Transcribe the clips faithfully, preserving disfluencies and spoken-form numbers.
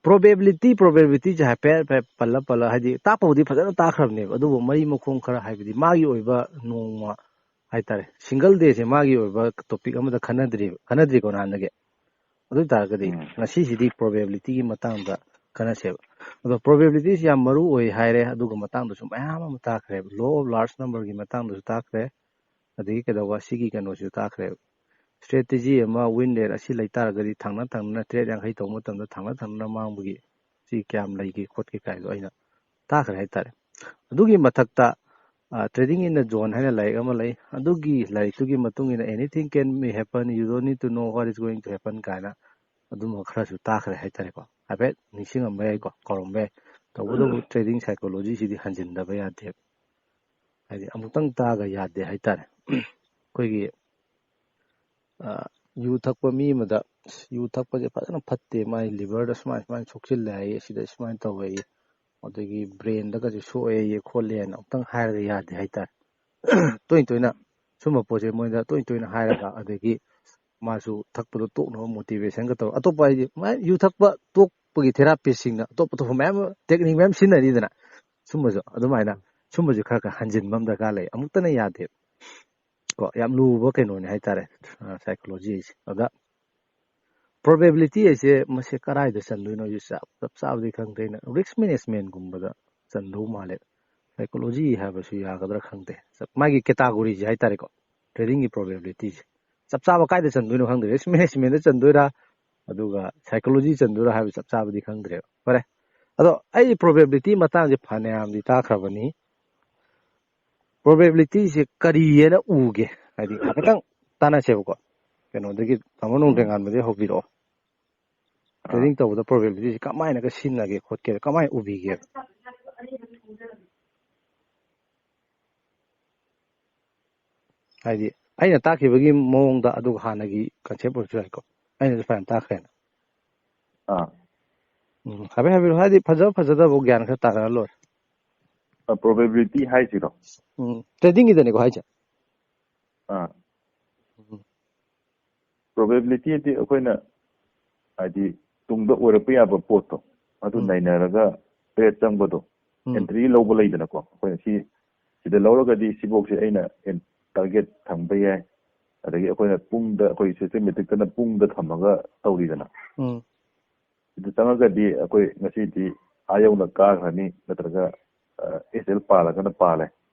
Probability ꯄ꯭ꯔꯣꯕꯦꯕꯤꯂꯤꯇꯤꯁꯦ ꯍꯥꯏꯐꯦꯠ ꯍꯥꯏꯐꯦꯠ ꯄꯜꯂ ꯄꯜꯂ, ꯍꯥꯏꯗꯤ ꯇꯥꯛꯄꯕꯨꯗꯤ ꯐꯖꯅ ꯇꯥꯈ꯭ꯔꯕꯅꯦꯕ, ꯑꯗꯨꯕꯨ ꯃꯔꯤ ꯃꯈꯣꯡ ꯈꯔ, ꯍꯥꯏꯕꯗꯤ ꯃꯥꯒꯤ ꯑꯣꯏꯕ ꯅꯣꯡꯃ ꯍꯥꯏꯇꯥꯔꯦ, ꯁꯤꯡꯒꯜ ꯗꯦꯁꯦ ꯃꯥꯒꯤ ꯑꯣꯏꯕ ꯇꯣꯄꯤꯛ ꯑꯃꯗ ꯈꯟꯅꯗ꯭ꯔꯤꯕ, ꯈꯟꯅꯗ꯭ꯔꯤꯀꯣ ꯅꯍꯥꯟꯗꯒꯤ? ꯑꯗꯨ ꯑꯣꯏ ꯇꯥꯔꯒꯗꯤ ꯎꯝ꯫ ꯉꯁꯤꯁꯤꯗꯤ ꯄ꯭ꯔꯣꯕꯦꯕꯤꯂꯤꯇꯤꯒꯤ ꯃꯇꯥꯡꯗ ꯈꯟꯅꯁꯦꯕ꯫ ꯑꯗꯣ ꯄ꯭ꯔꯣꯕꯦꯕꯤꯂꯤꯇꯤꯁꯤ ꯌꯥꯝ ꯃꯔꯨ ꯑꯣꯏ ꯍꯥꯏꯔꯦ, ꯑꯗꯨꯒ ꯃꯇꯥꯡꯗꯁꯨ ꯃꯌꯥꯝ ꯑꯃ ꯇꯥꯈ꯭ꯔꯦꯕ, ꯂꯣ ꯑꯣꯐ ꯂꯥꯔꯖ ꯅꯝꯕꯔꯒꯤ ꯃꯇꯥꯡꯗꯁꯨ ꯇꯥꯈ꯭ꯔꯦ, ꯑꯗꯒꯤ ꯀꯩꯗꯧꯕ, ꯁꯤꯒꯤ ꯀꯩꯅꯣꯁꯨ ꯇꯥꯈ꯭ꯔꯦꯕ꯫ ꯏꯁꯇ꯭ꯔꯦꯇꯦꯖꯤ ꯑꯃ ꯋꯤꯟ ꯔꯦꯠ ꯑꯁꯤ ꯂꯩꯇꯥꯔꯒꯗꯤ ꯊꯪꯅ ꯊꯪꯅꯅ ꯇꯔꯦꯠ ꯌꯥꯡꯈꯩ ꯇꯧꯕ ꯃꯇꯝꯗ ꯊꯪꯅ ꯊꯪꯅꯅ ꯃꯥꯡꯕꯒꯤ ꯁꯤ ꯀꯌꯥꯝ ꯂꯩꯒꯦ ꯈꯣꯠꯀꯦ ꯀꯥꯏꯗꯣ ꯑꯩꯅ ꯇꯥꯈ꯭ꯔꯦ ꯍꯥꯏꯇꯥꯔꯦ꯫ ꯑꯗꯨꯒꯤ ꯃꯊꯛꯇ, ꯑ, Trading in the Zone ꯍꯥꯏꯅ ꯂꯥꯏꯔꯤꯛ ꯑꯃ ꯂꯩ꯫ ꯑꯗꯨꯒꯤ ꯂꯥꯏꯔꯤꯛꯇꯨꯒꯤ ꯃꯇꯨꯡ ꯏꯟꯅ "Anything can be happen, you don't need to know what is going to happen" ꯀꯥꯏꯅ ꯑꯗꯨꯝꯕ ꯈꯔꯁꯨ ꯇꯥꯈ꯭ꯔꯦ ꯍꯥꯏꯇꯥꯔꯦꯀꯣ꯫ ꯍꯥꯏꯐꯦꯠ ꯅꯤꯡꯁꯤꯡꯉꯝꯕ ꯌꯥꯏꯀꯣ, ꯀꯥꯎꯔꯝꯕ ꯌꯥꯏ꯫ ꯇꯧꯕꯇꯕꯨ ꯇ꯭ꯔꯦꯗꯤꯡ ꯁꯥꯏꯀꯣꯂꯣꯖꯤꯁꯤꯗꯤ ꯍꯟꯖꯤꯟꯗꯕ ꯌꯥꯗꯦꯕ꯫ ꯍꯥꯏꯗꯤ ꯑꯃꯨꯛꯇꯪ ꯇꯥꯛꯑꯒ ꯌꯥꯗꯦ ꯍꯥꯏꯇꯥꯔꯦ꯫ ꯑꯩꯈꯣꯏꯒꯤ, ꯑ, ꯌꯨ ꯊꯛꯄ ꯃꯤ ꯑꯃꯗ, "ꯑꯁ, ꯌꯨ ꯊꯛꯄꯁꯦ ꯐꯖꯅ ꯐꯠꯇꯦ, ꯃꯥꯏ ꯂꯤꯚꯔꯗ ꯁꯨꯃꯥꯏ ꯁꯨꯃꯥꯏꯅ ꯁꯣꯛꯆꯤꯜꯂꯦ ꯍꯥꯏꯌꯦ, ꯑꯁꯤꯗ ꯁꯨꯃꯥꯏꯅ ꯇꯧꯋꯦ ꯍꯥꯏꯌꯦ, ꯑꯗꯒꯤ ꯕ꯭ꯔꯦꯟꯗꯒꯁꯨ ꯁꯣꯛꯑꯦ ꯈꯣꯠꯂꯦ" ꯍꯥꯏꯅ ꯑꯃꯨꯛꯇꯪ ꯍꯥꯏꯔꯒ ꯌꯥꯗꯦ ꯍꯥꯏꯇꯥꯔꯦ꯫ ꯇꯣꯏꯅ ꯇꯣꯏꯅ ꯁꯨꯝꯕ ꯄꯣꯠꯁꯦ ꯃꯣꯏꯗ ꯇꯣꯏꯅ ꯇꯣꯏꯅ ꯍꯥꯏꯔꯒ, ꯑꯗꯒꯤ ꯃꯥꯁꯨ ꯊꯛꯄꯗꯣ ꯇꯣꯛꯅꯕ ꯃꯣꯇꯤꯚꯦꯁꯟꯒ ꯇꯧꯔ, ꯑꯇꯣꯞꯄ, ꯍꯥꯏꯗꯤ ꯃꯥꯏ ꯌꯨ ꯊꯛꯄ ꯇꯣꯛꯄꯒꯤ ꯊꯦꯔꯥꯄꯤꯁꯁꯤꯡꯅ ꯑꯇꯣꯞ ꯑꯇꯣꯞꯄ ꯃꯌꯥꯝ ꯑꯃ, ꯇꯦꯛꯅꯤꯛ ꯃꯌꯥꯝ ꯁꯤꯖꯤꯟꯅꯔꯤꯗꯅ, ꯁꯨꯝꯕꯁꯨ ꯑꯗꯨꯃꯥꯏꯅ, ꯁꯨꯝꯕꯁꯨ ꯈꯔ ꯈꯔ ꯍꯟꯖꯤꯟꯕ ꯑꯃ ꯗꯔꯀꯥꯔ ꯂꯩ꯫ ꯑꯃꯨꯛꯇꯅ ꯌꯥꯗꯦ ꯀꯣ, ꯌꯥꯝ ꯂꯨꯕ ꯀꯩꯅꯣꯅꯦ ꯍꯥꯏꯇꯥꯔꯦ, ꯁꯥꯏꯀꯣꯂꯣꯖꯤ ꯍꯥꯏꯁꯦ꯫ ꯑꯗ ꯄ꯭ꯔꯣꯕꯦꯕꯤꯂꯤꯇꯤ ꯍꯥꯏꯁꯦ ꯃꯁꯦ ꯀꯔꯥꯏꯗ ꯆꯟꯗꯣꯏꯅꯣ ꯑꯩꯁꯨ ꯆꯞ, ꯆꯞ ꯆꯥꯕꯗꯤ ꯈꯪꯗꯦ꯫ ꯑꯩꯅ ꯔꯤꯁꯛ ꯃꯦꯅꯦꯖꯃꯦꯟꯒꯨꯝꯕꯗ ꯆꯟꯗꯧ ꯃꯥꯜꯂꯦ꯫ ꯁꯥꯏꯀꯣꯂꯣꯖꯤ ꯍꯥꯏꯕꯁꯨ ꯌꯥꯒꯗ꯭ꯔꯥ ꯈꯪꯗꯦ꯫ ꯆꯞ, ꯃꯥꯒꯤ ꯀꯦꯇꯥꯒꯣꯔꯤꯁꯦ ꯍꯥꯏꯇꯥꯔꯦꯀꯣ, ꯇ꯭ꯔꯦꯗꯤꯡꯒꯤ ꯄ꯭ꯔꯣꯕꯦꯕꯤꯂꯤꯇꯤꯁꯦ ꯆꯞ ꯆꯥꯕ ꯀꯥꯏꯗ ꯆꯟꯗꯣꯏꯅꯣ ꯈꯪꯗꯦ꯫ ꯔꯤꯁꯛ ꯃꯦꯅꯦꯖꯃꯦꯟꯗ ꯆꯟꯗꯣꯏꯔꯥ, ꯑꯗꯨꯒ ꯁꯥꯏꯀꯣꯂꯣꯖꯤ ꯆꯟꯗꯣꯏꯔꯥ ꯍꯥꯏꯕ ꯆꯞ ꯆꯥꯕꯗꯤ ꯈꯪꯗ꯭ꯔꯦꯕ꯫ ꯐꯔꯦ, ꯑꯗꯣ ꯑꯩ ꯄ꯭ꯔꯣꯕꯦꯕꯤꯂꯤꯇꯤ ꯃꯇꯥꯡꯁꯦ ꯐꯅꯌꯥꯝꯗꯤ ꯇꯥꯈ꯭ꯔꯕꯅꯤ꯫ ꯄ꯭ꯔꯣꯕꯦꯕꯤꯂꯤꯇꯤꯁꯦ ꯀꯔꯤ ꯍꯥꯏꯅ ꯎꯒꯦ? ꯍꯥꯏꯗꯤ ꯍꯥꯏꯐꯦꯠꯇꯪ ꯇꯥꯟꯅꯁꯦꯕꯀꯣ꯫ ꯀꯩꯅꯣꯗꯒꯤ, ꯇꯥꯃꯣ ꯅꯣꯡꯊꯦꯡꯉꯥꯟꯕꯗꯒꯤ ꯍꯧꯕꯤꯔꯛꯑꯣ꯫ ꯑꯥ꯫ ꯇ꯭ꯔꯦꯗꯤꯡ ꯇꯧꯕꯗ ꯄ꯭ꯔꯣꯕꯦꯕꯤꯂꯤꯇꯤꯁꯦ ꯀꯃꯥꯏꯅꯒ ꯁꯤꯖꯤꯟꯅꯒꯦ ꯈꯣꯠꯀꯦ, ꯀꯃꯥꯏꯅ ꯎꯕꯤꯒꯦꯕ? ꯍꯥꯏꯗꯤ ꯑꯩꯅ ꯇꯥꯛꯈꯤꯕꯒꯤ ꯃꯑꯣꯡꯗ, ꯑꯗꯨꯒ ꯍꯥꯟꯅꯒꯤ ꯀꯟꯁꯦꯞ ꯑꯣꯏꯔꯁꯨ ꯌꯥꯏꯀꯣ, ꯑꯩꯅꯁꯨ ꯐꯖꯅ ꯇꯥꯛꯈ꯭ꯔꯦꯅ꯫ ꯑꯥ꯫ ꯎꯝ, ꯍꯥꯏꯐꯦꯠ ꯍꯥꯏꯕꯤꯔꯣ, ꯍꯥꯏꯗꯤ ꯐꯖꯕ ꯐꯖꯗꯕ ꯒ꯭ꯌꯥꯟ ꯈꯔ ꯇꯥꯔꯒ ꯂꯣꯏꯔꯦ꯫ ꯑ, ꯄ꯭ꯔꯣꯕꯦꯕꯤꯂꯤꯇꯤ ꯍꯥꯏꯁꯤꯔꯣ? ꯎꯝ, ꯇ꯭ꯔꯦꯗꯤꯡꯒꯤꯗꯅꯤꯀꯣ ꯍꯥꯏꯁꯦ꯫ ꯑꯥ꯫ ꯎꯝ꯫ ꯄ꯭ꯔꯣꯕꯦꯕꯤꯂꯤꯇꯤꯗꯤ ꯑꯩꯈꯣꯏꯅ, ꯍꯥꯏꯗꯤ, ꯇꯨꯡꯗ ꯑꯣꯏꯔꯛꯄ ꯌꯥꯕ ꯄꯣꯠꯇꯣ ꯑꯗꯨ ꯎꯝ꯫ ꯅꯩꯅꯔꯒ trade ꯆꯪꯕꯗꯣ, ꯎꯝ꯫ Entry ꯂꯧꯕ ꯂꯩꯗꯅꯀꯣ, ꯑꯩꯈꯣꯏꯅ ꯁꯤ, ꯁꯤꯗ ꯂꯧꯔꯒꯗꯤ ꯁꯤꯐꯧꯁꯦ ꯑꯩꯅ ꯑꯦꯟ-, target ꯊꯝꯕ ꯌꯥꯏ꯫ ꯑꯗꯒꯤ ꯑꯩꯈꯣꯏꯅ ꯄꯨꯡꯗ, ꯑꯩꯈꯣꯏ systematicꯇꯅ ꯄꯨꯡꯗ ꯊꯝꯃꯒ ꯇꯧꯔꯤꯗꯅ꯫ ꯎꯝ꯫ ꯁꯤꯗ ꯆꯪꯉꯒꯗꯤ ꯑꯩꯈꯣꯏ ꯉꯁꯤꯗꯤ ꯑꯥ ꯌꯧꯅ ꯀꯥꯈ꯭ꯔꯅꯤ, ꯅꯠꯇ꯭ꯔꯒ, ꯑ, S L ꯄꯥꯜꯂꯒꯅ ꯄꯥꯜꯂꯦ꯫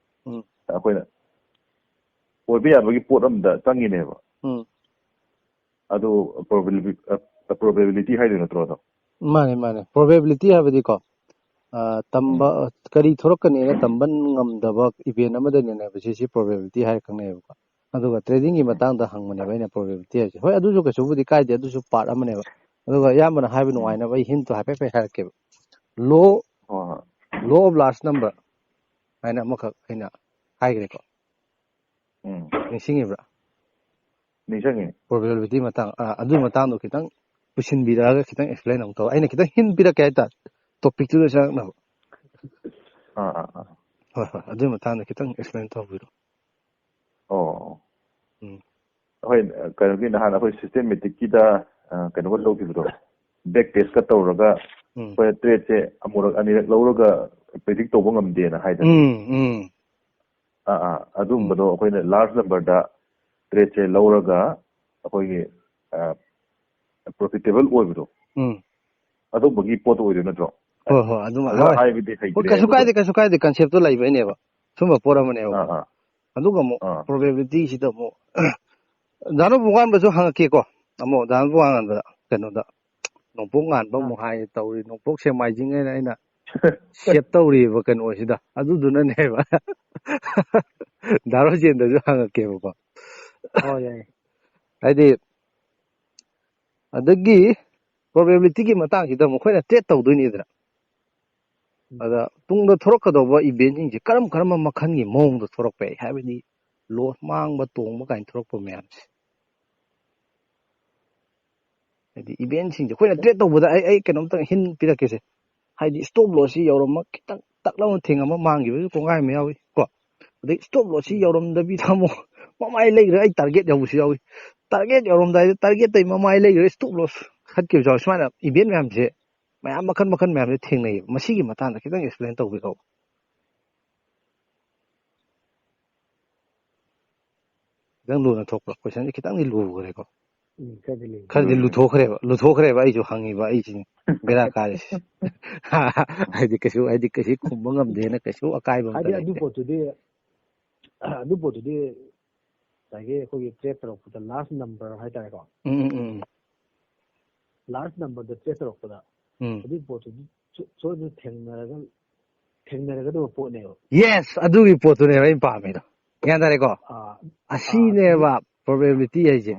ꯎꯝ꯫ ꯑꯩꯈꯣꯏꯅ ꯑꯣꯏꯕ ꯌꯥꯕꯒꯤ ꯄꯣꯠ ꯑꯃꯗ ꯆꯪꯉꯤꯅꯦꯕ꯫ ꯎꯝ꯫ ꯑꯗꯨ probability, ꯑ, probability ꯍꯥꯏꯗꯣꯏ ꯅꯠꯇ꯭ꯔꯣ ꯑꯗꯣ? ꯃꯥꯅꯦ, ꯃꯥꯅꯦ꯫ Probability ꯍꯥꯏꯕꯗꯤꯀꯣ, ꯑ, ꯇꯝꯕ, ꯎꯝ꯫ ꯑ, ꯀꯔꯤ ꯊꯣꯔꯛꯀꯅꯤꯅ ꯇꯝꯕ ꯉꯝꯗꯕ event ꯑꯃꯗꯅꯦꯕ ꯁꯤ, ꯁꯤ probability ꯍꯥꯏꯔ ꯈꯪꯅꯩꯌꯦꯕꯀꯣ꯫ ꯑꯗꯨꯒ tradingꯒꯤ ꯎꯝ꯫ ꯃꯇꯥꯡꯗ ꯍꯪꯕꯅꯦꯕ ꯑꯩꯅ probability ꯍꯥꯏꯁꯦ꯫ ꯍꯣꯏ, ꯑꯗꯨꯁꯨ ꯀꯩꯁꯨꯕꯨꯗꯤ ꯀꯥꯏꯗꯦ, ꯑꯗꯨꯁꯨ part ꯑꯃꯅꯦꯕ꯫ ꯑꯗꯨꯒ ꯏꯌꯥꯝꯕꯅ ꯍꯥꯏꯕ ꯎꯝ꯫ ꯅꯨꯡꯉꯥꯏꯅꯕ ꯑꯩ hintꯇꯣ ꯍꯥꯏꯐꯦꯠ ꯍꯥꯏꯐꯦꯠ ꯍꯥꯏꯔꯛꯀꯦꯕ꯫ Law, ꯍꯣꯏ, ꯍꯣꯏ꯫ Law of large number ꯍꯥꯏꯅ ꯑꯃꯈꯛ ꯑꯩꯅ ꯍꯥꯏꯈ꯭ꯔꯦꯀꯣ꯫ ꯎꯝ꯫ ꯅꯤꯡꯁꯤꯡꯉꯤꯕ꯭ꯔꯥ? ꯅꯤꯡꯁꯤꯡꯉꯤ꯫ Probability ꯃꯇꯥꯡ, ꯑꯥ, ꯑꯗꯨꯒꯤ ꯃꯇꯥꯡꯗꯣ ꯈꯤꯇꯪ ꯄꯨꯁꯤꯟꯕꯤꯔꯛꯑꯒ ꯈꯤꯇꯪ explain ꯑꯃꯨꯛ ꯇꯧ꯫ ꯑꯩꯅ ꯈꯤꯇꯪ hint ꯄꯤꯔꯛꯀꯦ ꯍꯥꯏꯇꯥꯔꯦ, topicꯇꯨꯗ ꯆꯪꯉꯛꯅꯕ꯫ ꯑꯥ, ꯑꯥ, ꯑꯥ꯫ ꯍꯣꯏ, ꯍꯣꯏ, ꯑꯗꯨꯒꯤ ꯃꯇꯥꯡꯗ ꯈꯤꯇꯪ explain ꯇꯧꯕꯤꯔꯣ꯫ ꯑꯣ꯫ ꯎꯝ꯫ ꯍꯣꯏ, ꯀꯩꯅꯣꯒꯤ ꯅꯍꯥꯟ ꯑꯩꯈꯣꯏ systematicꯀꯤꯗ, ꯑ, ꯀꯩꯅꯣꯒ ꯇꯧꯈꯤꯕꯗꯣ, back testꯀ ꯇꯧꯔꯒ ꯎꯝ꯫ ꯑꯩꯈꯣꯏ tradeꯁꯦ ꯑꯃꯨꯔꯛ ꯑꯅꯤꯔꯛ ꯂꯧꯔꯒ predict ꯇꯧꯕ ꯉꯝꯗꯦꯅ ꯍꯥꯏꯗꯅ꯫ ꯎꯝ, ꯎꯝ꯫ ꯑꯥ, ꯑꯥ, ꯑꯗꯨꯝꯕꯗꯣ ꯎꯝ꯫ ꯑꯩꯈꯣꯏꯅ large numberꯗ tradeꯁꯦ ꯂꯧꯔꯒ ꯑꯩꯈꯣꯏꯒꯤ, ꯑ, profitable ꯑꯣꯏꯕꯗꯣ꯫ ꯎꯝ꯫ ꯑꯗꯨꯝꯕꯒꯤ ꯄꯣꯠꯇꯣ ꯑꯣꯏꯗꯣꯏ ꯅꯠꯇ꯭ꯔꯣ? ꯍꯣꯏ, ꯍꯣꯏ, ꯑꯗꯨꯃ-, ꯐꯖꯅ ꯍꯣꯏ꯫ ꯍꯥꯏꯕꯗꯤ ꯍꯣꯏ, ꯍꯩꯇ꯭ꯔꯦ ꯀꯩꯁꯨ ꯑꯗꯨꯒ꯫ ꯀꯥꯏꯗꯦ, ꯀꯩꯁꯨ ꯀꯥꯏꯗꯦ, conceptꯇꯣ ꯂꯩꯕꯩꯅꯦꯕ꯫ ꯁꯨꯝꯕ ꯄꯣꯠ ꯑꯃꯅꯦꯕ꯫ ꯑꯥ, ꯑꯥ꯫ ꯑꯗꯨꯒ ꯑꯃꯨꯛ ꯑꯥ꯫ Probabilityꯁꯤꯗ ꯑꯃꯨꯛ ꯙꯅ ꯄꯨꯡꯉꯥꯟꯕꯁꯨ ꯍꯪꯉꯛꯀꯦꯀꯣ꯫ ꯑꯃꯨꯛ ꯙꯅ ꯄꯨꯡꯉꯥꯟꯕꯗ ꯀꯩꯅꯣꯗ ꯅꯣꯡꯄꯣꯛ ꯉꯥꯟꯕ ꯑꯥ꯫ ꯑꯃꯨꯛ ꯍꯥꯏ ꯇꯧꯔꯤ, ꯅꯣꯡꯄꯣꯛ ꯁꯦꯛꯃꯥꯏꯖꯤꯡ ꯍꯥꯏꯅ ꯑꯩꯅ save ꯇꯧꯔꯤꯕ ꯀꯩꯅꯣꯁꯤꯗ, ꯑꯗꯨꯗꯨꯅꯅꯦꯕ꯫ ꯙꯅ ꯔꯣꯖꯦꯟꯗꯁꯨ ꯍꯪꯉꯛꯀꯦꯕꯀꯣ꯫ ꯍꯣꯏ, ꯌꯥꯏ꯫ ꯍꯥꯏꯗꯤ, ꯑꯗꯒꯤ probabilityꯒꯤ ꯃꯇꯥꯡꯁꯤꯗ ꯑꯃꯨꯛ ꯑꯩꯈꯣꯏꯅ trade ꯇꯧꯗꯣꯏꯅꯤꯗꯅ꯫ ꯎꯝ꯫ ꯑꯗ ꯇꯨꯡꯗ ꯊꯣꯔꯛꯀꯗꯧꯕ eventꯁꯤꯡꯁꯦ ꯀꯔꯝ ꯀꯔꯝꯕ ꯃꯈꯜꯒꯤ ꯃꯑꯣꯡꯗ ꯊꯣꯔꯛꯄ ꯌꯥꯏ? ꯍꯥꯏꯕꯗꯤ loss, ꯃꯥꯡꯕ, ꯇꯣꯡꯕ ꯀꯥꯏꯅ ꯊꯣꯔꯛꯄ ꯃꯌꯥꯝꯁꯦ꯫ ꯍꯥꯏꯗꯤ eventꯁꯤꯡꯁꯦ ꯑꯩꯈꯣꯏꯅ trade ꯇꯧꯕꯗ ꯑꯩ, ꯑꯩ ꯀꯩꯅꯣꯝꯇꯪ hint ꯄꯤꯔꯛꯀꯦꯁꯦ꯫ ꯍꯥꯏꯗꯤ stop lossꯁꯤ ꯌꯧꯔꯝꯃ ꯈꯤꯇꯪ ꯇꯛ ꯂꯥꯎꯅ ꯊꯦꯡꯉꯝꯃ ꯃꯥꯡꯈꯤꯕꯁꯨ ꯀꯣꯡꯒꯥꯏ ꯑꯃ ꯌꯥꯎꯏ ꯀꯣ꯫ ꯑꯗꯩ stop lossꯁꯤ ꯎꯝ꯫ ꯌꯧꯔꯝꯗꯕꯤꯗ ꯑꯃꯨꯛ ꯃꯃꯥꯏ ꯂꯩꯈ꯭ꯔꯦ, ꯑꯩ target ꯌꯧꯕꯁꯨ ꯌꯥꯎꯏ꯫ Target ꯌꯧꯔꯝꯗꯥꯏꯗ targetꯇꯩ ꯃꯃꯥꯏ ꯂꯩꯈ꯭ꯔꯦ, stop loss꯫ ꯈꯠꯈꯤꯕꯁꯨ ꯌꯥꯎꯋꯤ꯫ ꯁꯨꯃꯥꯏꯅ ꯏꯚꯦꯟ ꯃꯌꯥꯝꯁꯦ, ꯃꯌꯥꯝ ꯃꯈꯜ ꯃꯈꯜ ꯃꯌꯥꯝꯁꯦ ꯊꯦꯡꯅꯩꯌꯦꯕ꯫ ꯃꯁꯤꯒꯤ ꯃꯇꯥꯡꯗ ꯈꯤꯇꯪ ꯑꯦꯛꯁꯄ꯭ꯂꯦꯟ ꯇꯧꯕꯤꯔꯛꯑꯣ꯫ ꯈꯤꯇꯪ ꯂꯨꯅ ꯊꯣꯛꯄ꯭ꯔꯥ? ꯀꯣꯏꯁꯟꯁꯦ ꯈꯤꯇꯪꯗꯤ ꯂꯨꯈ꯭ꯔꯦꯀꯣ꯫ ꯎꯝ, ꯈꯔꯗꯤ ꯂꯨꯏ꯫ ꯈꯔꯗꯤ ꯎꯝ꯫ ꯂꯨꯊꯣꯛꯈ꯭ꯔꯦꯕ, ꯂꯨꯊꯣꯛꯈ꯭ꯔꯦꯕ꯫ ꯑꯩꯁꯨ ꯍꯪꯉꯤꯕ, ꯑꯩꯁꯤꯅꯤ ꯕꯦꯔꯥ ꯀꯥꯔꯤꯁꯦ꯫ ꯍꯥꯏꯗꯤ ꯀꯩꯁꯨ, ꯍꯥꯏꯗꯤ ꯀꯩꯁꯨ ꯈꯨꯝꯕ ꯉꯝꯗꯦꯅ ꯀꯩꯁꯨ ꯑꯀꯥꯏꯕ ꯑꯝꯇ ꯍꯥꯏꯗꯤ ꯑꯗꯨ ꯂꯩꯇꯦ꯫ ꯄꯣꯠꯇꯨꯗꯤ ꯑꯗꯨ ꯄꯣꯠꯇꯨꯗꯤ ꯉꯁꯥꯏꯒꯤ ꯑꯩꯈꯣꯏꯒꯤ ꯇ꯭ꯔꯦꯠ ꯇꯧꯔꯛꯄꯗ ꯂꯥꯔꯖ ꯅꯝꯕꯔ ꯍꯥꯏꯇꯥꯔꯦꯀꯣ꯫ ꯎꯝ, ꯎꯝ, ꯎꯝ, ꯎꯝ꯫ ꯂꯥꯔꯖ ꯅꯝꯕꯔꯗ ꯇ꯭ꯔꯦꯠ ꯇꯧꯔꯛꯄꯗ ꯎꯝ꯫ ꯑꯗꯨꯒꯤ ꯄꯣꯠꯇꯨꯗꯤ ꯁꯣ-, ꯁꯣꯏꯗꯅ ꯊꯦꯡꯅꯔꯒ ꯊꯦꯡꯅꯔꯒꯗꯕ ꯄꯣꯠꯅꯦꯕ꯫ ꯌꯦꯁ, ꯑꯗꯨꯒꯤ ꯄꯣꯠꯇꯨꯅꯦꯕ ꯑꯩꯅ ꯄꯥꯝꯃꯤꯗꯣ꯫ ꯒ꯭ꯌꯥꯟ ꯇꯥꯔꯦꯀꯣ? ꯑꯥ, ꯑꯁꯤꯅꯦꯕ ꯄ꯭ꯔꯣꯕꯦꯕꯤꯂꯤꯇꯤ ꯍꯥꯏꯁꯦ꯫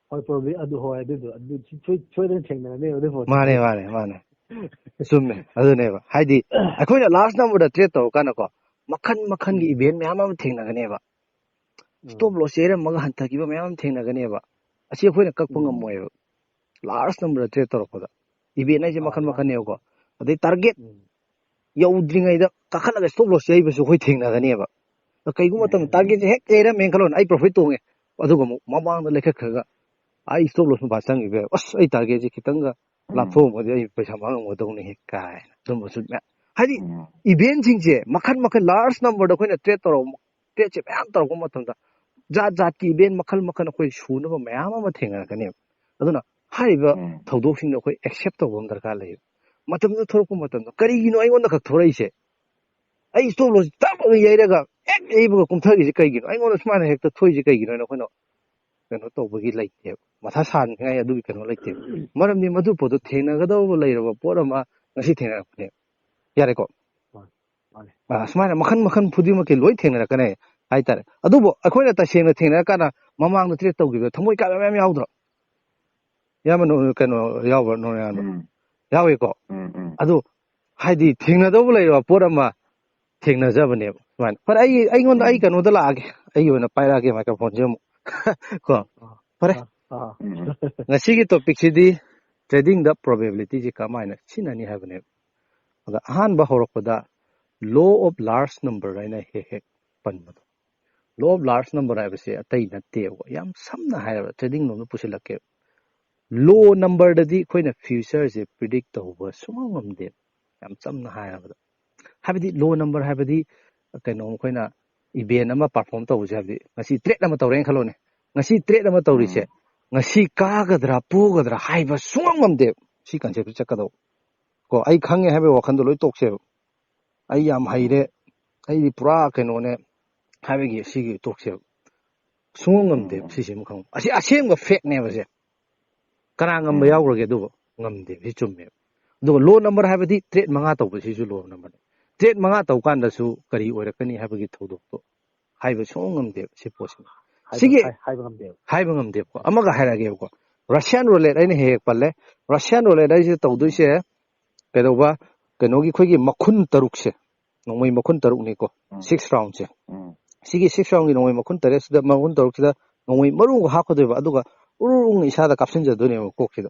ꯍꯣꯏ, ꯄ꯭ꯔꯣꯕꯦ-, ꯑꯗꯨ ꯍꯣꯏ, ꯑꯗꯨꯗꯣ ꯑꯗꯨ ꯁꯣꯏ-, ꯁꯣꯏꯗꯅ ꯊꯦꯡꯅꯔꯅꯦꯕ ꯑꯗꯨ ꯄꯣꯠꯇꯣ꯫ ꯃꯥꯅꯦ, ꯃꯥꯅꯦ, ꯃꯥꯅꯦ꯫ ꯆꯨꯝꯃꯦ, ꯑꯗꯨꯅꯦꯕ꯫ ꯍꯥꯏꯗꯤ ꯑꯩꯈꯣꯏꯅ ꯂꯥꯔꯖ ꯅꯝꯕꯔꯗ ꯇ꯭ꯔꯦꯠ ꯇꯧꯔꯀꯥꯟꯗꯀꯣ, ꯃꯈꯟ ꯃꯈꯟꯒꯤ ꯎꯝ꯫ ꯏꯚꯦꯟ ꯃꯌꯥꯝ ꯑꯃ ꯊꯦꯡꯅꯒꯅꯦꯕ꯫ ꯎꯝ꯫ ꯁ꯭ꯇꯣꯞ ꯂꯣꯁ ꯌꯩꯔꯝꯃꯒ ꯍꯟꯊꯈꯤꯕ ꯃꯌꯥꯝ ꯑꯃ ꯊꯦꯡꯅꯒꯅꯦꯕ꯫ ꯑꯁꯤ ꯑꯩꯈꯣꯏꯅ ꯀꯛꯄ ꯎꯝ꯫ ꯉꯝꯃꯣꯏꯕ꯫ ꯂꯥꯔꯖ ꯅꯝꯕꯔꯗ ꯇ꯭ꯔꯦꯠ ꯇꯧꯔꯛꯄꯗ ꯏꯚꯦꯟ ꯍꯥꯏꯁꯦ ꯑꯥ, ꯃꯈꯜ ꯂꯥ-, ꯃꯈꯜꯅꯦꯕꯀꯣ꯫ ꯑꯗꯩ ꯇꯥꯔꯒꯦꯠ ꯎꯝ꯫ ꯌꯧꯗ꯭ꯔꯤꯉꯩꯗ ꯀꯥꯈꯠꯂꯒ ꯁ꯭ꯇꯣꯞ ꯂꯣꯁ ꯌꯩꯕꯁꯨ ꯑꯩꯈꯣꯏ ꯊꯦꯡꯅꯒꯅꯦꯕ꯫ ꯑꯗꯣ ꯀꯩꯒꯨꯝꯕ ꯃꯇꯝꯗ ꯎꯝ꯫ ꯇꯥꯔꯒꯦꯠꯁꯦ ꯍꯦꯛ ꯌꯩꯔꯝꯃꯦꯅ ꯈꯜꯂꯣꯅꯦ, ꯑꯩ ꯄ꯭ꯔꯣꯐꯤꯠ ꯇꯣꯡꯉꯦ, ꯑꯗꯨꯒ ꯑꯃꯨꯛ ꯃꯃꯥꯡꯗ ꯂꯩꯈꯠꯈ꯭ꯔꯒ ꯑꯩ ꯁ꯭ꯇꯣꯞ ꯂꯣꯁ ꯃꯄꯥ ꯆꯪꯈꯤꯕ ꯌꯥꯏ꯫ "ꯑꯁ, ꯑꯩ ꯇꯥꯔꯒꯦꯠꯁꯦ ꯈꯤꯇꯪꯒ ꯎꯝ꯫ ꯂꯥꯞꯊꯣꯛꯑꯝꯃꯗꯤ ꯑꯩ ꯄꯩꯁꯥ ꯃꯥꯡꯉꯝꯒꯗꯧꯅꯤ" ꯀꯥꯏꯅ ꯑꯗꯨꯝꯕꯁꯨ ꯃꯌꯥꯝ, ꯍꯥꯏꯗꯤ ꯎꯝ꯫ ꯏꯚꯦꯟꯁꯤꯡꯁꯦ ꯃꯈꯜ ꯃꯈꯜ, ꯂꯥꯔꯖ ꯅꯝꯕꯔꯗ ꯑꯩꯈꯣꯏꯅ ꯇ꯭ꯔꯦꯠ ꯇꯧꯔꯛꯄ, ꯇ꯭ꯔꯦꯠꯁꯦ ꯃꯌꯥꯝ ꯇꯧꯔꯛꯄ ꯃꯇꯝꯗ ꯖꯥꯠ ꯖꯥꯠꯀꯤ ꯏꯚꯦꯟ ꯃꯈꯜ ꯃꯈꯜ ꯑꯩꯈꯣꯏ ꯁꯨꯅꯕ ꯃꯌꯥꯝ ꯑꯃ ꯊꯦꯡꯅꯔꯛꯀꯅꯦꯕ꯫ ꯑꯗꯨꯅ ꯍꯥꯏꯔꯤꯕ ꯎꯝ꯫ ꯊꯧꯗꯣꯛꯁꯤꯡꯗꯣ ꯑꯩꯈꯣꯏ ꯑꯦꯛꯁꯦꯞ ꯇꯧꯕ ꯑꯃ ꯗꯔꯀꯥꯔ ꯂꯩꯌꯦꯕ꯫ ꯃꯇꯝꯗꯨꯗ ꯊꯣꯛꯂꯛꯄ ꯃꯇꯝꯗ ꯀꯔꯤꯒꯤꯅꯣ ꯑꯩꯉꯣꯟꯗ ꯈꯛ ꯊꯣꯔꯛꯏꯁꯦ? ꯑꯩ ꯁ꯭ꯇꯣꯞ ꯂꯣꯁ ꯇꯞ ꯂꯥꯎꯅ ꯌꯩꯔꯒ ꯍꯦꯛ ꯌꯩꯕꯒ ꯀꯨꯝꯊꯈꯤꯁꯦ ꯀꯩꯒꯤꯅꯣ? ꯑꯩꯉꯣꯟꯗ ꯁꯨꯃꯥꯏꯅ ꯍꯦꯛꯇ ꯊꯣꯛꯏꯁꯦ ꯀꯩꯒꯤꯅꯣ ꯍꯥꯏꯅ ꯑꯩꯈꯣꯏꯅ ꯀꯩꯅꯣ ꯇꯧꯕꯒꯤ ꯂꯩꯇꯦꯕ, ꯃꯊꯥ ꯁꯥꯅꯤꯡꯉꯥꯏ ꯑꯗꯨꯒꯤ ꯀꯩꯅꯣ ꯂꯩꯇꯦꯕ꯫ ꯃꯔꯝꯗꯤ ꯃꯗꯨ ꯄꯣꯠꯇꯣ ꯊꯦꯡꯅꯒꯗꯧꯕ ꯂꯩꯔꯕ ꯄꯣꯠ ꯑꯃ ꯉꯁꯤ ꯊꯦꯡꯅꯔꯛꯄꯅꯦꯕ꯫ ꯌꯥꯔꯦꯀꯣ? ꯃꯥꯅꯦ꯫ ꯑ, ꯁꯨꯃꯥꯏꯅ ꯃꯈꯜ ꯃꯈꯜ ꯈꯨꯗꯤꯡꯃꯛꯀꯤ ꯂꯣꯏ ꯊꯦꯡꯅꯔꯛꯀꯅꯤ ꯍꯥꯏꯇꯥꯔꯦ꯫ ꯑꯗꯨꯕꯨ ꯑꯩꯈꯣꯏꯅ ꯇꯁꯦꯡꯅ ꯊꯦꯡꯅꯔꯀꯥꯟꯗ ꯃꯃꯥꯡꯗ ꯇ꯭ꯔꯦꯠ ꯇꯧꯈꯤꯕꯗ ꯊꯃꯣꯏ ꯀꯥꯏꯕ ꯃꯌꯥꯝ ꯌꯥꯎꯗ꯭ꯔꯣ? ꯏꯌꯥꯝꯕ ꯅꯣ-, ꯀꯩꯅꯣ ꯌꯥꯎꯕ꯭ꯔꯥ, ꯅꯣꯔꯌꯥꯟꯗꯣ? ꯎꯝ꯫ ꯌꯥꯎꯋꯦꯀꯣ? ꯎꯝ, ꯎꯝ꯫ ꯑꯗꯨ ꯍꯥꯏꯗꯤ ꯊꯦꯡꯅꯗꯧꯕ ꯂꯩꯔꯕ ꯄꯣꯠ ꯑꯃ ꯊꯦꯡꯅꯖꯕꯅꯦꯕ꯫ ꯁꯨꯃꯥꯏꯅ, ꯐꯔꯦ, ꯑꯩ, ꯑꯩꯉꯣꯟꯗ, ꯑꯩ ꯎꯝ꯫ ꯀꯩꯅꯣꯗ ꯂꯥꯛꯑꯒꯦ, ꯑꯩꯒꯤ ꯑꯣꯏꯅ ꯄꯥꯏꯔꯛꯑꯒꯦ ꯃꯥꯏꯀ꯭ꯔꯣꯐꯣꯟꯁꯦ ꯑꯃꯨꯛ꯫ ꯀꯣ? ꯑꯥ, ꯐꯔꯦ꯫ ꯑꯥ, ꯑꯥ꯫ ꯎꯝ꯫ ꯉꯁꯤꯒꯤ ꯇꯣꯄꯤꯛꯁꯤꯗꯤ ꯇ꯭ꯔꯦꯗꯤꯡꯗ ꯄ꯭ꯔꯣꯕꯦꯕꯤꯂꯤꯇꯤꯁꯤ ꯀꯃꯥꯏꯅ ꯁꯤꯖꯤꯟꯅꯅꯤ ꯍꯥꯏꯕꯅꯦꯕ꯫ ꯑꯗ ꯑꯍꯥꯟꯕ ꯍꯧꯔꯛꯄꯗ law of large number ꯍꯥꯏꯅ ꯍꯦꯛ ꯍꯦꯛ ꯄꯟꯕꯗꯣ꯫ Law of large number ꯍꯥꯏꯕꯁꯦ ꯑꯇꯩ ꯅꯠꯇꯦꯕ, ꯌꯥꯝ ꯁꯝꯅ ꯍꯥꯏꯔꯕ ꯇ꯭ꯔꯦꯗꯤꯡ ꯂꯣꯝꯗ ꯄꯨꯁꯤꯜꯂꯛꯀꯦꯕ꯫ ꯂꯣ ꯅꯝꯕꯔꯗꯗꯤ ꯑꯩꯈꯣꯏꯅ ꯐ꯭ꯌꯨꯆꯔꯁꯦ ꯄ꯭ꯔꯤꯗꯤꯛ ꯇꯧꯕ ꯁꯨꯡꯉꯝ ꯉꯝꯗꯦ꯫ ꯌꯥꯝ ꯆꯝꯅ ꯍꯥꯏꯔꯕꯗ, ꯍꯥꯏꯕꯗꯤ ꯂꯣ ꯅꯝꯕꯔ ꯍꯥꯏꯕꯗꯤ ꯀꯩꯅꯣ, ꯑꯩꯈꯣꯏꯅ ꯏꯚꯦꯟ ꯑꯃ ꯄꯔꯐꯣꯔꯝ ꯇꯧꯕꯁꯦ, ꯍꯥꯏꯕꯗꯤ ꯉꯁꯤ ꯇ꯭ꯔꯦꯠ ꯑꯃ ꯇꯧꯔꯦꯅ ꯈꯜꯂꯣꯅꯦ, ꯉꯁꯤ ꯇ꯭ꯔꯦꯠ ꯑꯃ ꯇꯧꯔꯤꯁꯦ ꯉꯁꯤ ꯀꯥꯒꯗ꯭ꯔꯥ ꯄꯣꯒꯗ꯭ꯔꯥ ꯍꯥꯏꯕ ꯁꯨꯡꯉꯝ ꯉꯝꯗꯦꯕ꯫ ꯁꯤ ꯀꯟꯁꯦꯞꯁꯦ ꯆꯠꯀꯗꯧꯕ ꯀꯣ꯫ ꯑꯩ ꯈꯪꯉꯦ ꯍꯥꯏꯕꯒꯤ ꯋꯥꯈꯟꯗꯣ ꯂꯣꯏ ꯇꯣꯛꯁꯦꯕ꯫ ꯑꯩ ꯌꯥꯝ ꯍꯩꯔꯦ, ꯑꯩꯗꯤ ꯄꯨꯔꯥ ꯀꯩꯅꯣꯅꯦ ꯍꯥꯏꯕꯒꯤ ꯁꯤꯒꯤ ꯇꯣꯛꯁꯦꯕ꯫ ꯁꯨꯡꯉꯝ ꯉꯝꯗꯦꯕ꯫ ꯁꯤꯁꯤꯃ ꯈꯪꯕ, ꯑꯁꯤ ꯑꯁꯦꯡꯕ ꯐꯦꯛꯅꯦꯕ ꯁꯦ꯫ ꯀꯅꯥ ꯉꯝꯕ ꯌꯥꯎꯈ꯭ꯔꯒꯦ? ꯑꯗꯨꯕꯨ ꯉꯝꯗꯦꯕ꯫ ꯁꯤ ꯆꯨꯝꯃꯦꯕ꯫ ꯑꯗꯨꯒ ꯂꯣ ꯅꯝꯕꯔ ꯍꯥꯏꯕꯗꯤ ꯇ꯭ꯔꯦꯠ ꯃꯉꯥ ꯇꯧꯕꯁꯤꯁꯨ ꯂꯣ ꯅꯝꯕꯔꯅꯤ꯫ ꯇ꯭ꯔꯦꯠ ꯃꯉꯥ ꯇꯧ ꯀꯥꯟꯗꯁꯨ ꯀꯔꯤ ꯑꯣꯏꯔꯛꯀꯅꯤ ꯍꯥꯏꯕꯒꯤ ꯊꯧꯗꯣꯛꯇꯣ ꯍꯥꯏꯕ ꯁꯨꯡꯉꯝ ꯉꯝꯗꯦꯕ ꯁꯤ ꯄꯣꯠꯁꯤꯃ꯫ ꯁꯤꯒꯤ ꯍꯥꯏꯕ ꯉꯝꯗꯦꯕ꯫ ꯍꯥꯏꯕ ꯉꯝꯗꯦꯕꯀꯣ꯫ ꯑꯃꯒ ꯍꯥꯏꯔꯛꯑꯒꯦꯕꯀꯣ, ꯔꯁꯤꯌꯥꯟ ꯔꯣꯂꯦꯠ ꯑꯩꯅ ꯍꯦꯛ ꯍꯦꯛ ꯄꯜꯂꯦ꯫ ꯔꯁꯤꯌꯥꯟ ꯔꯣꯂꯦꯠ ꯍꯥꯏꯁꯦ ꯇꯧꯗꯣꯏꯁꯦ ꯀꯩꯗꯧꯕ? ꯀꯩꯅꯣꯒꯤ ꯑꯩꯈꯣꯏꯒꯤ ꯃꯈꯨꯟ ꯇꯔꯨꯛꯁꯦ, ꯅꯣꯡꯃꯩ ꯃꯈꯨꯟ ꯇꯔꯨꯛꯅꯤꯀꯣ, ꯁꯤꯛꯁ ꯔꯥꯎꯟꯁꯦ꯫ ꯁꯤꯒꯤ ꯁꯤꯛꯁ ꯔꯥꯎꯟꯒꯤ ꯅꯣꯡꯃꯩ ꯃꯈꯨꯟ ꯇꯔꯦꯠꯁꯤꯗ, ꯃꯈꯨꯟ ꯇꯔꯨꯛꯁꯤꯗ ꯅꯣꯡꯃꯩ ꯃꯔꯨꯒ ꯍꯥꯞꯀꯗꯣꯏꯕ, ꯑꯗꯨꯒ ꯎꯔꯨ ꯎꯔꯨ ꯏꯁꯥꯗ ꯀꯥꯞꯁꯤꯟꯖꯗꯣꯏꯅꯦꯕ ꯀꯣꯛꯁꯤꯗ꯫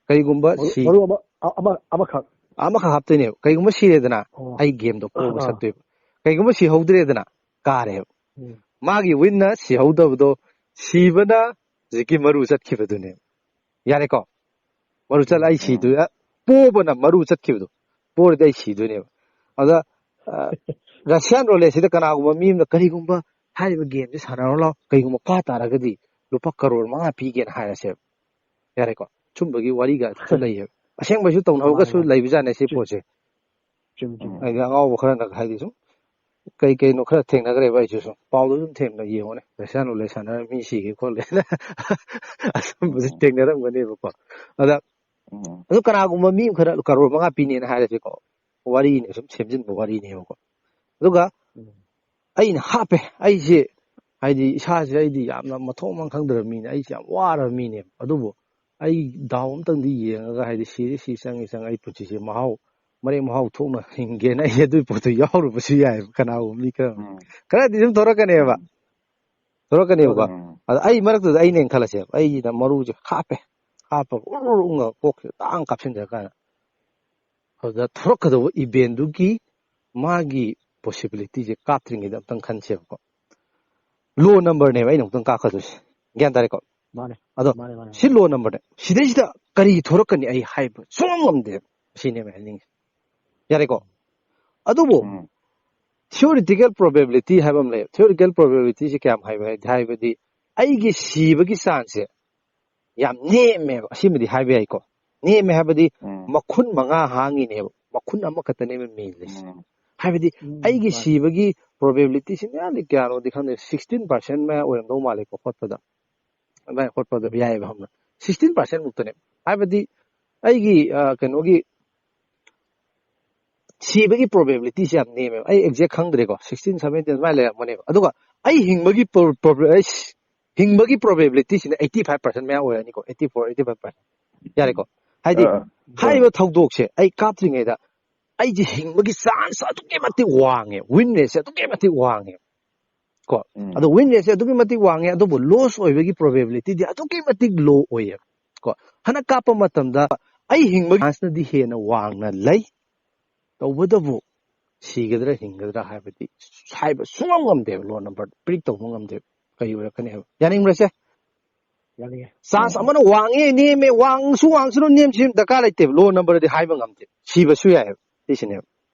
ꯀꯩꯒꯨꯝꯕ ꯃꯔꯨ ꯁꯤ ꯃꯔꯨ ꯑꯃ ꯑ- ꯑꯃ ꯑꯃꯈꯛ꯫ ꯑꯃꯈꯛ ꯍꯥꯞꯇꯣꯏꯅꯦꯕ꯫ ꯀꯩꯒꯨꯝꯕ ꯁꯤꯔꯦꯗꯅ ꯑꯣ꯫ ꯑꯩ ꯒꯦꯝꯗꯣ ꯄꯣꯕ ꯑꯥ꯫ ꯁꯛꯇꯣꯏꯕ꯫ ꯀꯩꯒꯨꯝꯕ ꯁꯤꯍꯧꯗ꯭ꯔꯦꯗꯅ ꯀꯥꯔꯦꯕ꯫ ꯎꯝ꯫ ꯃꯥꯒꯤ ꯋꯤꯟꯅ ꯁꯤꯍꯧꯗꯕꯗꯣ, ꯁꯤꯕꯅ ꯍꯧꯖꯤꯛꯀꯤ ꯃꯔꯨ ꯆꯠꯈꯤꯕꯗꯨꯅꯦꯕ꯫ ꯌꯥꯔꯦꯀꯣ? ꯃꯔꯨ ꯆꯠꯂ ꯑꯩ ꯁꯤꯗꯣꯏ꯫ ꯑ, ꯄꯣꯕꯅ ꯃꯔꯨ ꯆꯠꯈꯤꯕꯗꯣ, ꯄꯣꯔꯗꯤ ꯑꯩ ꯁꯤꯗꯣꯏꯅꯦꯕ꯫ ꯑꯗ ꯑ, ꯔꯁꯤꯌꯥꯟ ꯔꯣꯂꯦꯠꯁꯤꯗ ꯀꯅꯥꯒꯨꯝꯕ ꯃꯤ ꯑꯃꯅ ꯀꯔꯤꯒꯨꯝꯕ ꯍꯥꯏꯔꯤꯕ ꯒꯦꯝꯁꯦ ꯁꯥꯟꯅꯔꯣ ꯂꯥꯎ, ꯀꯩꯒꯨꯝꯕ ꯀꯥ ꯇꯥꯔꯒꯗꯤ ꯂꯨꯄꯥ ꯀꯔꯣꯔ ꯃꯉꯥ ꯄꯤꯒꯦꯅ ꯍꯥꯏꯔꯁꯦꯕ꯫ ꯌꯥꯔꯦꯀꯣ? ꯁꯨꯝꯕꯒꯤ ꯋꯥꯔꯤꯒꯁꯨ ꯂꯩꯌꯦꯕ꯫ ꯑꯁꯦꯡꯕꯩꯁꯨ ꯇꯧꯅꯕꯒꯁꯨ ꯃꯥꯅꯦ, ꯃꯥꯅꯦ꯫ ꯂꯩꯕꯖꯥꯠꯅꯦ ꯁꯤ ꯆꯨꯝ-, ꯄꯣꯠꯁꯦ꯫ ꯆꯨꯝ, ꯆꯨꯝ꯫ ꯍꯥꯏꯗꯤ ꯑꯉꯥꯎꯕ ꯈꯔꯅ ꯍꯥꯏꯗꯤ ꯁꯨꯝ ꯀꯩ ꯀꯩꯅꯣ ꯈꯔ ꯊꯦꯡꯅꯈ꯭ꯔꯦꯕ꯫ ꯑꯩꯁꯨ ꯁꯨꯝ ꯄꯥꯎꯗ ꯁꯨꯝ ꯊꯦꯡꯅ ꯌꯦꯡꯉꯨꯅꯦ, ꯔꯁꯤꯌꯥꯟ ꯔꯣꯂꯦꯠ ꯁꯥꯟꯅꯔ ꯃꯤ ꯁꯤꯒꯦ ꯈꯣꯠꯂꯦꯅ ꯑꯁꯨꯝꯕꯁꯨ ꯎꯝ꯫ ꯊꯦꯡꯅꯔꯝꯒꯅꯦꯕꯀꯣ꯫ ꯑꯗ ꯎꯝ꯫ ꯑꯗꯨ ꯀꯅꯥꯒꯨꯝꯕ ꯃꯤ ꯈꯔ ꯀꯔꯣꯔ ꯃꯉꯥ ꯄꯤꯅꯦꯅ ꯍꯥꯏꯔꯁꯤꯀꯣ, ꯋꯥꯔꯤꯅꯦ, ꯁꯨꯝ ꯁꯦꯝꯖꯤꯟꯕ ꯋꯥꯔꯤꯅꯦꯕꯀꯣ꯫ ꯑꯗꯨꯒ ꯎꯝ꯫ ꯑꯩꯅ ꯍꯥꯞꯄꯦ, ꯑꯩꯁꯦ ꯍꯥꯏꯗꯤ ꯏꯁꯥꯁꯦ ꯑꯩꯗꯤ ꯌꯥꯝꯅ ꯃꯊꯣꯡ ꯃꯔꯝ ꯈꯪꯗ꯭ꯔꯕ ꯃꯤꯅꯦ, ꯑꯩꯁꯦ ꯌꯥꯝ ꯋꯥꯔꯕ ꯃꯤꯅꯦꯕ꯫ ꯑꯗꯨꯕꯨ ꯑꯩ ꯗꯥꯎ ꯑꯝꯇꯪꯗꯤ ꯌꯦꯡꯉꯒ, ꯍꯥꯏꯗꯤ ꯁꯤꯔꯦ ꯁꯤ ꯆꯪꯉꯤ ꯆꯪꯉꯤ, ꯑꯩ ꯄꯨꯟꯁꯤꯁꯦ ꯃꯍꯥꯎ, ꯃꯔꯦꯛ ꯃꯍꯥꯎ ꯊꯣꯛꯅ ꯍꯤꯡꯒꯦꯅ ꯑꯩ ꯑꯗꯨꯒꯤ ꯄꯣꯠꯇꯣ ꯌꯥꯎꯔꯨꯕꯁꯨ ꯌꯥꯏꯑꯕ꯫ ꯀꯅꯥꯒꯨꯝꯕ ꯃꯤ ꯈꯔ ꯑꯃ꯫ ꯎꯝ꯫ ꯈꯔꯗꯤ ꯑꯗꯨꯝ ꯊꯣꯔꯛꯀꯅꯦꯕ꯫ ꯎꯝ꯫ ꯊꯣꯔꯛꯀꯅꯦꯕꯀꯣ꯫ ꯊꯣꯔꯛꯀꯅꯤ, ꯎꯝ꯫ ꯑꯗ ꯑꯩ ꯃꯔꯛꯇꯨꯗ ꯑꯩꯅ ꯈꯜꯂꯁꯦꯕ, ꯑꯩꯅ ꯃꯔꯨꯁꯦ ꯍꯥꯞꯄꯦ, ꯍꯥꯞꯄꯒ ꯎꯔꯨ ꯎꯔꯨ ꯎꯪꯉꯒ ꯀꯣꯛꯁꯤꯗ ꯇꯥꯡ ꯀꯥꯞꯁꯤꯟꯖꯔ ꯀꯥꯟꯗ, ꯑꯗꯨꯗ ꯊꯣꯔꯛꯀꯗꯧꯕ ꯏꯚꯦꯟꯗꯨꯒꯤ ꯃꯥꯒꯤ ꯄꯣꯁꯤꯕꯤꯂꯤꯇꯤꯁꯦ ꯀꯥꯞꯇ꯭ꯔꯤꯉꯩꯗ ꯑꯝꯇꯪ ꯈꯟꯁꯦꯕꯀꯣ꯫ ꯂꯣ ꯅꯝꯕꯔꯅꯦꯕ ꯑꯩꯅ ꯑꯃꯨꯛꯇꯪ ꯀꯥꯞꯀꯗꯣꯏꯁꯦ꯫ ꯒ꯭ꯌꯥꯟ ꯇꯥꯔꯦꯀꯣ? ꯃꯥꯅꯦ꯫ ꯑꯗꯣ ꯃꯥꯅꯦ, ꯃꯥꯅꯦ, ꯁꯤ ꯃꯥꯅꯦ꯫ Low number ꯅꯦ꯫ ꯁꯤꯗꯩꯁꯤꯗ ꯀꯔꯤ ꯊꯣꯔꯛꯀꯅꯤ ꯑꯩ ꯍꯥꯏꯕ ꯁꯨꯡꯉꯝ ꯉꯝꯗꯦꯕ꯫ ꯁꯤꯅꯦꯕ ꯍꯥꯏꯅꯤꯡꯉꯤꯁꯦ꯫ ꯌꯥꯔꯦꯀꯣ? ꯑꯗꯨꯕꯨ, ꯎꯝ꯫ Theoretical probability ꯍꯥꯏꯕ ꯑꯃ ꯂꯩ꯫ Theoretical probability ꯁꯤ ꯀꯌꯥꯝ ꯍꯥꯏꯕ ꯍꯥꯏ-, ꯍꯥꯏꯕꯗꯤ, ꯑꯩꯒꯤ ꯁꯤꯕꯒꯤ chance ꯁꯦ ꯌꯥꯝ ꯅꯦꯝꯃꯦꯕ꯫ ꯑꯁꯤꯃꯗꯤ ꯍꯥꯏꯕ ꯌꯥꯏꯀꯣ꯫ ꯅꯦꯝꯃꯦ ꯍꯥꯏꯕꯗꯤ, ꯎꯝ꯫ ꯃꯈꯨꯟ ꯃꯉꯥ ꯍꯥꯡꯉꯤꯅꯦꯕ꯫ ꯃꯈꯨꯟ ꯑꯃꯈꯛꯇꯅꯦꯕ ꯃꯦꯜꯂꯤꯁꯦ꯫ ꯎꯝ꯫ ꯍꯥꯏꯕꯗꯤ, ꯎꯝ, ꯑꯩꯒꯤ ꯃꯥꯅꯦ꯫ ꯁꯤꯕꯒꯤ probability ꯁꯤ ꯃꯌꯥꯝꯗꯤ ꯀꯌꯥꯅꯣꯗꯤ ꯈꯪꯗꯦ, sixteen percent ꯃꯌꯥ ꯑꯣꯏꯔꯝꯗꯧ ꯃꯥꯜꯂꯦꯀꯣ, ꯍꯣꯠꯄꯗ꯫ ꯑꯗꯨꯃꯥꯏꯅ ꯍꯣꯠꯄꯗ ꯌꯥꯏꯑꯕ, ꯈꯪꯕ꯭ꯔꯥ? Sixteen percent ꯃꯨꯛꯇꯅꯦ꯫ ꯍꯥꯏꯕꯗꯤ, ꯑꯩꯒꯤ, ꯑ, ꯀꯩꯅꯣꯒꯤ, ꯁꯤꯕꯒꯤ probability ꯁꯦ ꯌꯥꯝ ꯅꯦꯝꯃꯦꯕ꯫ ꯑꯩ exact ꯈꯪꯗ꯭ꯔꯦꯀꯣ, sixteen, seventeen ꯑꯗꯨꯃꯥꯏꯅ ꯂꯩꯔꯝꯒꯅꯦꯕ꯫ ꯑꯗꯨꯒ ꯑꯩ ꯍꯤꯡꯕꯒꯤ pro-, prob-, ꯑꯩ ꯁ-, ꯍꯤꯡꯕꯒꯤ probability ꯁꯤꯅ eighty five percent ꯃꯌꯥ ꯑꯣꯏꯔꯅꯤꯀꯣ, eighty four, eighty five percent꯫ ꯌꯥꯔꯦꯀꯣ? ꯍꯥꯏꯗꯤ, ꯑ, ꯑ꯫ ꯍꯥꯏꯔꯤꯕ ꯊꯧꯗꯣꯛꯁꯦ ꯑꯩ ꯀꯥꯞꯇ꯭ꯔꯤꯉꯩꯗ ꯑꯩꯁꯦ ꯍꯤꯡꯕꯒꯤ chance ꯑꯗꯨꯛꯀꯤ ꯃꯇꯤꯛ ꯋꯥꯡꯉꯦ, win rate ꯁꯦ ꯑꯗꯨꯛꯀꯤ ꯃꯇꯤꯛ ꯋꯥꯡꯉꯦ꯫ ꯀꯣ꯫ ꯎꯝ꯫ ꯑꯗꯣ win rate ꯁꯦ ꯑꯗꯨꯛꯀꯤ ꯃꯇꯤꯛ ꯋꯥꯡꯉꯦ, ꯑꯗꯨꯕꯨ loss ꯑꯣꯏꯕꯒꯤ probability ꯗꯤ ꯑꯗꯨꯛꯀꯤ ꯃꯇꯤꯛ low ꯑꯣꯏꯌꯦ꯫ ꯀꯣ꯫ ꯍꯟꯗꯛ ꯀꯥꯞꯄ ꯃꯇꯝꯗ ꯑꯩ ꯍꯤꯡꯕꯒꯤ chance ꯅꯗꯤ ꯍꯦꯟꯅ ꯋꯥꯡꯅ ꯂꯩ꯫ ꯇꯧꯕꯇꯕꯨ ꯁꯤꯒꯗ꯭ꯔꯥ ꯍꯤꯡꯒꯗ꯭ꯔꯥ ꯍꯥꯏꯕꯗꯤ, ꯍꯥꯏꯕ ꯁꯨꯡꯉꯝ ꯉꯝꯗꯦꯕ, low number predict ꯇꯧꯕ ꯉꯝꯗꯦꯕ꯫ ꯀꯔꯤ ꯑꯣꯏꯔꯛꯀꯅꯤ ꯍꯥꯏꯕ꯫ ꯌꯥꯅꯤꯡꯕ꯭ꯔꯁꯦ? ꯌꯥꯅꯤꯡꯉꯦ꯫ Chance ꯌꯥꯅꯤꯡꯉꯦ꯫ ꯑꯃꯅ ꯋꯥꯡꯉꯦ, ꯅꯦꯝꯃꯦ, ꯋꯥꯡꯁꯨ ꯋꯥꯡꯁꯅꯨ, ꯅꯦꯝꯁꯨ ꯅꯦꯝ ꯗꯔꯀꯥꯔ ꯂꯩꯇꯦꯕ꯫ Low number ꯗꯤ ꯍꯥꯏꯕ ꯉꯝꯗꯦ꯫ ꯁꯤꯕꯁꯨ ꯌꯥꯏꯑꯕ꯫ ꯁꯤꯁꯤꯅꯦꯕ꯫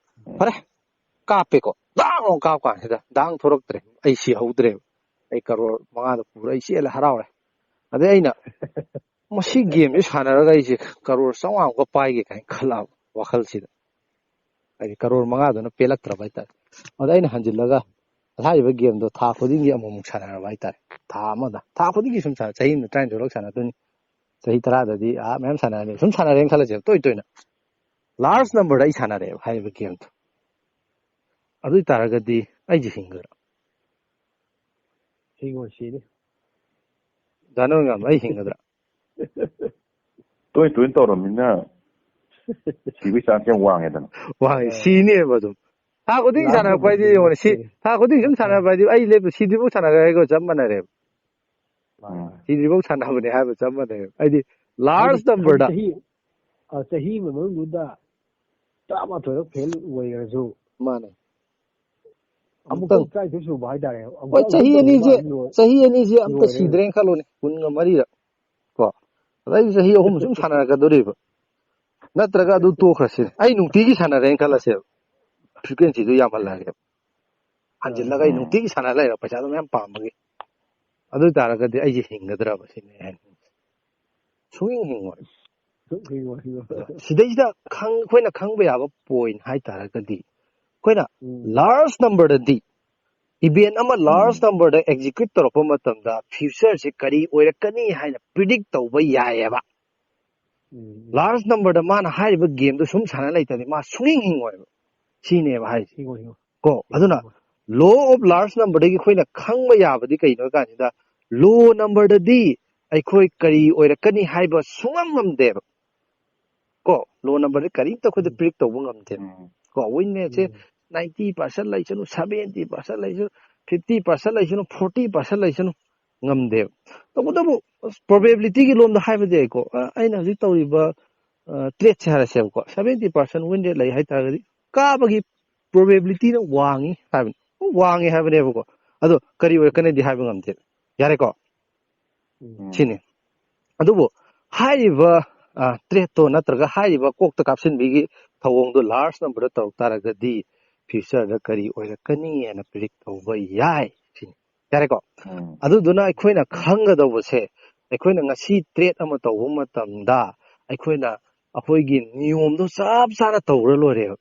ꯎꯝ꯫ ꯐꯔꯦ꯫ ꯀꯥꯞꯄꯦꯀꯣ꯫ ꯗꯥꯡ ꯑꯃꯨꯛ ꯀꯥꯞꯄ ꯀꯥꯟꯁꯤꯗ ꯗꯥꯡ ꯊꯣꯔꯛꯇ꯭ꯔꯦ꯫ ꯑꯩ ꯁꯤꯍꯧꯗ꯭ꯔꯦꯕ꯫ ꯑꯩ ꯀꯔꯣꯔ ꯃꯉꯥꯗꯣ ꯄꯨꯔ ꯑꯩ ꯆꯦꯜꯂꯦ, ꯍꯔꯥꯎꯔꯦ꯫ ꯑꯗꯩ ꯑꯩꯅ, "ꯃꯁꯤ game ꯁꯦ ꯁꯥꯟꯅꯔꯒ ꯑꯩꯁꯦ ꯀꯔꯣꯔ ꯆꯥꯝꯃꯉꯥ ꯑꯃꯨꯛꯀ ꯄꯥꯏꯒꯦ" ꯀꯥꯏꯅ ꯈꯜꯂꯛꯑꯕ ꯋꯥꯈꯜꯁꯤꯗ꯫ ꯍꯥꯏꯗꯤ ꯀꯔꯣꯔ ꯃꯉꯥꯗꯨꯅ ꯄꯦꯜꯂꯛꯇ꯭ꯔꯕ ꯍꯥꯏꯇꯥꯔꯦ꯫ ꯑꯗ ꯑꯩꯅ ꯍꯟꯖꯤꯜꯂꯒ ꯍꯥꯏꯔꯤꯕ game ꯗꯣ ꯊꯥ ꯈꯨꯗꯤꯡꯒꯤ ꯑꯃꯨꯛꯃꯨꯛ ꯁꯥꯟꯅꯔꯕ ꯍꯥꯏꯇꯥꯔꯦ꯫ ꯊꯥ ꯑꯃꯗ꯫ ꯊꯥ ꯈꯨꯗꯤꯡꯒꯤ ꯁꯨꯝ ꯁꯥꯟꯅ-, ꯆꯍꯤ ꯑꯃꯗ ꯇꯔꯥꯅꯤꯊꯣꯏꯔꯛ ꯁꯥꯟꯅꯗꯣꯏꯅꯤ꯫ ꯆꯍꯤ ꯇꯔꯥꯗꯗꯤ ꯑꯥ ꯃꯌꯥꯝ ꯁꯥꯟꯅꯔꯅꯤ꯫ ꯁꯨꯝ ꯁꯥꯟꯅꯔꯦꯅ ꯈꯜꯂꯁꯦꯕ, ꯇꯣꯏ ꯇꯣꯏꯅ꯫ Large number ꯗ ꯑꯩ ꯁꯥꯟꯅꯔꯦꯕ ꯍꯥꯏꯔꯤꯕ game ꯗꯣ꯫ ꯑꯗꯨ ꯑꯣꯏ ꯇꯥꯔꯒꯗꯤ ꯑꯩꯁꯦ ꯍꯤꯡꯒꯗ꯭ꯔꯥ? ꯍꯤꯡꯉꯣꯏ, ꯁꯤꯅꯤ꯫ ꯗꯥ ꯅꯣꯡꯉꯥꯟꯕ, ꯑꯩ ꯍꯤꯡꯒꯗ꯭ꯔꯥ? ꯇꯣꯏ ꯇꯣꯏꯅ ꯇꯧꯔꯕꯅꯤꯅ ꯁꯤꯕꯒꯤ chance ꯌꯥꯝ ꯋꯥꯡꯉꯦꯗꯅ꯫ ꯋꯥꯡꯉꯦ, ꯑ꯫ ꯁꯤꯅꯦꯕ ꯑꯗꯨꯝ꯫ ꯊꯥ ꯈꯨꯗꯤꯡꯒꯤ large ꯁꯥꯟꯅꯔꯛꯄ number ꯍꯥꯏꯗꯤ ꯁꯤꯅꯤ, ꯌꯦꯡꯉꯣꯅꯦ, ꯁꯤ ꯁꯤꯅꯤ꯫ ꯊꯥ ꯈꯨꯗꯤꯡꯒꯤ ꯁꯨꯝ ꯑ, ꯑ꯫ ꯁꯥꯟꯅꯔꯛꯄ ꯍꯥꯏꯗꯤ ꯑꯩ ꯂꯦꯞꯄ ꯁꯤꯗ꯭ꯔꯤꯐꯥꯎ ꯁꯥꯟꯅꯔꯦ ꯍꯥꯏꯒ ꯆꯞ ꯃꯥꯟꯅꯔꯦꯕ꯫ ꯎꯝ꯫ ꯁꯤꯗ꯭ꯔꯤꯐꯥꯎ ꯁꯥꯟꯅꯕꯅꯦ ꯍꯥꯏꯕ ꯆꯞ ꯃꯥꯟꯅꯩꯕ꯫ ꯍꯥꯏꯗꯤ large ꯍꯥꯏꯗꯤ, number ꯍꯥꯏꯗꯤ ꯗ꯫ ꯆꯍꯤ, ꯑ, ꯆꯍꯤ ꯑꯃ ꯃꯅꯨꯡꯗꯨꯗ ꯇꯔꯥꯃꯥꯊꯣꯏꯔꯛ fail ꯑꯣꯏꯔꯁꯨ꯫ ꯃꯥꯅꯦ꯫ ꯑꯃꯨꯛꯇꯪ ꯇꯔꯥꯅꯤꯊꯣꯏ ꯁꯨꯕ ꯍꯥꯏꯇꯥꯔꯦ꯫ ꯍꯣꯏ, ꯆꯍꯤ ꯑꯅꯤꯁꯦ, ꯆꯍꯤ ꯑꯅꯤꯁꯦ ꯑꯝꯇ ꯁꯤꯗ꯭ꯔꯦꯅ ꯈꯜꯂꯣꯅꯦ, ꯀꯨꯟꯒ ꯃꯔꯤꯗ ꯀꯣ꯫ ꯑꯗꯩ ꯆꯍꯤ ꯑꯍꯨꯝ ꯁꯨꯝ ꯁꯥꯟꯅꯔꯛꯀꯗꯣꯔꯤꯕ, ꯅꯠꯇ꯭ꯔꯒ ꯑꯗꯨ ꯇꯣꯛꯈ꯭ꯔꯁꯤ꯫ ꯑꯩ ꯅꯨꯡꯇꯤꯒꯤ ꯁꯥꯟꯅꯔꯦꯅ ꯈꯜꯂꯁꯦꯕ, ꯐ꯭ꯔꯤꯀ꯭ꯋꯦꯟꯁꯤꯗꯨ ꯌꯥꯝꯍꯜꯂꯛꯑꯒꯦꯕ, ꯍꯟꯖꯤꯜꯂꯒ ꯑꯩ ꯅꯨꯡꯇꯤꯒꯤ ꯁꯥꯟꯅ ꯂꯩꯔ ꯄꯩꯁꯥꯗꯣ ꯃꯌꯥꯝ ꯄꯥꯝꯕꯒꯤ꯫ ꯑꯗꯨ ꯑꯣꯏ ꯇꯥꯔꯒꯗꯤ ꯑꯩꯁꯦ ꯍꯤꯡꯒꯗ꯭ꯔꯕ ꯁꯤꯅꯦ ꯑꯩ ꯍꯥꯏꯅꯤꯡꯉꯤꯁꯦ꯫ ꯁꯨꯡꯍꯤꯡ ꯍꯤꯡꯉꯣꯏ꯫ ꯁꯤꯗꯩꯁꯤꯗ ꯑꯩꯈꯣꯏꯅ ꯈꯪꯕ ꯌꯥꯕ ꯄꯣꯏꯟ ꯍꯥꯏ ꯇꯥꯔꯒꯗꯤ, ꯑꯩꯈꯣꯏꯅ ꯂꯥꯔꯖ ꯅꯝꯕꯔꯗꯗꯤ, ꯏꯚꯦꯟ ꯑꯃ ꯂꯥꯔꯖ ꯅꯝꯕꯔꯗ ꯑꯦꯛꯖꯤꯀ꯭ꯌꯨꯠ ꯇꯧꯔꯛꯄ ꯃꯇꯝꯗ ꯐ꯭ꯌꯨꯆꯔꯁꯦ ꯀꯔꯤ ꯑꯣꯏꯔꯛꯀꯅꯤ ꯍꯥꯏꯅ ꯄ꯭ꯔꯤꯗꯤꯛ ꯇꯧꯕ ꯌꯥꯏꯑꯕ꯫ ꯂꯥꯔꯖ ꯅꯝꯕꯔꯗ ꯃꯥꯅ ꯍꯥꯏꯔꯤꯕ ꯒꯦꯝꯗꯣ ꯁꯨꯝ ꯁꯥꯟꯅ ꯂꯩꯇ꯭ꯔꯗꯤ ꯃꯥ ꯁꯨꯡꯍꯤꯡ ꯍꯤꯡꯉꯣꯏꯕ꯫ ꯁꯤꯅꯦꯕ ꯍꯥꯏꯁꯦ꯫ ꯀꯣ, ꯑꯗꯨꯅ ꯂꯣ ꯑꯣꯐ ꯂꯥꯔꯖ ꯅꯝꯕꯔꯗꯒꯤ ꯑꯩꯈꯣꯏꯅ ꯈꯪꯕ ꯌꯥꯕꯗꯤ ꯀꯩꯅꯣ ꯍꯥꯏ ꯀꯥꯟꯁꯤꯗ, ꯂꯣ ꯅꯝꯕꯔꯗꯗꯤ ꯑꯩꯈꯣꯏ ꯀꯔꯤ ꯑꯣꯏꯔꯛꯀꯅꯤ ꯍꯥꯏꯕ ꯁꯨꯡꯉꯝ ꯉꯝꯗꯦꯕ꯫ ꯀꯣ, ꯂꯣ ꯅꯝꯕꯔꯗꯤ ꯀꯔꯤꯝꯇ ꯑꯩꯈꯣꯏꯗ ꯄ꯭ꯔꯤꯗꯤꯛ ꯇꯧꯕ ꯉꯝꯗꯦꯕ꯫ ꯀꯣ, ꯋꯤꯟ ꯔꯦꯠꯁꯦ ꯅꯥꯏꯟꯇꯤ ꯄꯥꯔꯁꯦꯟ ꯂꯩꯁꯅꯨ, ꯁꯚꯦꯟꯇꯤ ꯄꯥꯔꯁꯦꯟ ꯂꯩꯁꯅꯨ, ꯐꯤꯐꯇꯤ ꯄꯥꯔꯁꯦꯟ ꯂꯩꯁꯅꯨ, ꯐꯣꯔꯇꯤ ꯄꯥꯔꯁꯦꯟ ꯂꯩꯁꯅꯨ, ꯉꯝꯗꯦꯕ꯫ ꯇꯧꯕꯇꯕꯨ ꯄ꯭ꯔꯣꯕꯦꯕꯤꯂꯤꯇꯤꯒꯤ ꯂꯣꯝꯗ ꯍꯥꯏꯕꯗꯤ ꯌꯥꯏꯀꯣ꯫ ꯑ, ꯑꯩꯅ ꯍꯧꯖꯤꯛ ꯇꯧꯔꯤꯕ ꯇ꯭ꯔꯦꯠꯁꯦ ꯍꯥꯏꯔꯁꯦꯕꯀꯣ, ꯁꯚꯦꯟꯇꯤ ꯄꯥꯔꯁꯦꯟ ꯋꯤꯟ ꯔꯦꯠ ꯂꯩ ꯍꯥꯏꯇꯥꯔꯒꯗꯤ ꯀꯥꯕꯒꯤ ꯄ꯭ꯔꯣꯕꯦꯕꯤꯂꯤꯇꯤꯅ ꯋꯥꯡꯉꯤ ꯍꯥꯏꯕꯅꯤ꯫ ꯋꯥꯡꯉꯤ ꯍꯥꯏꯕꯅꯦꯕꯀꯣ꯫ ꯑꯗꯣ ꯀꯔꯤ ꯑꯣꯏꯔꯛꯀꯅꯤꯗꯤ ꯍꯥꯏꯕ ꯉꯝꯗꯦ꯫ ꯌꯥꯔꯦꯀꯣ? ꯁꯤꯅꯤ꯫ ꯑꯗꯨꯕꯨ ꯍꯥꯏꯔꯤꯕ, ꯑ, ꯇ꯭ꯔꯦꯠꯇꯣ ꯅꯠꯇ꯭ꯔꯒ ꯍꯥꯏꯔꯤꯕ ꯀꯣꯛꯇ ꯀꯥꯞꯁꯤꯟꯕꯤꯒꯤ ꯊꯧꯑꯣꯡꯗꯣ ꯂꯥꯔꯖ ꯅꯝꯕꯔꯗ ꯇꯧꯔꯛ ꯇꯥꯔꯒꯗꯤ ꯐ꯭ꯌꯨꯆꯔꯗ ꯀꯔꯤ ꯑꯣꯏꯔꯛꯀꯅꯤ ꯍꯥꯏꯅ ꯄ꯭ꯔꯤꯗꯤꯛ ꯇꯧꯕ ꯌꯥꯏ ꯁꯤꯅꯤ꯫ ꯌꯥꯔꯦꯀꯣ? ꯑꯗꯨꯗꯨꯅ ꯑꯩꯈꯣꯏꯅ ꯈꯪꯒꯗꯧꯕꯁꯦ, ꯑꯩꯈꯣꯏꯅ ꯉꯁꯤ ꯇ꯭ꯔꯦꯠ ꯑꯃ ꯇꯧꯕ ꯃꯇꯝꯗ ꯑꯩꯈꯣꯏꯅ ꯑꯩꯈꯣꯏꯒꯤ ꯅꯤꯌꯣꯝꯗꯣ ꯆꯞ ꯆꯥꯅ ꯇꯧꯔ ꯂꯣꯏꯔꯦꯕ꯫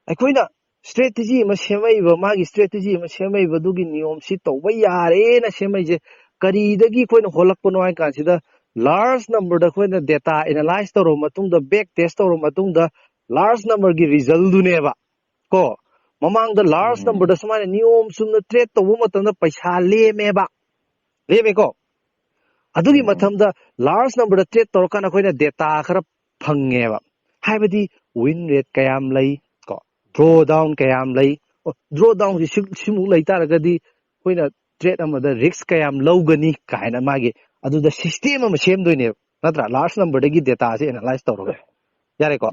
ꯑꯩꯈꯣꯏꯅ ꯁ꯭ꯇ꯭ꯔꯦꯇꯦꯖꯤ ꯑꯃ ꯁꯦꯝꯃꯛꯏꯕ, ꯃꯥꯒꯤ ꯁ꯭ꯇ꯭ꯔꯦꯇꯦꯖꯤ ꯑꯃ ꯁꯦꯝꯃꯛꯏꯕ, ꯑꯗꯨꯒꯤ ꯅꯤꯌꯣꯝꯁꯤ ꯇꯧꯕ ꯌꯥꯔꯦꯅ ꯁꯦꯝꯃꯛꯏꯁꯦ ꯀꯔꯤꯗꯒꯤ ꯑꯩꯈꯣꯏꯅ ꯍꯣꯜꯂꯛꯄꯅꯣ ꯍꯥꯏ ꯀꯥꯟꯁꯤꯗ, ꯂꯥꯔꯖ ꯅꯝꯕꯔꯗ ꯑꯩꯈꯣꯏꯅ ꯗꯦꯇꯥ ꯑꯦꯅꯥꯂꯥꯏꯁ ꯇꯧꯔꯕ ꯃꯇꯨꯡꯗ, ꯕꯦꯛ ꯇꯦꯁ ꯇꯧꯔꯕ ꯃꯇꯨꯡꯗ, ꯂꯥꯔꯖ ꯅꯝꯕꯔꯒꯤ ꯔꯤꯖꯜꯗꯨꯅꯦꯕ ꯀꯣ꯫ ꯃꯃꯥꯡꯗ ꯂꯥꯔꯖ ꯅꯝꯕꯔꯗ ꯁꯨꯃꯥꯏꯅ ꯅꯤꯌꯣꯝ ꯆꯨꯝꯅ ꯇ꯭ꯔꯦꯠ ꯇꯧꯕ ꯃꯇꯝꯗ ꯄꯩꯁꯥ ꯂꯦꯝꯃꯦꯕ, ꯂꯦꯝꯃꯦꯀꯣ꯫ ꯑꯗꯨꯒꯤ ꯃꯇꯝꯗ ꯂꯥꯔꯖ ꯅꯝꯕꯔꯗ ꯇ꯭ꯔꯦꯠ ꯇꯧꯔꯀꯥꯟꯗ ꯑꯩꯈꯣꯏꯅ ꯗꯦꯇꯥ ꯈꯔ ꯐꯪꯉꯦꯕ, ꯍꯥꯏꯕꯗꯤ ꯋꯤꯟ ꯔꯦꯠ ꯀꯌꯥꯝ ꯂꯩ ꯀꯣ, ꯗ꯭ꯔꯣ ꯗꯥꯎꯟ ꯀꯌꯥꯝ ꯂꯩ, ꯗ꯭ꯔꯣ ꯗꯥꯎꯟꯁꯤ ꯁꯤꯃꯨꯛ ꯂꯩ ꯇꯥꯔꯒꯗꯤ ꯑꯩꯈꯣꯏꯅ ꯇ꯭ꯔꯦꯠ ꯑꯃꯗ ꯔꯤꯁꯛ ꯀꯌꯥꯝ ꯂꯧꯒꯅꯤ ꯀꯥꯏꯅ ꯃꯥꯒꯤ ꯑꯗꯨꯗ ꯁꯤꯁꯇꯦꯝ ꯑꯃ ꯁꯦꯝꯗꯣꯏꯅꯦꯕ, ꯅꯠꯇ꯭ꯔꯥ? ꯂꯥꯔꯖ ꯅꯝꯕꯔꯗꯒꯤ ꯗꯦꯇꯥꯁꯦ ꯑꯦꯅꯥꯂꯥꯏꯁ ꯇꯧꯔꯒ꯫ ꯌꯥꯔꯦꯀꯣ?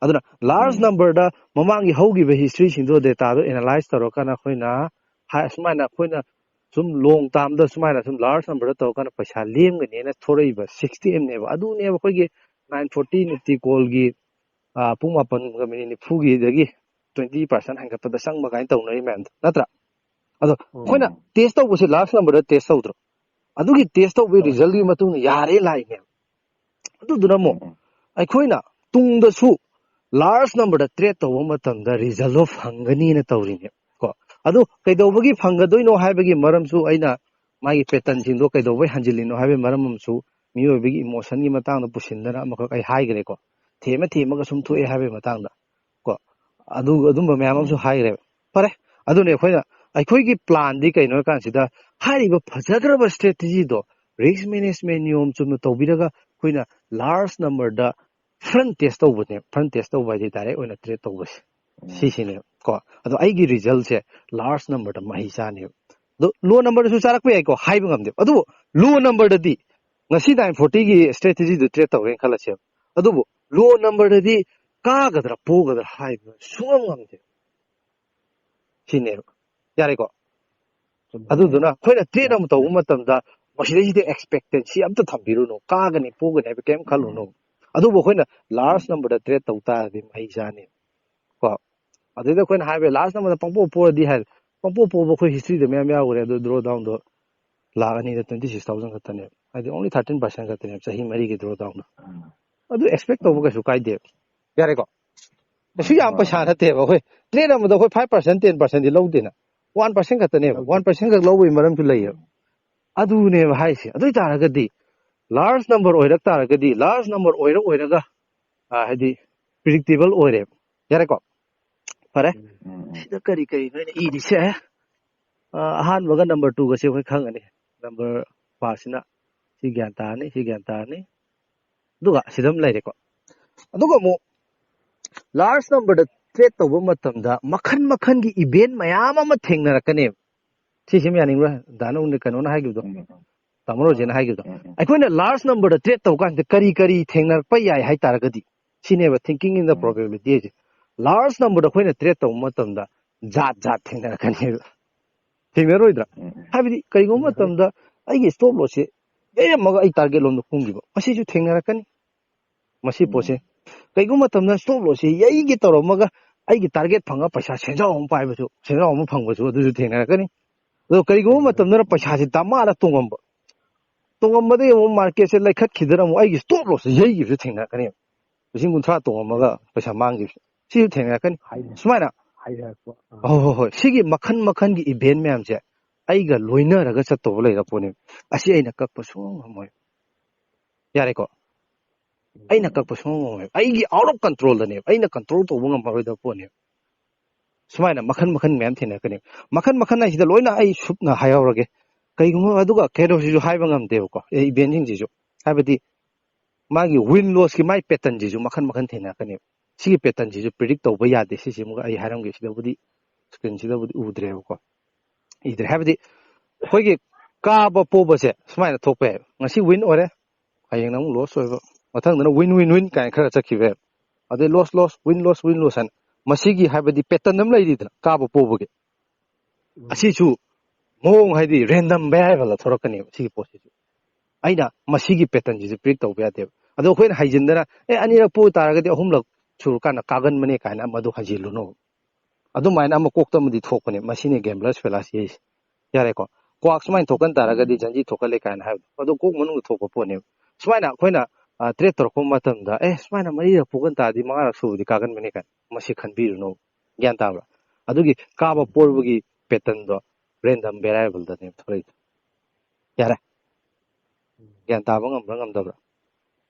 ꯑꯗꯨꯅ ꯂꯥꯔꯖ ꯅꯝꯕꯔꯗ ꯃꯃꯥꯡꯒꯤ ꯍꯧꯈꯤꯕ ꯍꯤꯁꯇ꯭ꯔꯤꯁꯤꯡꯗꯣ, ꯗꯦꯇꯥꯗꯣ ꯑꯦꯅꯥꯂꯥꯏꯁ ꯇꯧꯔꯀꯥꯟꯗ ꯑꯩꯈꯣꯏꯅ ꯍꯥꯏ-, ꯁꯨꯃꯥꯏꯅ ꯑꯩꯈꯣꯏꯅ ꯁꯨꯝ ꯂꯣꯡ ꯇꯥꯔꯝꯗ ꯁꯨꯃꯥꯏꯅ ꯁꯨꯝ ꯂꯥꯔꯖ ꯅꯝꯕꯔꯗ ꯇꯧꯔꯀꯥꯟꯗ ꯄꯩꯁꯥ ꯂꯦꯝꯒꯅꯦꯅ ꯊꯣꯔꯛꯏꯕ ꯁꯤꯛꯁꯇꯤ ꯑꯦꯝꯅꯦꯕ꯫ ꯑꯗꯨꯅꯦꯕ ꯑꯩꯈꯣꯏꯒꯤ ꯅꯥꯏꯟ ꯐꯣꯔꯇꯤ ꯅꯤꯇꯤ ꯀꯣꯜꯒꯤ, ꯑ, ꯄꯨꯡ ꯃꯥꯄꯟꯒ ꯃꯤꯅꯤꯠ ꯅꯤꯐꯨꯒꯤꯗꯒꯤ ꯇ꯭ꯋꯦꯟꯇꯤ ꯄꯥꯔꯁꯦꯟ ꯍꯦꯟꯒꯠꯄꯗ ꯆꯪꯕ ꯀꯥꯏꯅ ꯇꯧꯅꯔꯤ ꯃꯌꯥꯝꯗꯣ, ꯅꯠꯇ꯭ꯔꯥ? ꯑꯗꯣ ꯑꯩꯈꯣꯏꯅ ꯇꯦꯁ ꯇꯧꯕꯁꯦ ꯂꯥꯔꯖ ꯅꯝꯕꯔꯗ ꯇꯦꯁ ꯇꯧꯗ꯭ꯔꯣ? ꯑꯗꯨꯒꯤ ꯇꯦꯁ ꯇꯧꯕꯒꯤ ꯔꯤꯖꯜꯒꯤ ꯃꯇꯨꯡ ꯏꯟꯅ ꯌꯥꯔꯦ ꯂꯥꯛꯏꯅꯦꯕ꯫ ꯑꯗꯨꯗꯨꯅ ꯑꯃꯨꯛ ꯑꯩꯈꯣꯏꯅ ꯇꯨꯡꯗꯁꯨ ꯂꯥꯔꯖ ꯅꯝꯕꯔꯗ ꯇ꯭ꯔꯦꯠ ꯇꯧꯕ ꯃꯇꯝꯗ ꯔꯤꯖꯜꯗꯣ ꯐꯪꯒꯅꯤꯅ ꯇꯧꯔꯤꯅꯦꯕ ꯀꯣ꯫ ꯑꯗꯨ ꯀꯩꯗꯧꯕꯒꯤ ꯐꯪꯒꯗꯣꯏꯅꯣ ꯍꯥꯏꯕꯒꯤ ꯃꯔꯝꯁꯨ ꯑꯩꯅ ꯃꯥꯒꯤ ꯄꯦꯇꯔꯟꯁꯤꯡꯗꯣ ꯀꯩꯗꯧꯕꯩ ꯍꯟꯖꯤꯜꯂꯤꯅꯣ ꯍꯥꯏꯕꯒꯤ ꯃꯔꯝ ꯑꯃꯁꯨ ꯃꯤꯑꯣꯏꯕꯒꯤ ꯏꯃꯣꯁꯟꯒꯤ ꯃꯇꯥꯡꯗ ꯄꯨꯁꯤꯟꯗꯅ ꯑꯃꯈꯛ ꯑꯩ ꯍꯥꯏꯈ꯭ꯔꯦꯀꯣ꯫ ꯊꯦꯝꯃ ꯊꯦꯝꯃꯒ ꯁꯨꯝ ꯊꯣꯛꯑꯦ ꯍꯥꯏꯕꯒꯤ ꯃꯇꯥꯡꯗ ꯀꯣ꯫ ꯑꯗꯨ, ꯑꯗꯨꯝꯕ ꯃꯌꯥꯝ ꯑꯃꯁꯨ ꯍꯥꯏꯈ꯭ꯔꯦꯕ꯫ ꯐꯔꯦ, ꯑꯗꯨꯅꯦ ꯑꯩꯈꯣꯏꯅ, ꯑꯩꯈꯣꯏꯒꯤ ꯄ꯭ꯂꯥꯟꯗꯤ ꯀꯩꯅꯣ ꯍꯥꯏ ꯀꯥꯟꯁꯤꯗ, ꯍꯥꯏꯔꯤꯕ ꯐꯖꯈ꯭ꯔꯕ ꯁ꯭ꯇ꯭ꯔꯦꯇꯦꯖꯤꯗꯣ, ꯔꯤꯁꯛ ꯃꯦꯅꯦꯖꯃꯦꯟ ꯅꯤꯌꯣꯝ ꯆꯨꯝꯅ ꯇꯧꯕꯤꯔꯒ ꯑꯩꯈꯣꯏꯅ ꯂꯥꯔꯖ ꯅꯝꯕꯔꯗ ꯐ꯭ꯔꯟ ꯇꯦꯁ ꯇꯧꯕꯅꯦ꯫ ꯐ꯭ꯔꯟ ꯇꯦꯁ ꯇꯧꯕ ꯍꯥꯏꯗꯤ ꯗꯥꯏꯔꯦꯛ ꯑꯣꯏꯅ ꯇ꯭ꯔꯦꯠ ꯇꯧꯕꯁꯦ, ꯁꯤꯁꯤꯅꯦꯕ ꯀꯣ꯫ ꯑꯗꯣ ꯑꯩꯒꯤ ꯔꯤꯖꯜꯁꯦ ꯂꯥꯔꯖ ꯅꯝꯕꯔꯗ ꯃꯍꯩ ꯆꯥꯅꯦꯕ꯫ ꯑꯗꯣ ꯂꯣ ꯅꯝꯕꯔꯗꯁꯨ ꯆꯥꯔꯛꯄ ꯌꯥꯏꯀꯣ, ꯍꯥꯏꯕ ꯉꯝꯗꯦꯕ꯫ ꯑꯗꯨꯕꯨ ꯂꯣ ꯅꯝꯕꯔꯗꯗꯤ ꯉꯁꯤ ꯅꯥꯏꯟ ꯐꯣꯔꯇꯤꯒꯤ ꯁ꯭ꯇ꯭ꯔꯦꯇꯦꯖꯤꯗꯨ ꯇ꯭ꯔꯦꯠ ꯇꯧꯔꯦꯅ ꯈꯜꯂꯁꯦꯕ꯫ ꯑꯗꯨꯕꯨ ꯂꯣ ꯅꯝꯕꯔꯗꯗꯤ ꯀꯥꯒꯗ꯭ꯔꯥ ꯄꯣꯒꯗ꯭ꯔꯥ ꯍꯥꯏꯕ ꯁꯨꯡꯉꯝ ꯉꯝꯗꯦ꯫ ꯁꯤꯅꯦꯕ꯫ ꯌꯥꯔꯦꯀꯣ? ꯑꯗꯨꯗꯨꯅ ꯑꯩꯈꯣꯏꯅ ꯇ꯭ꯔꯦꯠ ꯑꯃ ꯇꯧꯕ ꯃꯇꯝꯗ ꯃꯁꯤꯗꯩꯁꯤꯗ ꯑꯦꯛꯁꯄꯦꯛꯇꯦꯟꯁꯤ ꯑꯝꯇ ꯊꯝꯕꯤꯔꯨꯅꯨ꯫ ꯀꯥꯒꯅꯤ, ꯄꯣꯒꯅꯤ ꯍꯥꯏꯕ ꯀꯩꯝ ꯈꯜꯂꯨꯅꯨ꯫ ꯑꯗꯨꯕꯨ ꯑꯩꯈꯣꯏꯅ ꯂꯥꯔꯖ ꯅꯝꯕꯔꯗ ꯇ꯭ꯔꯦꯠ ꯇꯧ ꯇꯥꯔꯗꯤ ꯃꯍꯩ ꯆꯥꯅꯤ꯫ ꯀꯣ? ꯑꯗꯨꯗ ꯑꯩꯈꯣꯏꯅ ꯍꯥꯏꯕ ꯂꯥꯔꯖ ꯅꯝꯕꯔꯗ ꯄꯪꯄꯣ ꯄꯣꯔꯗꯤ ꯍꯥꯏ, ꯄꯪꯄꯣ ꯄꯣꯕ ꯑꯩꯈꯣꯏ ꯍꯤꯁꯇ꯭ꯔꯤꯗ ꯃꯌꯥꯝ ꯌꯥꯎꯈ꯭ꯔꯦ꯫ ꯑꯗꯨ ꯗ꯭ꯔꯣ ꯗꯥꯎꯟꯗꯣ ꯂꯥꯛ ꯑꯅꯤꯗ ꯇ꯭ꯋꯦꯟꯇꯤ ꯁꯤꯛꯁ ꯊꯥꯎꯖꯟ ꯈꯛꯇꯅꯦꯕ꯫ ꯍꯥꯏꯗꯤ ꯑꯣꯡꯂꯤ ꯊꯥꯔꯇꯤꯟ ꯄꯥꯔꯁꯦꯟ ꯈꯛꯇꯅꯦꯕ ꯆꯍꯤ ꯃꯔꯤꯒꯤ ꯗ꯭ꯔꯣ ꯗꯥꯎꯟꯗꯣ꯫ ꯑꯗꯨ ꯑꯦꯛꯁꯄꯦꯛ ꯇꯧꯕ ꯀꯩꯁꯨ ꯀꯥꯏꯗꯦꯕ꯫ ꯌꯥꯔꯦꯀꯣ? ꯀꯩꯁꯨ ꯌꯥꯝ ꯄꯩꯁꯥ ꯅꯠꯇꯦꯕ꯫ ꯑꯩꯈꯣꯏ ꯇ꯭ꯔꯦꯠ ꯑꯃꯗ ꯑꯩꯈꯣꯏ ꯐꯥꯏꯚ ꯄꯥꯔꯁꯦꯟ, ꯇꯦꯟ ꯄꯥꯔꯁꯦꯟꯗꯤ ꯂꯧꯗꯦꯅ꯫ ꯋꯥꯟ ꯄꯥꯔꯁꯦꯟ ꯈꯛꯇꯅꯦꯕ꯫ ꯋꯥꯟ ꯄꯥꯔꯁꯦꯟ ꯈꯛ ꯂꯧꯕꯒꯤ ꯃꯔꯝꯁꯨ ꯂꯩꯌꯦꯕ꯫ ꯑꯗꯨꯅꯦꯕ ꯍꯥꯏꯁꯦ꯫ ꯑꯗꯨ ꯑꯣꯏ ꯇꯥꯔꯒꯗꯤ ꯂꯥꯔꯖ ꯅꯝꯕꯔ ꯑꯣꯏꯔꯛ ꯇꯥꯔꯒꯗꯤ, ꯂꯥꯔꯖ ꯅꯝꯕꯔ ꯑꯣꯏꯔ ꯑꯣꯏꯔꯒ, ꯑ, ꯍꯥꯏꯗꯤ ꯄ꯭ꯔꯤꯗꯤꯛꯇꯦꯕꯜ ꯑꯣꯏꯔꯦꯕ꯫ ꯌꯥꯔꯦꯀꯣ? ꯐꯔꯦ꯫ ꯁꯤꯗ ꯀꯔꯤ ꯀꯔꯤꯅꯣ ꯑꯩꯅ ꯏꯔꯤꯁꯦ? ꯑ, ꯑꯍꯥꯟꯕꯒ ꯅꯝꯕꯔ ꯇꯨꯒꯁꯦ ꯑꯩꯈꯣꯏ ꯈꯪꯉꯅꯤ꯫ ꯅꯝꯕꯔ ꯐꯥꯔꯁꯁꯤꯅ ꯁꯤ ꯒ꯭ꯌꯥꯟ ꯇꯥꯔꯅꯤ, ꯁꯤ ꯒ꯭ꯌꯥꯟ ꯇꯥꯔꯅꯤ꯫ ꯑꯗꯨꯒ ꯁꯤꯗ ꯑꯃ ꯂꯩꯔꯦꯀꯣ꯫ ꯑꯗꯨꯒ ꯑꯃꯨꯛ ꯂꯥꯔꯖ ꯅꯝꯕꯔꯗ ꯇ꯭ꯔꯦꯠ ꯇꯧꯕ ꯃꯇꯝꯗ ꯃꯈꯟ ꯃꯈꯟꯒꯤ ꯏꯚꯦꯟ ꯃꯌꯥꯝ ꯑꯃ ꯊꯦꯡꯅꯔꯛꯀꯅꯦꯕ꯫ ꯁꯤꯁꯤꯃ ꯌꯥꯅꯤꯡꯕ꯭ꯔꯥ? ꯗꯥ ꯅꯧꯅ ꯀꯩꯅꯣꯅ ꯍꯥꯏꯈꯤꯕꯗꯣ, ꯇꯥꯃꯣ ꯔꯣꯖꯦꯅ ꯍꯥꯏꯈꯤꯕꯗꯣ꯫ ꯑꯩꯈꯣꯏꯅ ꯂꯥꯔꯖ ꯅꯝꯕꯔꯗ ꯇ꯭ꯔꯦꯠ ꯇꯧꯕ ꯀꯥꯟꯗ ꯀꯔꯤ ꯀꯔꯤ ꯊꯦꯡꯅꯔꯛꯄ ꯌꯥꯏ ꯍꯥꯏ ꯇꯥꯔꯒꯗꯤ, ꯁꯤꯅꯦꯕ thinking in the probability ꯍꯥꯏꯁꯦ. Large number ꯗ ꯑꯩꯈꯣꯏꯅ trade ꯇꯧꯕ ꯃꯇꯝꯗ ꯖꯥꯠ ꯖꯥꯠ ꯊꯦꯡꯅꯔꯛꯀꯅꯦꯕ, ꯊꯦꯡꯅꯔꯣꯏꯗ꯭ꯔꯥ? ꯍꯥꯏꯕꯗꯤ ꯀꯩꯒꯨꯝꯕ ꯃꯇꯝꯗ ꯑꯩꯒꯤ stop loss ꯁꯦ ꯌꯩꯔꯝꯃꯒ ꯑꯩ target ꯂꯣꯝꯗ ꯀꯨꯝꯈꯤꯕ, ꯃꯁꯤꯁꯨ ꯊꯦꯡꯅꯔꯛꯀꯅꯤ꯫ ꯃꯁꯤ ꯄꯣꯠꯁꯦ ꯀꯩꯒꯨꯝꯕ ꯃꯇꯝꯗ stop loss ꯁꯦ ꯌꯩꯒꯦ ꯇꯧꯔꯝꯃꯒ ꯑꯩꯒꯤ target ꯐꯪꯉ ꯄꯩꯁꯥ ꯁꯦꯟꯖꯥꯎ ꯑꯃ ꯄꯥꯏꯕꯁꯨ, ꯁꯦꯟꯖꯥꯎ ꯑꯃ ꯐꯪꯕꯁꯨ ꯑꯗꯨꯁꯨ ꯊꯦꯡꯅꯔꯛꯀꯅꯤ꯫ ꯑꯗꯣ ꯀꯔꯤꯒꯨꯝꯕ ꯃꯇꯝꯗꯅ ꯄꯩꯁꯥꯁꯦ ꯗꯃꯥꯗ ꯇꯣꯡꯉꯝꯕ, ꯇꯣꯡꯉꯝꯕꯗꯒꯤ ꯑꯃꯨꯛ market ꯁꯦ ꯂꯩꯈꯠꯈꯤꯗꯅ ꯑꯃꯨꯛ ꯑꯩꯒꯤ stop loss ꯁꯦ ꯌꯩꯈꯤꯕꯁꯨ ꯊꯦꯡꯅꯔꯛꯀꯅꯦꯕ꯫ ꯂꯤꯁꯤꯡ ꯀꯨꯟꯊ꯭ꯔꯥ ꯇꯣꯡꯉꯝꯃꯒ ꯄꯩꯁꯥ ꯃꯥꯡꯈꯤꯕꯁꯨ, ꯁꯤꯁꯨ ꯊꯦꯡꯅꯔꯛꯀꯅꯤ꯫ ꯁꯨꯃꯥꯏꯅ ꯍꯣꯏ, ꯍꯣꯏ, ꯍꯣꯏ, ꯁꯤꯒꯤ ꯃꯈꯟ ꯃꯈꯟꯒꯤ event ꯃꯌꯥꯝꯁꯦ ꯑꯩꯒ ꯂꯣꯏꯅꯔꯒ ꯆꯠꯇꯧꯕ ꯂꯩꯔ ꯄꯣꯠꯅꯦꯕ꯫ ꯑꯁꯤ ꯑꯩꯅ ꯀꯛꯄ ꯁꯨꯡꯉꯝ ꯉꯝꯃꯣꯏ꯫ ꯌꯥꯔꯦꯀꯣ? ꯑꯩꯅ ꯀꯛꯄ ꯁꯨꯡꯉꯝ ꯉꯝꯃꯣꯏ꯫ ꯑꯩꯒꯤ out of control ꯗꯅꯦꯕ, ꯑꯩꯅ control ꯇꯧꯕ ꯉꯝꯃꯔꯣꯏꯗꯕ ꯄꯣꯠꯅꯦꯕ꯫ ꯁꯨꯃꯥꯏꯅ ꯃꯈꯟ ꯃꯈꯟ ꯃꯌꯥꯝ ꯊꯦꯡꯅꯔꯛꯀꯅꯤ꯫ ꯃꯈꯟ ꯃꯈꯟ ꯍꯥꯏꯁꯤꯗ ꯂꯣꯏꯅ ꯑꯩ ꯁꯨꯞꯅ ꯍꯥꯏꯍꯧꯔꯒꯦ꯫ ꯀꯩꯒꯨꯝꯕ ꯑꯗꯨꯒ ꯀꯩꯅꯣꯁꯤꯁꯨ ꯍꯥꯏꯕ ꯉꯝꯗꯦꯕꯀꯣ, ꯑꯦ, event ꯁꯤꯡꯁꯤꯁꯨ꯫ ꯍꯥꯏꯕꯗꯤ ꯃꯥꯒꯤ win loss ꯀꯤ ꯃꯥꯏ pattern ꯁꯤꯁꯨ ꯃꯈꯟ ꯃꯈꯟ ꯊꯦꯡꯅꯔꯛꯀꯅꯦꯕ꯫ ꯁꯤꯒꯤ pattern ꯁꯤꯁꯨ predict ꯇꯧꯕ ꯌꯥꯗꯦ꯫ ꯁꯤꯁꯤꯃꯒ ꯑꯩ ꯍꯥꯏꯔꯝꯒꯦ, ꯁꯤꯗꯕꯨꯗꯤ screen ꯁꯤꯗꯕꯨꯗꯤ ꯎꯗ꯭ꯔꯦꯕꯀꯣ꯫ ꯏꯗ꯭ꯔꯦ ꯍꯥꯏꯕꯗꯤ ꯑꯩꯈꯣꯏꯒꯤ ꯀꯥꯕ ꯄꯣꯕꯁꯦ ꯁꯨꯃꯥꯏꯅ ꯊꯣꯛꯄ ꯌꯥꯏ꯫ ꯉꯁꯤ win ꯑꯣꯏꯔꯦ, ꯍꯌꯦꯡꯅ ꯑꯃꯨꯛ loss ꯑꯣꯏꯕ, ꯃꯊꯪꯗꯅ win, win, win ꯀꯥꯏꯅ ꯈꯔ ꯆꯠꯈꯤꯕ ꯌꯥꯏ꯫ ꯑꯗꯩ loss, loss, win, loss, win, loss ꯍꯥꯏꯅ ꯃꯁꯤꯒꯤ ꯍꯥꯏꯕꯗꯤ pattern ꯑꯃ ꯂꯩꯔꯤꯗꯅ, ꯀꯥꯕ ꯄꯣꯕꯒꯤ꯫ ꯑꯁꯤꯁꯨ ꯃꯑꯣꯡ ꯍꯥꯏꯗꯤ random variable ꯗ ꯊꯣꯛꯂꯛꯀꯅꯦꯕ ꯁꯤꯒꯤ ꯄꯣꯠꯁꯤꯁꯨ꯫ ꯑꯩꯅ ꯃꯁꯤꯒꯤ pattern ꯁꯤꯁꯨ predict ꯇꯧꯕ ꯌꯥꯗꯦꯕ꯫ ꯑꯗꯣ ꯑꯩꯈꯣꯏꯅ ꯍꯥꯏꯖꯤꯟꯗꯅ, "ꯑꯦ, ꯑꯅꯤꯔꯛ ꯄꯣ ꯇꯥꯔꯒꯗꯤ ꯑꯍꯨꯝꯂꯛ ꯁꯨꯔꯀꯥꯟꯗ ꯀꯥꯒꯟꯕꯅꯦ" ꯀꯥꯏꯅ ꯑꯃꯗꯨ ꯍꯟꯖꯤꯜꯂꯨꯅꯣ꯫ ꯑꯗꯨꯃꯥꯏꯅ ꯑꯃ ꯀꯣꯛꯇ ꯑꯃꯗꯤ ꯊꯣꯛꯄꯅꯦ, ꯃꯁꯤꯅꯦ gambler's fallacy ꯍꯥꯏꯁꯦ꯫ ꯌꯥꯔꯦꯀꯣ? Quark ꯁꯨꯃꯥꯏꯅ ꯊꯣꯛꯀꯟ ꯇꯥꯔꯒꯗꯤ ꯖꯟꯖꯤ ꯊꯣꯛꯀꯜꯂꯦ ꯀꯥꯏꯅ ꯍꯥꯏꯕꯗꯣ, ꯑꯗꯣ ꯀꯣꯛ ꯃꯅꯨꯡꯗ ꯊꯣꯛꯄ ꯄꯣꯠꯅꯦꯕ꯫ ꯁꯨꯃꯥꯏꯅ ꯑꯩꯈꯣꯏꯅ, ꯑ, trade ꯇꯧꯔꯛꯄ ꯃꯇꯝꯗ, "ꯑꯦ, ꯁꯨꯃꯥꯏꯅ ꯃꯔꯤꯔꯛ ꯄꯣꯛꯀꯟ ꯇꯥꯔꯗꯤ ꯃꯉꯥꯔꯛ ꯁꯨꯕꯗꯤ ꯀꯥꯒꯟꯕꯅꯦ" ꯀꯥꯏꯅ, ꯃꯁꯤ ꯈꯟꯕꯤꯔꯨꯅꯣ꯫ ꯒ꯭ꯌꯥꯟ ꯇꯥꯕ꯭ꯔꯥ? ꯑꯗꯨꯒꯤ ꯀꯥꯕ ꯄꯣꯕꯒꯤ pattern ꯗꯣ random variable ꯗꯅꯦꯕ ꯊꯣꯛꯂꯛꯏꯗꯣ꯫ ꯌꯥꯔꯦ? ꯒ꯭ꯌꯥꯟ ꯇꯥꯕ ꯉꯝꯕ꯭ꯔꯥ ꯉꯝꯗꯕ꯭ꯔꯥ?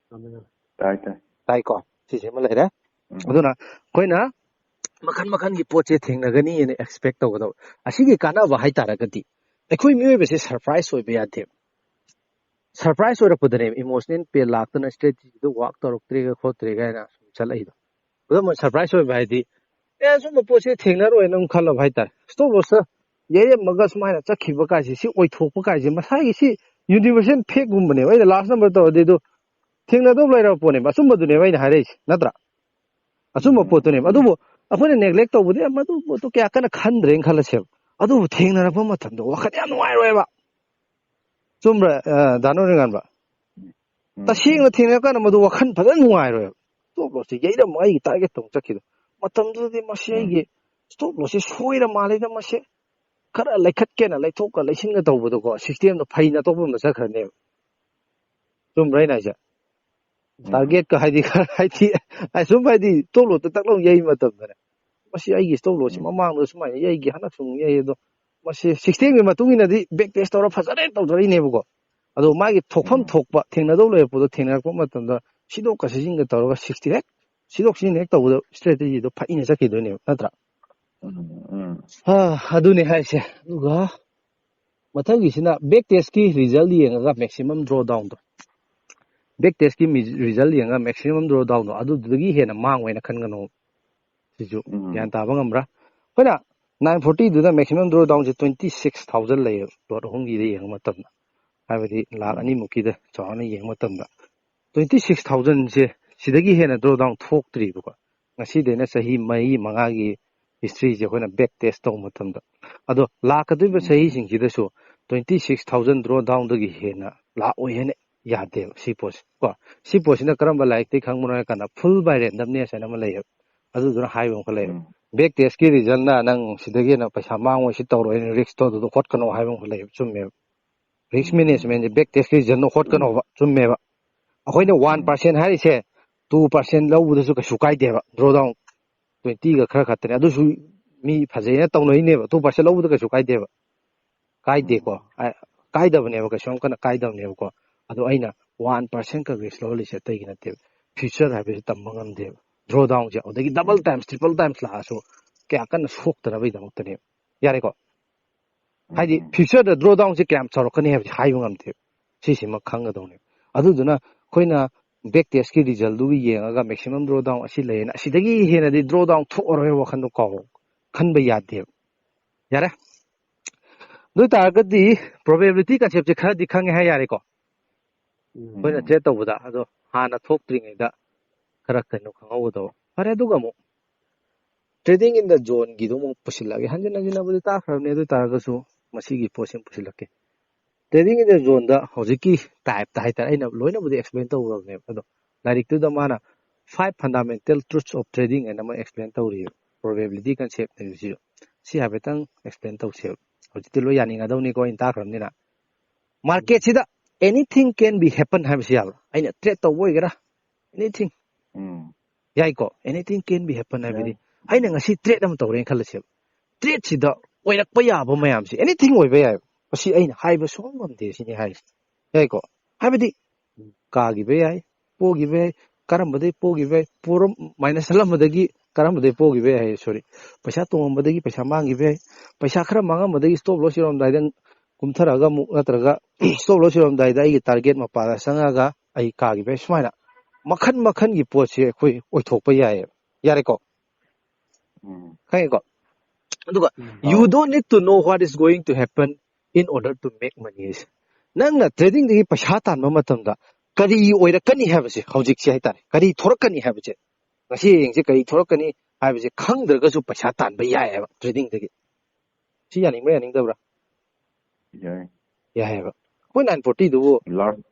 ꯇꯥꯏ, ꯇꯥꯏ꯫ ꯇꯥꯏꯀꯣ? ꯁꯤꯁꯤꯃ ꯂꯩꯔꯦ꯫ ꯑꯗꯨꯅ ꯑꯩꯈꯣꯏꯅ ꯃꯈꯟ ꯃꯈꯟꯒꯤ ꯄꯣꯠꯁꯦ ꯊꯦꯡꯅꯒꯅꯤꯅ expect ꯇꯧꯒꯗꯕ꯫ ꯑꯁꯤꯒꯤ ꯀꯥꯟꯅꯕ ꯍꯥꯏꯇꯥꯔꯒꯗꯤ ꯑꯩꯈꯣꯏ ꯃꯤꯑꯣꯏꯕꯁꯦ surprise ꯑꯣꯏꯕ ꯌꯥꯗꯦꯕ꯫ Surprise ꯑꯣꯏꯔꯛꯄꯗꯅꯦꯕ emotional pain ꯂꯥꯛꯇꯅ strategy ꯗꯣ work ꯇꯧꯔꯛꯇ꯭ꯔꯦꯒ ꯈꯣꯠꯇ꯭ꯔꯦꯒ ꯍꯥꯏꯅ ꯁꯨꯝ ꯆꯠꯂꯛꯏꯗꯣ꯫ ꯈꯨꯗꯝ ꯑꯣꯏꯅ surprise ꯑꯣꯏꯕ ꯍꯥꯏꯗꯤ, "ꯑꯦ, ꯑꯁꯨꯝꯕ ꯄꯣꯠꯁꯦ ꯊꯦꯡꯅꯔꯣꯏꯅ" ꯑꯗꯨꯝ ꯈꯜꯂꯕ ꯍꯥꯏꯇꯥꯔꯦ꯫ Stop loss ꯇ ꯌꯩꯔꯝꯃꯒ ꯁꯨꯃꯥꯏꯅ ꯆꯠꯈꯤꯕ ꯀꯥꯏꯁꯦ, ꯁꯤ ꯑꯣꯏꯊꯣꯛꯄ ꯀꯥꯏꯁꯦ ꯃꯁꯥꯒꯤ ꯁꯤ universal fact ꯒꯨꯝꯕꯅꯦꯕ꯫ ꯑꯩꯅ last number ꯇꯧꯔꯗꯤ ꯑꯗꯨ ꯊꯦꯡꯅꯗꯧ ꯂꯩꯔꯕ ꯄꯣꯠꯅꯦꯕ꯫ ꯑꯆꯨꯝꯕꯗꯨꯅꯦꯕ ꯑꯩꯅ ꯍꯥꯏꯔꯛꯏꯁꯦ, ꯅꯠꯇ꯭ꯔꯥ? ꯑꯆꯨꯝꯕ ꯎꯝ, ꯄꯣꯠꯇꯨꯅꯦꯕ꯫ ꯎꯝ꯫ ꯑꯗꯨꯕꯨ ꯑꯩꯈꯣꯏꯅ neglect ꯇꯧꯕꯗꯤ, "ꯑꯦ, ꯃꯗꯨ ꯄꯣꯠꯇꯨ ꯀꯌꯥ ꯀꯟꯅ ꯈꯟꯗ꯭ꯔꯦꯅ" ꯈꯜꯂꯁꯦꯕ꯫ ꯑꯗꯨꯕꯨ ꯊꯦꯡꯅꯔꯛꯄ ꯃꯇꯝꯗ ꯋꯥꯈꯜ ꯌꯥꯝ ꯅꯨꯡꯉꯥꯏꯔꯣꯏꯕ꯫ ꯆꯨꯝꯕ꯭ꯔꯥ, ꯑ, ꯗꯥ ꯅꯣꯔꯤꯉꯥꯟꯕ? ꯎꯝ, ꯇꯁꯦꯡꯅ ꯎꯝ꯫ ꯊꯦꯡꯅꯔꯀꯥꯟꯗ ꯃꯗꯨ ꯋꯥꯈꯜ ꯐꯖꯅ ꯅꯨꯡꯉꯥꯏꯔꯣꯏꯕ꯫ Stop lossꯁꯦ ꯌꯩꯔꯝꯃꯣ, ꯑꯩꯒꯤ target ꯇꯧ ꯆꯠꯈꯤꯗꯣ꯫ ꯃꯇꯝꯗꯨꯗꯗꯤ ꯃꯁꯤ ꯎꯝ꯫ ꯑꯩꯒꯤ stop lossꯁꯦ ꯁꯣꯏꯔ ꯃꯥꯜꯂꯦꯗ ꯃꯁꯤ꯫ ꯈꯔ ꯂꯩꯈꯠꯀꯦꯅ ꯂꯩꯊꯣꯛꯀ ꯂꯩꯁꯤꯟꯒ ꯇꯧꯕꯗꯀꯣ, systemꯗꯣ ꯐꯩꯅ ꯑꯇꯣꯞꯄ ꯑꯃꯗ ꯆꯠꯈ꯭ꯔꯅꯦꯕ꯫ ꯆꯨꯝꯕ꯭ꯔꯥ ꯑꯩꯅ ꯍꯥꯏꯁꯦ? ꯎꯝ꯫ Targetꯀ ꯍꯥꯏꯗꯤ ꯈꯔ ꯍꯥꯏꯗꯤ, ꯑꯁꯨꯝ ꯍꯥꯏꯗꯤ stop lossꯇ ꯇꯛ ꯂꯥꯎ ꯌꯩ ꯃꯇꯝꯗꯅꯦ, "ꯃꯁꯤ ꯑꯩꯒꯤ stop lossꯁꯤ ꯎꯝ꯫ ꯃꯃꯥꯡꯗꯁꯨ ꯁꯨꯃꯥꯏꯅ ꯌꯩꯒꯦ, ꯍꯟꯗꯛꯁꯨ ꯑꯃꯨꯛ ꯌꯩ, ꯑꯗꯣ ꯃꯁꯤ systemꯒꯤ ꯃꯇꯨꯡ ꯏꯟꯅꯗꯤ back test ꯇꯧꯔ ꯐꯖꯔꯦ ꯇꯧꯖꯔꯤꯅꯦꯕꯀꯣ꯫ ꯑꯗꯣ ꯃꯥꯒꯤ ꯊꯣꯛꯐꯝ ꯎꯝ꯫ ꯊꯣꯛꯄ, ꯊꯦꯡꯅꯗꯧ ꯂꯩꯔꯛꯄꯗꯣ ꯊꯦꯡꯅꯔꯛꯄ ꯃꯇꯝꯗ ꯁꯤꯗꯣꯛꯀ ꯁꯤꯖꯤꯟꯒ ꯇꯧꯔꯒ sixty ꯍꯦꯛ, ꯁꯤꯗꯣꯛ ꯁꯤꯖꯤꯟ ꯍꯦꯛ ꯇꯧꯕꯗ strategyꯗꯣ ꯐꯩꯅ ꯆꯠꯈꯤꯗꯣꯏꯅꯦꯕ, ꯅꯠꯇ꯭ꯔꯥ?" ꯎꯝ, ꯎꯝ꯫ ꯍꯥ, ꯑꯗꯨꯅꯦ ꯍꯥꯏꯁꯦ꯫ ꯑꯗꯨꯒ ꯃꯊꯪꯒꯤꯁꯤꯅ back testꯀꯤ result ꯌꯦꯡꯉꯒ maximum drawdownꯗꯣ꯫ Back testꯀꯤ ꯃꯤ-, result ꯌꯦꯡꯉꯒ maximum drawdownꯗꯣ ꯑꯗꯨꯗꯨꯗꯒꯤ ꯍꯦꯟꯅ ꯃꯥꯡꯉꯣꯏꯅ ꯈꯟꯒꯅꯣ꯫ ꯁꯤꯁꯨ ꯎꯝ꯫ ꯒ꯭ꯌꯥꯟ ꯇꯥꯕ ꯉꯝꯕ꯭ꯔꯥ? ꯑꯩꯈꯣꯏꯅ nine fortyꯗꯨꯗ maximum drawdownꯁꯦ twenty six thousand ꯂꯩꯌꯦꯕ, lot ꯑꯍꯨꯝꯒꯤꯗ ꯌꯦꯡꯕ ꯃꯇꯝꯗ꯫ ꯍꯥꯏꯕꯗꯤ ꯂꯥꯈ ꯎꯝ꯫ ꯑꯅꯤꯃꯨꯛꯀꯤꯗ ꯆꯥꯎꯔꯥꯛꯅ ꯌꯦꯡꯕ ꯃꯇꯝꯗ꯫ Twenty six thousandꯁꯦ ꯁꯤꯗꯒꯤ ꯍꯦꯟꯅ drawdown ꯊꯣꯛꯇ꯭ꯔꯤꯕꯀꯣ꯫ ꯉꯁꯤꯗꯩꯅ ꯆꯍꯤ ꯃꯔꯤ ꯃꯉꯥꯒꯤ historyꯁꯦ ꯑꯩꯈꯣꯏꯅ back test ꯇꯧꯕ ꯃꯇꯝꯗ꯫ ꯑꯗꯣ ꯂꯥꯛꯀꯗꯧꯔꯤꯕ ꯎꯝ꯫ ꯆꯍꯤꯁꯤꯡꯁꯤꯗꯁꯨ twenty six thousand drawdownꯗꯒꯤ ꯍꯦꯟꯅ ꯂꯥꯛꯑꯣꯏ ꯍꯥꯏꯅ ꯌꯥꯗꯦꯕ ꯁꯤ ꯄꯣꯠꯁꯦ ꯀꯣ꯫ ꯁꯤ ꯄꯣꯠꯁꯤꯅ ꯀꯔꯝꯕ ꯂꯥꯏꯔꯤꯛꯇꯒꯤ ꯈꯪꯕꯅꯣ ꯍꯥꯏ ꯀꯥꯟꯗ full by randomness ꯍꯥꯏꯅ ꯑꯃ ꯂꯩꯌꯦꯕ꯫ ꯑꯗꯨꯗꯨꯅ ꯍꯥꯏꯕ ꯑꯃꯈꯛ ꯂꯩꯌꯦꯕ꯫ ꯎꯝ꯫ Back testꯀꯤ resultꯅ ꯅꯪ ꯁꯤꯗꯒꯤ ꯍꯦꯟꯅ ꯄꯩꯁꯥ ꯃꯥꯡꯉꯣꯏ, ꯁꯤ ꯇꯧꯔꯣꯏ, riskꯇꯣ ꯑꯗꯨꯗ ꯍꯣꯠꯀꯅꯣ ꯍꯥꯏꯕ ꯑꯃꯈꯛ ꯂꯩꯌꯦꯕ꯫ ꯆꯨꯝꯃꯦꯕ꯫ Risk ꯎꯝ꯫ Managementꯁꯦ back test resultꯅ ꯍꯣꯠꯀꯅꯣꯕ꯫ ꯎꯝ꯫ ꯆꯨꯝꯃꯦꯕ꯫ ꯑꯩꯈꯣꯏꯅ one percent ꯎꯝ꯫ ꯍꯥꯏꯔꯤꯁꯦ two percent ꯂꯧꯕꯗꯁꯨ ꯀꯩꯁꯨ ꯀꯥꯏꯗꯦꯕ꯫ Drawdown twentyꯒ ꯈꯔ ꯈꯛꯇꯅꯦ꯫ ꯑꯗꯨꯁꯨ ꯃꯤ ꯐꯖꯩꯅ ꯇꯧꯅꯩꯅꯦꯕ꯫ Two percent ꯂꯧꯕꯗ ꯀꯩꯁꯨ ꯀꯥꯏꯗꯦꯕ꯫ ꯀꯥꯏꯗꯦꯀꯣ꯫ ꯎꯝ꯫ ꯑ, ꯀꯥꯏꯗꯕꯅꯦꯕ, ꯀꯩꯁꯨ ꯌꯥꯝ ꯀꯟꯅ ꯀꯥꯏꯗꯕꯅꯦꯕꯀꯣ꯫ ꯑꯗꯣ ꯑꯩꯅ one percent ꯈꯛ risk ꯂꯧꯍꯜꯂꯤꯁꯦ ꯑꯇꯩꯒꯤ ꯅꯠꯇꯦꯕ꯫ Future ꯍꯥꯏꯕꯁꯤ ꯇꯝꯕ ꯉꯝꯗꯦꯕ꯫ Drawdownꯁꯦ ꯑꯗꯨꯗꯒꯤ double times, triple times ꯂꯥꯛꯑꯁꯨ ꯀꯌꯥ ꯀꯟꯅ ꯁꯣꯛꯇꯅꯕꯒꯤꯗꯃꯛꯇꯅꯦꯕ꯫ ꯌꯥꯔꯦꯀꯣ? ꯍꯥꯏꯗꯤ ꯎꯝ꯫ Futureꯗ drawdownꯁꯦ ꯀꯌꯥꯝ ꯆꯥꯎꯔꯛꯀꯅꯤ ꯍꯥꯏꯕꯁꯤ ꯍꯥꯏꯕ ꯉꯝꯗꯦꯕ꯫ ꯁꯤꯁꯤꯃ ꯈꯪꯒꯗꯧꯅꯦꯕ꯫ ꯑꯗꯨꯗꯨꯅ ꯑꯩꯈꯣꯏꯅ back testꯀꯤ resultꯗꯨꯒꯤ ꯌꯦꯡꯉꯒ maximum drawdown ꯑꯁꯤ ꯂꯩꯌꯦꯅ, ꯑꯁꯤꯗꯒꯤ ꯍꯦꯟꯅꯗꯤ drawdown ꯊꯣꯛꯑꯔꯣꯏ ꯋꯥꯈꯟꯗꯣ ꯀꯥꯎ-, ꯈꯟꯕ ꯌꯥꯗꯦꯕ꯫ ꯌꯥꯔꯦ? ꯑꯗꯨ ꯑꯣꯏ ꯇꯥꯔꯒꯗꯤ probability conceptꯁꯦ ꯈꯔꯗꯤ ꯈꯪꯉꯦ ꯍꯥꯏ ꯌꯥꯔꯦꯀꯣ꯫ ꯎꯝ꯫ ꯑꯩꯈꯣꯏꯅ trade ꯇꯧꯕꯗ꯫ ꯑꯗꯣ ꯍꯥꯟꯅ ꯊꯣꯛꯇ꯭ꯔꯤꯉꯩꯗ ꯈꯔ ꯀꯩꯅꯣ ꯈꯪꯍꯧꯒꯗꯕ꯫ ꯐꯔꯦ, ꯑꯗꯨꯒ ꯑꯃꯨꯛ trading in the zoneꯒꯤꯗꯣ ꯑꯃꯨꯛ ꯄꯨꯁꯤꯜꯂꯛꯑꯒꯦ꯫ ꯍꯟꯖꯤꯟ ꯍꯟꯖꯤꯟꯅꯕꯨꯗꯤ ꯇꯥꯈ꯭ꯔꯕꯅꯦ, ꯑꯗꯨ ꯑꯣꯏ ꯇꯥꯔꯒꯁꯨ ꯃꯁꯤꯒꯤ ꯄꯣꯠꯁꯤ ꯑꯃꯨꯛ ꯄꯨꯁꯤꯜꯂꯛꯀꯦ꯫ Trading in the zoneꯗ ꯍꯧꯖꯤꯛꯀꯤ typeꯇ ꯍꯥꯏꯇꯥꯔꯦ, ꯑꯩꯅ ꯂꯣꯏꯅꯕꯨꯗꯤ explain ꯇꯧꯈ꯭ꯔꯕꯅꯦꯕ, ꯑꯗꯣ ꯂꯥꯏꯔꯤꯛꯇꯨꯗ ꯃꯥꯅ five fundamental truths of trading ꯍꯥꯏꯅ ꯑꯃ explain ꯇꯧꯔꯤꯌꯦꯕ, probability concept ꯍꯥꯏꯕꯁꯤꯁꯨ꯫ ꯁꯤ ꯍꯥꯏꯐꯦꯠꯇꯪ explain ꯇꯧꯁꯦꯕ꯫ ꯍꯧꯖꯤꯛꯇꯤ ꯂꯣꯏ ꯌꯥꯅꯤꯡꯉꯗꯧꯅꯤꯀꯣ, ꯑꯩꯅ ꯇꯥꯈ꯭ꯔꯕꯅꯤꯅ꯫ Marketꯁꯤꯗ anything can be happen ꯍꯥꯏꯕꯁꯤ ꯌꯥꯕ꯭ꯔꯥ? ꯑꯩꯅ trade ꯇꯧꯕ ꯑꯣꯏꯒꯦꯔꯥ, anything꯫ ꯎꯝ ꯌꯥꯏꯀꯣ? Anything can be happen ꯍꯥꯏꯕꯗꯤ ꯌꯥꯏ. ꯑꯩꯅ ꯉꯁꯤ trade ꯑꯃ ꯇꯧꯔꯦꯅ ꯈꯜꯂꯁꯦꯕ, tradeꯁꯤꯗ ꯑꯣꯏꯔꯛꯄ ꯌꯥꯕ ꯃꯌꯥꯝꯁꯦ anything ꯑꯣꯏꯕ ꯌꯥꯏꯕ꯫ ꯃꯁꯤ ꯑꯩꯅ ꯍꯥꯏꯕ ꯁꯨꯡꯉꯝ ꯉꯝꯗꯦ ꯁꯤꯅꯤ ꯍꯥꯏꯔꯤꯁꯦ꯫ ꯌꯥꯏꯀꯣ? ꯍꯥꯏꯕꯗꯤ ꯀꯥꯈꯤꯕ ꯌꯥꯏ, ꯄꯣꯈꯤꯕ ꯌꯥꯏ, ꯀꯔꯝꯕꯗꯒꯤ ꯄꯣꯈꯤꯕ ꯌꯥꯏ, ꯄꯣꯔꯝ ꯃꯥꯏꯅꯁ ꯆꯠꯂꯝꯕꯗꯒꯤ ꯀꯔꯝꯕꯗꯒꯤ ꯄꯣꯈꯤꯕ ꯌꯥꯏ ꯍꯥꯏ, ꯁꯣꯔꯤ, ꯄꯩꯁꯥ ꯇꯣꯡꯉꯝꯕꯗꯒꯤ ꯄꯩꯁꯥ ꯃꯥꯡꯈꯤꯕ ꯌꯥꯏ, ꯄꯩꯁꯥ ꯈꯔ ꯃꯥꯡꯉꯝꯕꯗꯒꯤ stop loss ꯌꯧꯔꯝꯗꯥꯏꯗ ꯀꯨꯝꯊꯔꯛꯑꯒ ꯑꯃꯨꯛ, ꯅꯠꯇ꯭ꯔꯒ stop loss ꯌꯧꯔꯝꯗꯥꯏꯗ ꯑꯩꯒꯤ target ꯃꯄꯥꯗ ꯆꯪꯉꯒ ꯑꯩ ꯀꯥꯈꯤꯕ ꯌꯥꯏ꯫ ꯁꯨꯃꯥꯏꯅ ꯃꯈꯟ ꯃꯈꯟꯒꯤ ꯄꯣꯠꯁꯦ ꯑꯩꯈꯣꯏ ꯑꯣꯏꯊꯣꯛꯄ ꯌꯥꯏꯌꯦꯕ꯫ ꯌꯥꯔꯦꯀꯣ? ꯎꯝ ꯈꯪꯉꯦꯀꯣ? ꯑꯗꯨꯒ ꯎꯝ. you don't need to know what is going to happen in order to make money ꯍꯥꯏꯁꯦ꯫ ꯅꯪꯅ tradingꯗꯒꯤ ꯄꯩꯁꯥ ꯇꯥꯟꯕ ꯃꯇꯝꯗ ꯀꯔꯤ ꯑꯣꯏꯔꯛꯀꯅꯤ ꯍꯥꯏꯕꯁꯦ, ꯍꯧꯖꯤꯛꯁꯦ ꯍꯥꯏꯇꯥꯔꯦ, ꯀꯔꯤ ꯊꯣꯔꯛꯀꯅꯤ ꯍꯥꯏꯕꯁꯦ, ꯉꯁꯤ ꯍꯌꯦꯡꯁꯦ ꯀꯔꯤ ꯊꯣꯔꯛꯀꯅꯤ ꯍꯥꯏꯕꯁꯦ ꯈꯪꯗ꯭ꯔꯒꯁꯨ ꯄꯩꯁꯥ ꯇꯥꯟꯕ ꯌꯥꯏꯑꯕ tradingꯗꯒꯤ꯫ ꯁꯤ ꯌꯥꯅꯤꯡꯕ꯭ꯔꯥ ꯌꯥꯅꯤꯡꯗꯕ꯭ꯔꯥ? ꯌꯥꯏ. ꯌꯥꯏꯑꯕ꯫ ꯑꯩꯈꯣꯏ nine fortyꯗꯨꯕꯨ Large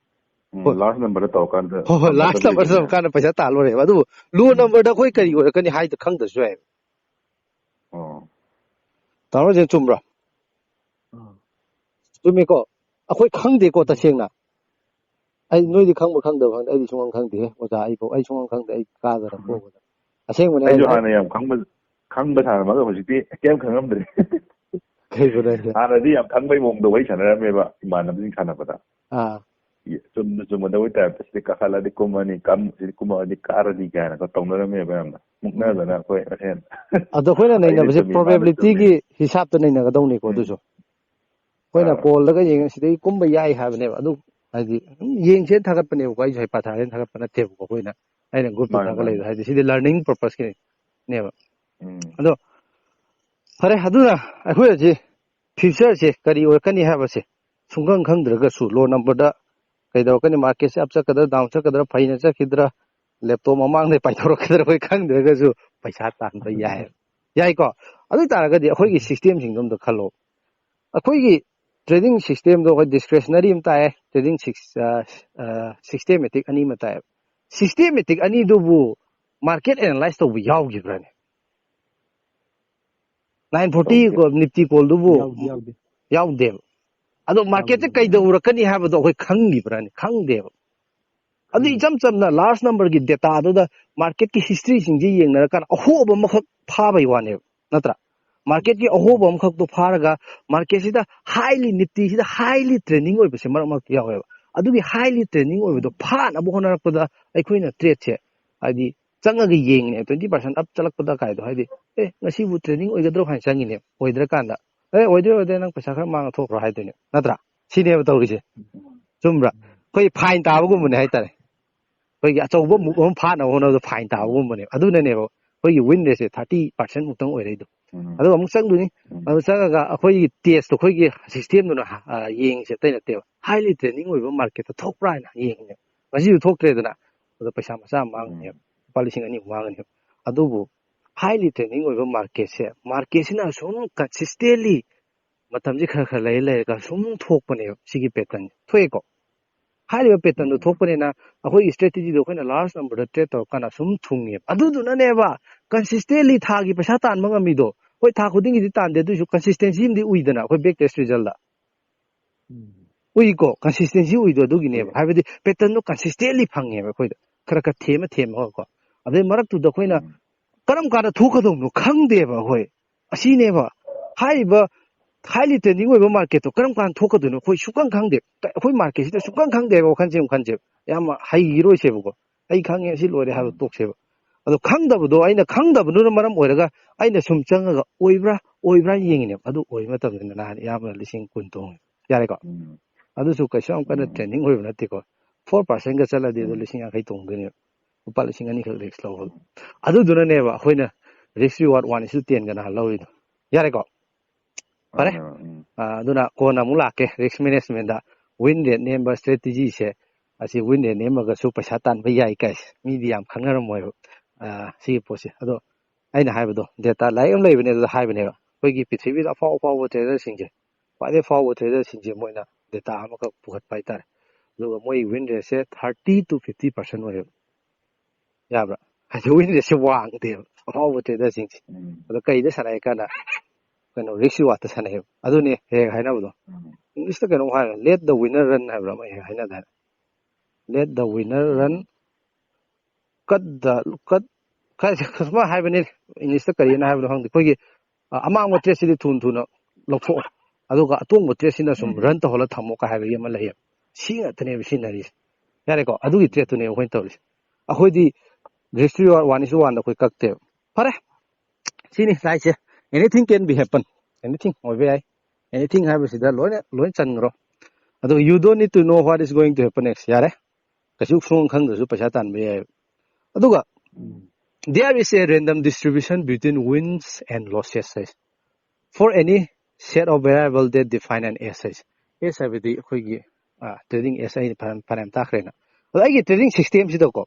ꯎꯝ, ꯍꯣꯏ. Large numberꯗ ꯇꯧꯔꯀꯥꯟꯗ ꯍꯣꯏ ꯍꯣꯏ, large number ꯇꯧꯔꯀꯥꯟꯗ ꯄꯩꯁꯥ ꯇꯥꯜ ꯂꯣꯏꯔꯦꯕ꯫ ꯑꯗꯨꯕꯨ low numberꯗ ꯑꯩꯈꯣꯏ ꯀꯔꯤ ꯑꯣꯏꯔꯛꯀꯅꯤ ꯍꯥꯏꯗꯣ ꯈꯪꯗ꯭ꯔꯁꯨ ꯌꯥꯏꯑꯕ꯫ ꯑꯣ ꯇꯥꯃꯣ ꯔꯣꯖꯦꯟ, ꯆꯨꯝꯕ꯭ꯔꯥ? ꯑꯥ. ꯆꯨꯝꯃꯤꯀꯣ? ꯑꯩꯈꯣꯏ ꯈꯪꯗꯦꯀꯣ ꯇꯁꯦꯡꯅ꯫ ꯑꯩ, ꯅꯣꯏꯗꯤ ꯈꯪꯕ ꯈꯪꯗꯕ ꯈꯪꯗꯦ, ꯑꯩꯗꯤ ꯁꯨꯡꯈꯪ ꯈꯪꯗꯦ ꯑꯣꯖꯥ꯫ ꯑꯩꯐꯥꯎ ꯑꯩ ꯁꯨꯡꯈꯪ ꯈꯪꯗꯦ, ꯑꯩ ꯀꯥꯗꯅ ꯄꯣꯗꯅ꯫ ꯑꯁꯦꯡꯕꯅꯦ ꯑꯩꯁꯨ ꯍꯥꯏꯁꯦ꯫ ꯍꯥꯟꯅ ꯌꯥꯝ ꯈꯪꯕ ꯈꯪꯕ ꯁꯥꯟꯅꯔꯝꯃꯒ ꯍꯧꯖꯤꯛꯇꯤ ꯀꯩꯝ ꯈꯪꯉꯝꯗ꯭ꯔꯦ. ꯀꯩꯕꯨꯅꯣ ꯍꯥꯏꯁꯦ? ꯍꯥꯟꯅꯗꯤ ꯌꯥꯝ ꯈꯪꯕꯩ ꯃꯑꯣꯡꯗ ꯋꯥꯔꯤ ꯁꯥꯟꯅꯔꯝꯃꯦꯕ ꯏꯃꯥꯟꯅꯕꯁꯤꯡ ꯁꯥꯟꯅꯕꯗ. ꯑꯥ ꯆꯨꯝꯅ ꯆꯨꯝꯃꯗꯧꯕꯩ ꯇꯥꯏꯞꯇ ꯁꯤꯗ ꯀꯥꯈꯠꯂꯗꯤ ꯀꯨꯝꯃꯅꯤ, ꯀꯝ ꯁꯤꯗ ꯀꯨꯝꯃꯛꯑꯗꯤ ꯀꯥꯔꯗꯤ ꯀꯥꯏꯅꯒ ꯇꯧꯅꯔꯝꯃꯦꯕ ꯌꯥꯝꯅ ꯃꯨꯛꯅꯗꯅ ꯑꯩꯈꯣꯏ ꯃꯁꯦꯟ. ꯑꯗꯣ ꯑꯩꯈꯣꯏꯅ ꯑꯩꯅ ꯅꯩꯅꯕꯁꯦ ꯆꯨꯝꯃꯤ, ꯃꯥꯅ probabilityꯒꯤ ꯆꯨꯝꯃꯤ. ꯍꯤꯁꯥꯞꯇ ꯅꯩꯅꯒꯗꯧꯅꯤꯀꯣ꯫ ꯎꯝ. ꯑꯗꯨꯁꯨ ꯑꯩꯈꯣꯏꯅ ꯑꯥ. ꯀꯣꯜꯗꯒ ꯌꯦꯡꯉ ꯁꯤꯗꯒꯤ ꯀꯨꯝꯕ ꯌꯥꯏ ꯍꯥꯏꯕꯅꯦꯕ꯫ ꯑꯗꯨ ꯍꯥꯏꯗꯤ ꯑꯗꯨꯝ ꯌꯦꯡꯁꯦꯅ ꯊꯥꯒꯠꯄꯅꯦꯕꯀꯣ꯫ ꯑꯩꯁꯨ ꯍꯩꯄꯥ ꯁꯥꯔꯦꯅ ꯊꯥꯒꯠꯄ ꯅꯠꯇꯦꯕꯀꯣ꯫ ꯑꯩꯈꯣꯏꯅ, ꯑꯩꯅ groupꯇ ꯃꯥꯅꯦ, ꯊꯥꯒꯠꯂꯛꯏꯗꯣ ꯃꯥꯅꯦ. ꯍꯥꯏꯗꯤ ꯁꯤꯗꯤ learning purposeꯀꯤꯅꯦꯕ꯫ ꯎꯝ. ꯑꯗꯣ ꯐꯔꯦ, ꯑꯗꯨꯅ ꯑꯩꯈꯣꯏ ꯍꯧꯖꯤꯛ futureꯁꯦ ꯀꯔꯤ ꯑꯣꯏꯔꯛꯀꯅꯤ ꯍꯥꯏꯕꯁꯦ ꯁꯨꯡꯈꯪ ꯈꯪꯗ꯭ꯔꯒꯁꯨ low numberꯗ ꯀꯩꯗꯧꯔꯛꯀꯅꯤ, marketꯁꯦ up ꯆꯠꯀꯗ꯭ꯔꯥ, down ꯆꯠꯀꯗ꯭ꯔꯥ, ꯐꯩꯅ ꯆꯠꯈꯤꯗ꯭ꯔꯥ, laptop ꯃꯃꯥꯡꯗ ꯄꯥꯏꯊꯣꯔꯛꯀꯗ꯭ꯔꯥ ꯑꯩꯈꯣꯏ ꯈꯪꯗ꯭ꯔꯒꯁꯨ ꯄꯩꯁꯥ ꯇꯥꯟꯕ ꯌꯥꯏ꯫ ꯌꯥꯏꯀꯣ? ꯑꯗꯨ ꯑꯣꯏ ꯇꯥꯔꯒꯗꯤ ꯑꯩꯈꯣꯏꯒꯤ systemꯁꯤꯡꯗꯣ ꯑꯝꯇ ꯈꯜꯂꯣ꯫ ꯑꯩꯈꯣꯏꯒꯤ trading systemꯗꯣ ꯑꯩꯈꯣꯏ discretionary ꯑꯃ ꯇꯥꯛꯑꯦ, trading systematic ꯑꯅꯤ ꯑꯃ ꯇꯥꯛꯑꯦ꯫ Systematic ꯑꯅꯤꯗꯨꯕꯨ market analyze ꯇꯧꯕ ꯌꯥꯎꯈꯤꯕ꯭ꯔꯥꯅꯦ? Nine forty Nifty callꯗꯨꯕꯨ ꯌꯥꯎꯗꯦꯕ꯫ ꯑꯗꯣ marketꯁꯦ ꯀꯩꯗꯧꯔꯛꯀꯅꯤ ꯍꯥꯏꯕꯗꯣ ꯑꯩꯈꯣꯏ ꯈꯪꯈꯤꯕ꯭ꯔꯥꯅꯦ? ꯈꯪꯗꯦꯕ꯫ ꯑꯗꯨ ꯏꯆꯝ ꯆꯝꯅ large numberꯒꯤ dataꯗꯨꯗ marketꯀꯤ historyꯁꯤꯡꯁꯦ ꯌꯦꯡꯅꯔꯀꯥꯟꯗ ꯑꯍꯣꯕ ꯑꯃꯈꯛ ꯐꯥꯕꯩ ꯋꯥꯅꯦꯕ, ꯅꯠꯇ꯭ꯔꯥ? Marketꯀꯤ ꯑꯍꯣꯕ ꯑꯃꯈꯛꯇꯣ ꯐꯥꯔꯒ marketꯁꯤꯗ highly, Niftyꯁꯤꯗ highly trending ꯑꯣꯏꯕꯁꯦ ꯃꯔꯛ ꯃꯔꯛꯇ ꯌꯥꯎꯋꯦꯕ꯫ ꯑꯗꯨꯒꯤ highly trending ꯑꯣꯏꯕꯗꯣ ꯐꯥꯅꯕ ꯍꯣꯠꯅꯔꯛꯄꯗ ꯑꯩꯈꯣꯏꯅ tradeꯁꯦ, ꯍꯥꯏꯗꯤ, ꯆꯪꯉꯒ ꯌꯦꯡꯉꯤꯅꯦ, twenty percent up ꯆꯠꯂꯛꯄꯗ ꯀꯥꯏꯗꯣ, ꯍꯥꯏꯗꯤ, "ꯑꯦ, ꯉꯁꯤꯕꯨ trending ꯑꯣꯏꯒꯗ꯭ꯔꯣ?" ꯍꯥꯏꯅ ꯆꯪꯉꯤꯅꯦ꯫ ꯑꯣꯏꯗ꯭ꯔꯀꯥꯟꯗ, "ꯑꯦ, ꯑꯣꯏꯗ꯭ꯔꯦ, ꯑꯣꯏꯗ꯭ꯔꯦ, ꯅꯪ ꯄꯩꯁꯥ ꯈꯔ ꯃꯥꯡꯉ ꯊꯣꯛꯈ꯭ꯔꯣ" ꯍꯥꯏꯗꯣꯏꯅꯦ, ꯅꯠꯇ꯭ꯔꯥ? ꯁꯤꯅꯦꯕ ꯇꯧꯔꯤꯁꯦ꯫ ꯆꯨꯝꯕ꯭ꯔꯥ? ꯑꯩꯈꯣꯏ fine ꯇꯥꯕꯒꯨꯝꯕꯅꯦ ꯍꯥꯏꯇꯥꯔꯦ꯫ ꯑꯩꯈꯣꯏꯒꯤ ꯑꯆꯧꯕ move ꯑꯃ ꯐꯥꯅꯕ ꯍꯣꯠꯅꯕꯗ fine ꯇꯥꯕꯒꯨꯝꯕꯅꯦꯕ꯫ ꯑꯗꯨꯅꯅꯦꯕ ꯑꯩꯈꯣꯏꯒꯤ win rateꯁꯦ thirty percent ꯃꯨꯛꯇꯪ ꯑꯣꯏꯔꯛꯏꯗꯣ꯫ ꯑꯗꯨꯒ ꯑꯃꯨꯛ ꯆꯪꯗꯣꯏꯅꯤ꯫ ꯑꯗꯨ ꯆꯪꯉꯒ ꯑꯩꯈꯣꯏꯒꯤ testꯇꯣ, ꯑꯩꯈꯣꯏꯒꯤ systemꯗꯨꯅ, ꯑ, ꯌꯦꯡꯉꯤꯁꯦ ꯑꯇꯩ ꯅꯠꯇꯦꯕ, highly trending ꯑꯣꯏꯕ marketꯇ ꯊꯣꯛꯄ꯭ꯔꯥ ꯍꯥꯏꯅ ꯌꯦꯡꯉꯤꯅꯦꯕ꯫ ꯉꯁꯤꯁꯨ ꯊꯣꯛꯇ꯭ꯔꯦꯗꯅ, ꯑꯗꯣ ꯄꯩꯁꯥ ꯃꯆꯥ ꯑꯃ ꯃꯥꯡꯉꯅꯦꯕ, ꯂꯨꯄꯥ ꯂꯤꯁꯤꯡ ꯑꯅꯤꯃꯨꯛ ꯃꯥꯡꯉꯅꯦꯕ꯫ ꯑꯗꯨꯕꯨ highly trending ꯑꯣꯏꯕ marketꯁꯦ, marketꯁꯤꯅ ꯁꯨꯝ consistently ꯃꯇꯝꯁꯤ ꯈꯔ ꯈꯔ ꯂꯩꯔ ꯂꯩꯔꯒ ꯁꯨꯝ ꯊꯣꯛꯄꯅꯦꯕ꯫ ꯁꯤꯒꯤ patternꯁꯦ ꯊꯣꯛꯑꯦꯀꯣ꯫ ꯍꯥꯏꯔꯤꯕ patternꯗꯣ ꯊꯣꯛꯄꯅꯤꯅ ꯑꯩꯈꯣꯏꯒꯤ strategyꯗꯣ ꯑꯩꯈꯣꯏꯅ large numberꯗ trade ꯇꯧꯔꯀꯥꯟꯗ ꯁꯨꯝ ꯊꯨꯡꯉꯦꯕ꯫ ꯑꯗꯨꯗꯨꯅꯅꯦꯕ consistently ꯊꯥꯒꯤ ꯄꯩꯁꯥ ꯇꯥꯟꯕ ꯉꯝꯃꯤꯗꯣ꯫ ꯍꯣꯏ, ꯊꯥ ꯈꯨꯗꯤꯡꯒꯤꯗꯤ ꯇꯥꯟꯗꯦ, ꯑꯗꯨꯏꯁꯨ consistency ꯑꯃꯗꯤ ꯎꯏꯗꯅ ꯑꯩꯈꯣꯏ back test resultꯇ꯫ ꯎꯏꯀꯣ, consistency ꯎꯏꯗꯣ ꯑꯗꯨꯒꯤꯅꯦꯕ꯫ ꯍꯥꯏꯕꯗꯤ patternꯗꯣ consistently ꯐꯪꯉꯦꯕ ꯑꯩꯈꯣꯏꯗ, ꯈꯔ ꯈꯔ ꯊꯦꯝꯃ ꯊꯦꯝꯃꯒꯀꯣ꯫ ꯑꯗꯩ ꯃꯔꯛꯇꯨꯗ ꯑꯩꯈꯣꯏꯅ ꯀꯔꯝ ꯀꯥꯟꯗ ꯊꯣꯛꯀꯗꯧꯅꯣ ꯈꯪꯗꯦꯕ ꯑꯩꯈꯣꯏ꯫ ꯑꯁꯤꯅꯦꯕ ꯍꯥꯏꯔꯤꯕ highly trending ꯑꯣꯏꯕ marketꯇꯣ ꯀꯔꯝ ꯀꯥꯟꯗ ꯊꯣꯛꯀꯗꯣꯏꯅꯣ ꯑꯩꯈꯣꯏ ꯁꯨꯛꯈꯪ ꯈꯪꯗꯦ꯫ ꯑꯩꯈꯣꯏ marketꯁꯤꯗ ꯁꯨꯛꯈꯪ ꯈꯪꯗꯦꯕ, ꯋꯥꯈꯜꯁꯦ ꯑꯃꯨꯛ ꯈꯟꯁꯦꯕ꯫ ꯌꯥꯝ ꯍꯩꯈꯤꯔꯣꯏꯁꯦꯕꯀꯣ꯫ "ꯑꯩ ꯈꯪꯉꯦ, ꯑꯁꯤ ꯂꯣꯏꯔꯦ" ꯍꯥꯏꯕ ꯇꯣꯛꯁꯦꯕ꯫ ꯑꯗꯣ ꯈꯪꯗꯕꯗꯣ, ꯑꯩꯅ ꯈꯪꯗꯕꯗꯨꯅ ꯃꯔꯝ ꯑꯣꯏꯔꯒ ꯑꯩꯅ ꯁꯨꯝ ꯆꯪꯉꯒ ꯑꯣꯏꯕ꯭ꯔꯥ ꯑꯣꯏꯕ꯭ꯔꯥ ꯌꯦꯡꯉꯤꯅꯦꯕ꯫ ꯑꯗꯨ ꯑꯣꯏꯕ ꯃꯇꯝꯗꯅ ꯅꯍꯥꯟ ꯏꯌꯥꯝꯕꯅ ꯂꯤꯁꯤꯡ ꯀꯨꯟ ꯇꯣꯡꯉꯦ꯫ ꯌꯥꯔꯦꯀꯣ? ꯑꯗꯨꯁꯨ ꯀꯩꯁꯨ ꯌꯥꯝ ꯀꯟꯅ trending ꯑꯣꯏꯕ ꯅꯠꯇꯦꯀꯣ꯫ Four percentꯒ ꯆꯠꯂꯗꯤ ꯑꯗꯨ ꯂꯤꯁꯤꯡ ꯌꯥꯡꯈꯩ ꯇꯣꯡꯗꯣꯏꯅꯦꯕ꯫ ꯂꯨꯄꯥ ꯂꯤꯁꯤꯡ ꯑꯅꯤꯈꯛ risk ꯂꯧꯕ꯫ ꯑꯗꯨꯗꯨꯅꯅꯦꯕ ꯑꯩꯈꯣꯏꯅ risk reward one is to tenꯒ ꯅꯍꯥꯟ ꯂꯧꯔꯤꯗꯣ꯫ ꯌꯥꯔꯦꯀꯣ? ꯐꯔꯦ꯫ ꯑ, ꯑꯗꯨꯅ ꯀꯣꯟꯅ ꯑꯃꯨꯛ ꯂꯥꯛꯀꯦ risk managementꯇ꯫ Win rate ꯅꯦꯝꯕ strategy ꯁꯦ, ꯑꯁꯤ win rate ꯅꯦꯝꯃꯒꯁꯨ ꯄꯩꯁꯥ ꯇꯥꯟꯕ ꯌꯥꯏ ꯀꯥꯏꯁꯦ ꯃꯤꯗꯤ ꯌꯥꯝ ꯈꯪꯅꯔꯝꯃꯣꯏꯕ꯫ ꯑ, ꯁꯤꯒꯤ ꯄꯣꯠꯁꯦ ꯑꯗꯣ ꯑꯩꯅ ꯍꯥꯏꯕꯗꯣ, data ꯂꯥꯏꯔꯤꯛ ꯑꯃ ꯂꯩꯕꯅꯦ, ꯑꯗꯨꯗ ꯍꯥꯏꯕꯅꯦꯕ, ꯑꯩꯈꯣꯏꯒꯤ ꯄ꯭ꯔꯤꯊꯤꯕꯤꯗ ꯑꯐꯥꯎ ꯑꯐꯥꯎꯕ trader ꯁꯤꯡꯁꯦ, ꯈ꯭ꯋꯥꯏꯗꯩ ꯑꯐꯥꯎꯕ trader ꯁꯤꯡꯁꯦ ꯃꯣꯏꯅ data ꯑꯃꯈꯛ ꯄꯨꯈꯠꯄ ꯍꯥꯏꯇꯥꯔꯦ꯫ ꯑꯗꯨꯒ ꯃꯣꯏ win rate say thirty to fifty percent ꯑꯣꯏꯌꯦꯕ꯫ ꯌꯥꯕ꯭ꯔꯥ? ꯍꯥꯏꯗꯤ win rate ꯁꯦ ꯋꯥꯡꯗꯦꯕ ꯑꯐꯥꯎꯕ trader ꯁꯤꯡꯁꯦ꯫ ꯎꯝ, ꯑꯗꯣ ꯀꯩꯗ ꯁꯥꯟꯅꯩ ꯀꯥꯟꯗ ꯀꯩꯅꯣ risk reward ꯇ ꯁꯥꯟꯅꯩꯌꯦꯕ꯫ ꯑꯗꯨꯅꯦ ꯍꯦꯛ ꯍꯦꯛ ꯍꯥꯏꯅꯕꯗꯣ꯫ ꯎꯝ, English ꯇ ꯀꯩꯅꯣꯝ ꯍꯥꯏꯔꯦ, "Let the winner run" ꯍꯥꯏꯕ꯭ꯔꯥ ꯑꯃ ꯍꯦꯛ ꯍꯥꯏꯅꯗꯥꯏꯅꯦ? "Let the winner run, um, cut the, cut", ꯀꯥꯏ ꯁꯨꯃꯥꯏꯅ ꯍꯥꯏꯕꯅꯤ꯫ English ꯇ ꯀꯔꯤꯅ ꯍꯥꯏꯕꯅꯣ ꯈꯪꯗꯦ꯫ ꯑꯩꯈꯣꯏꯒꯤ ꯑ, ꯑꯃꯥꯡꯕ trade ꯁꯤꯗꯤ ꯊꯨꯅ ꯊꯨꯅ ꯂꯧꯊꯣꯛꯑꯣ, ꯑꯗꯨꯒ ꯑꯇꯣꯡꯕ trade ꯁꯤꯅ ꯁꯨꯝ ꯎꯝ, run ꯇꯧꯍꯜꯂ ꯊꯝꯃꯣ ꯀꯥꯏ ꯍꯥꯏꯕꯒꯤ ꯑꯃ ꯂꯩꯌꯦꯕ꯫ ꯁꯤ ꯉꯥꯛꯇꯅꯦꯕ ꯁꯤꯖꯤꯟꯅꯔꯤꯁꯦ꯫ ꯌꯥꯔꯦꯀꯣ? ꯑꯗꯨꯒꯤ trade ꯇꯨꯅꯦꯕ ꯑꯩꯈꯣꯏꯅ ꯇꯧꯔꯤꯁꯦ꯫ ꯑꯩꯈꯣꯏꯗꯤ risk reward one is to one ꯗ ꯑꯩꯈꯣꯏ ꯀꯛꯇꯦꯕ꯫ ꯐꯔꯦ, ꯁꯤꯅꯤ ꯂꯥꯏꯁꯦ꯫ Anything can be happen, anything ꯑꯣꯏꯕ ꯌꯥꯏ꯫ Anything ꯍꯥꯏꯕꯁꯤꯗ ꯂꯣꯏꯅ, ꯂꯣꯏ ꯆꯟꯈ꯭ꯔꯣ꯫ ꯑꯗꯨꯒ "You don't need to know what is going to happen next", ꯌꯥꯔꯦ꯫ ꯀꯩꯁꯨ ꯁꯨꯡꯈꯪ ꯈꯪꯗ꯭ꯔꯁꯨ ꯄꯩꯁꯥ ꯇꯥꯟꯕ ꯌꯥꯏꯕ꯫ ꯑꯗꯨꯒ ꯎꯝ, "There is a random distribution between wins and losses" ꯍꯥꯏꯁꯦ꯫ "For any set of variable that define an edge" ꯍꯥꯏꯁꯦ꯫ Edge ꯍꯥꯏꯕꯗꯤ ꯑꯩꯈꯣꯏꯒꯤ, ꯑ, trading edge ꯑꯩꯅ ꯐꯅꯌꯥꯝ, ꯐꯅꯌꯥꯝ ꯇꯥꯛꯈ꯭ꯔꯦꯅ꯫ ꯑꯗꯣ ꯑꯩꯒꯤ trading system ꯁꯤꯗꯀꯣ,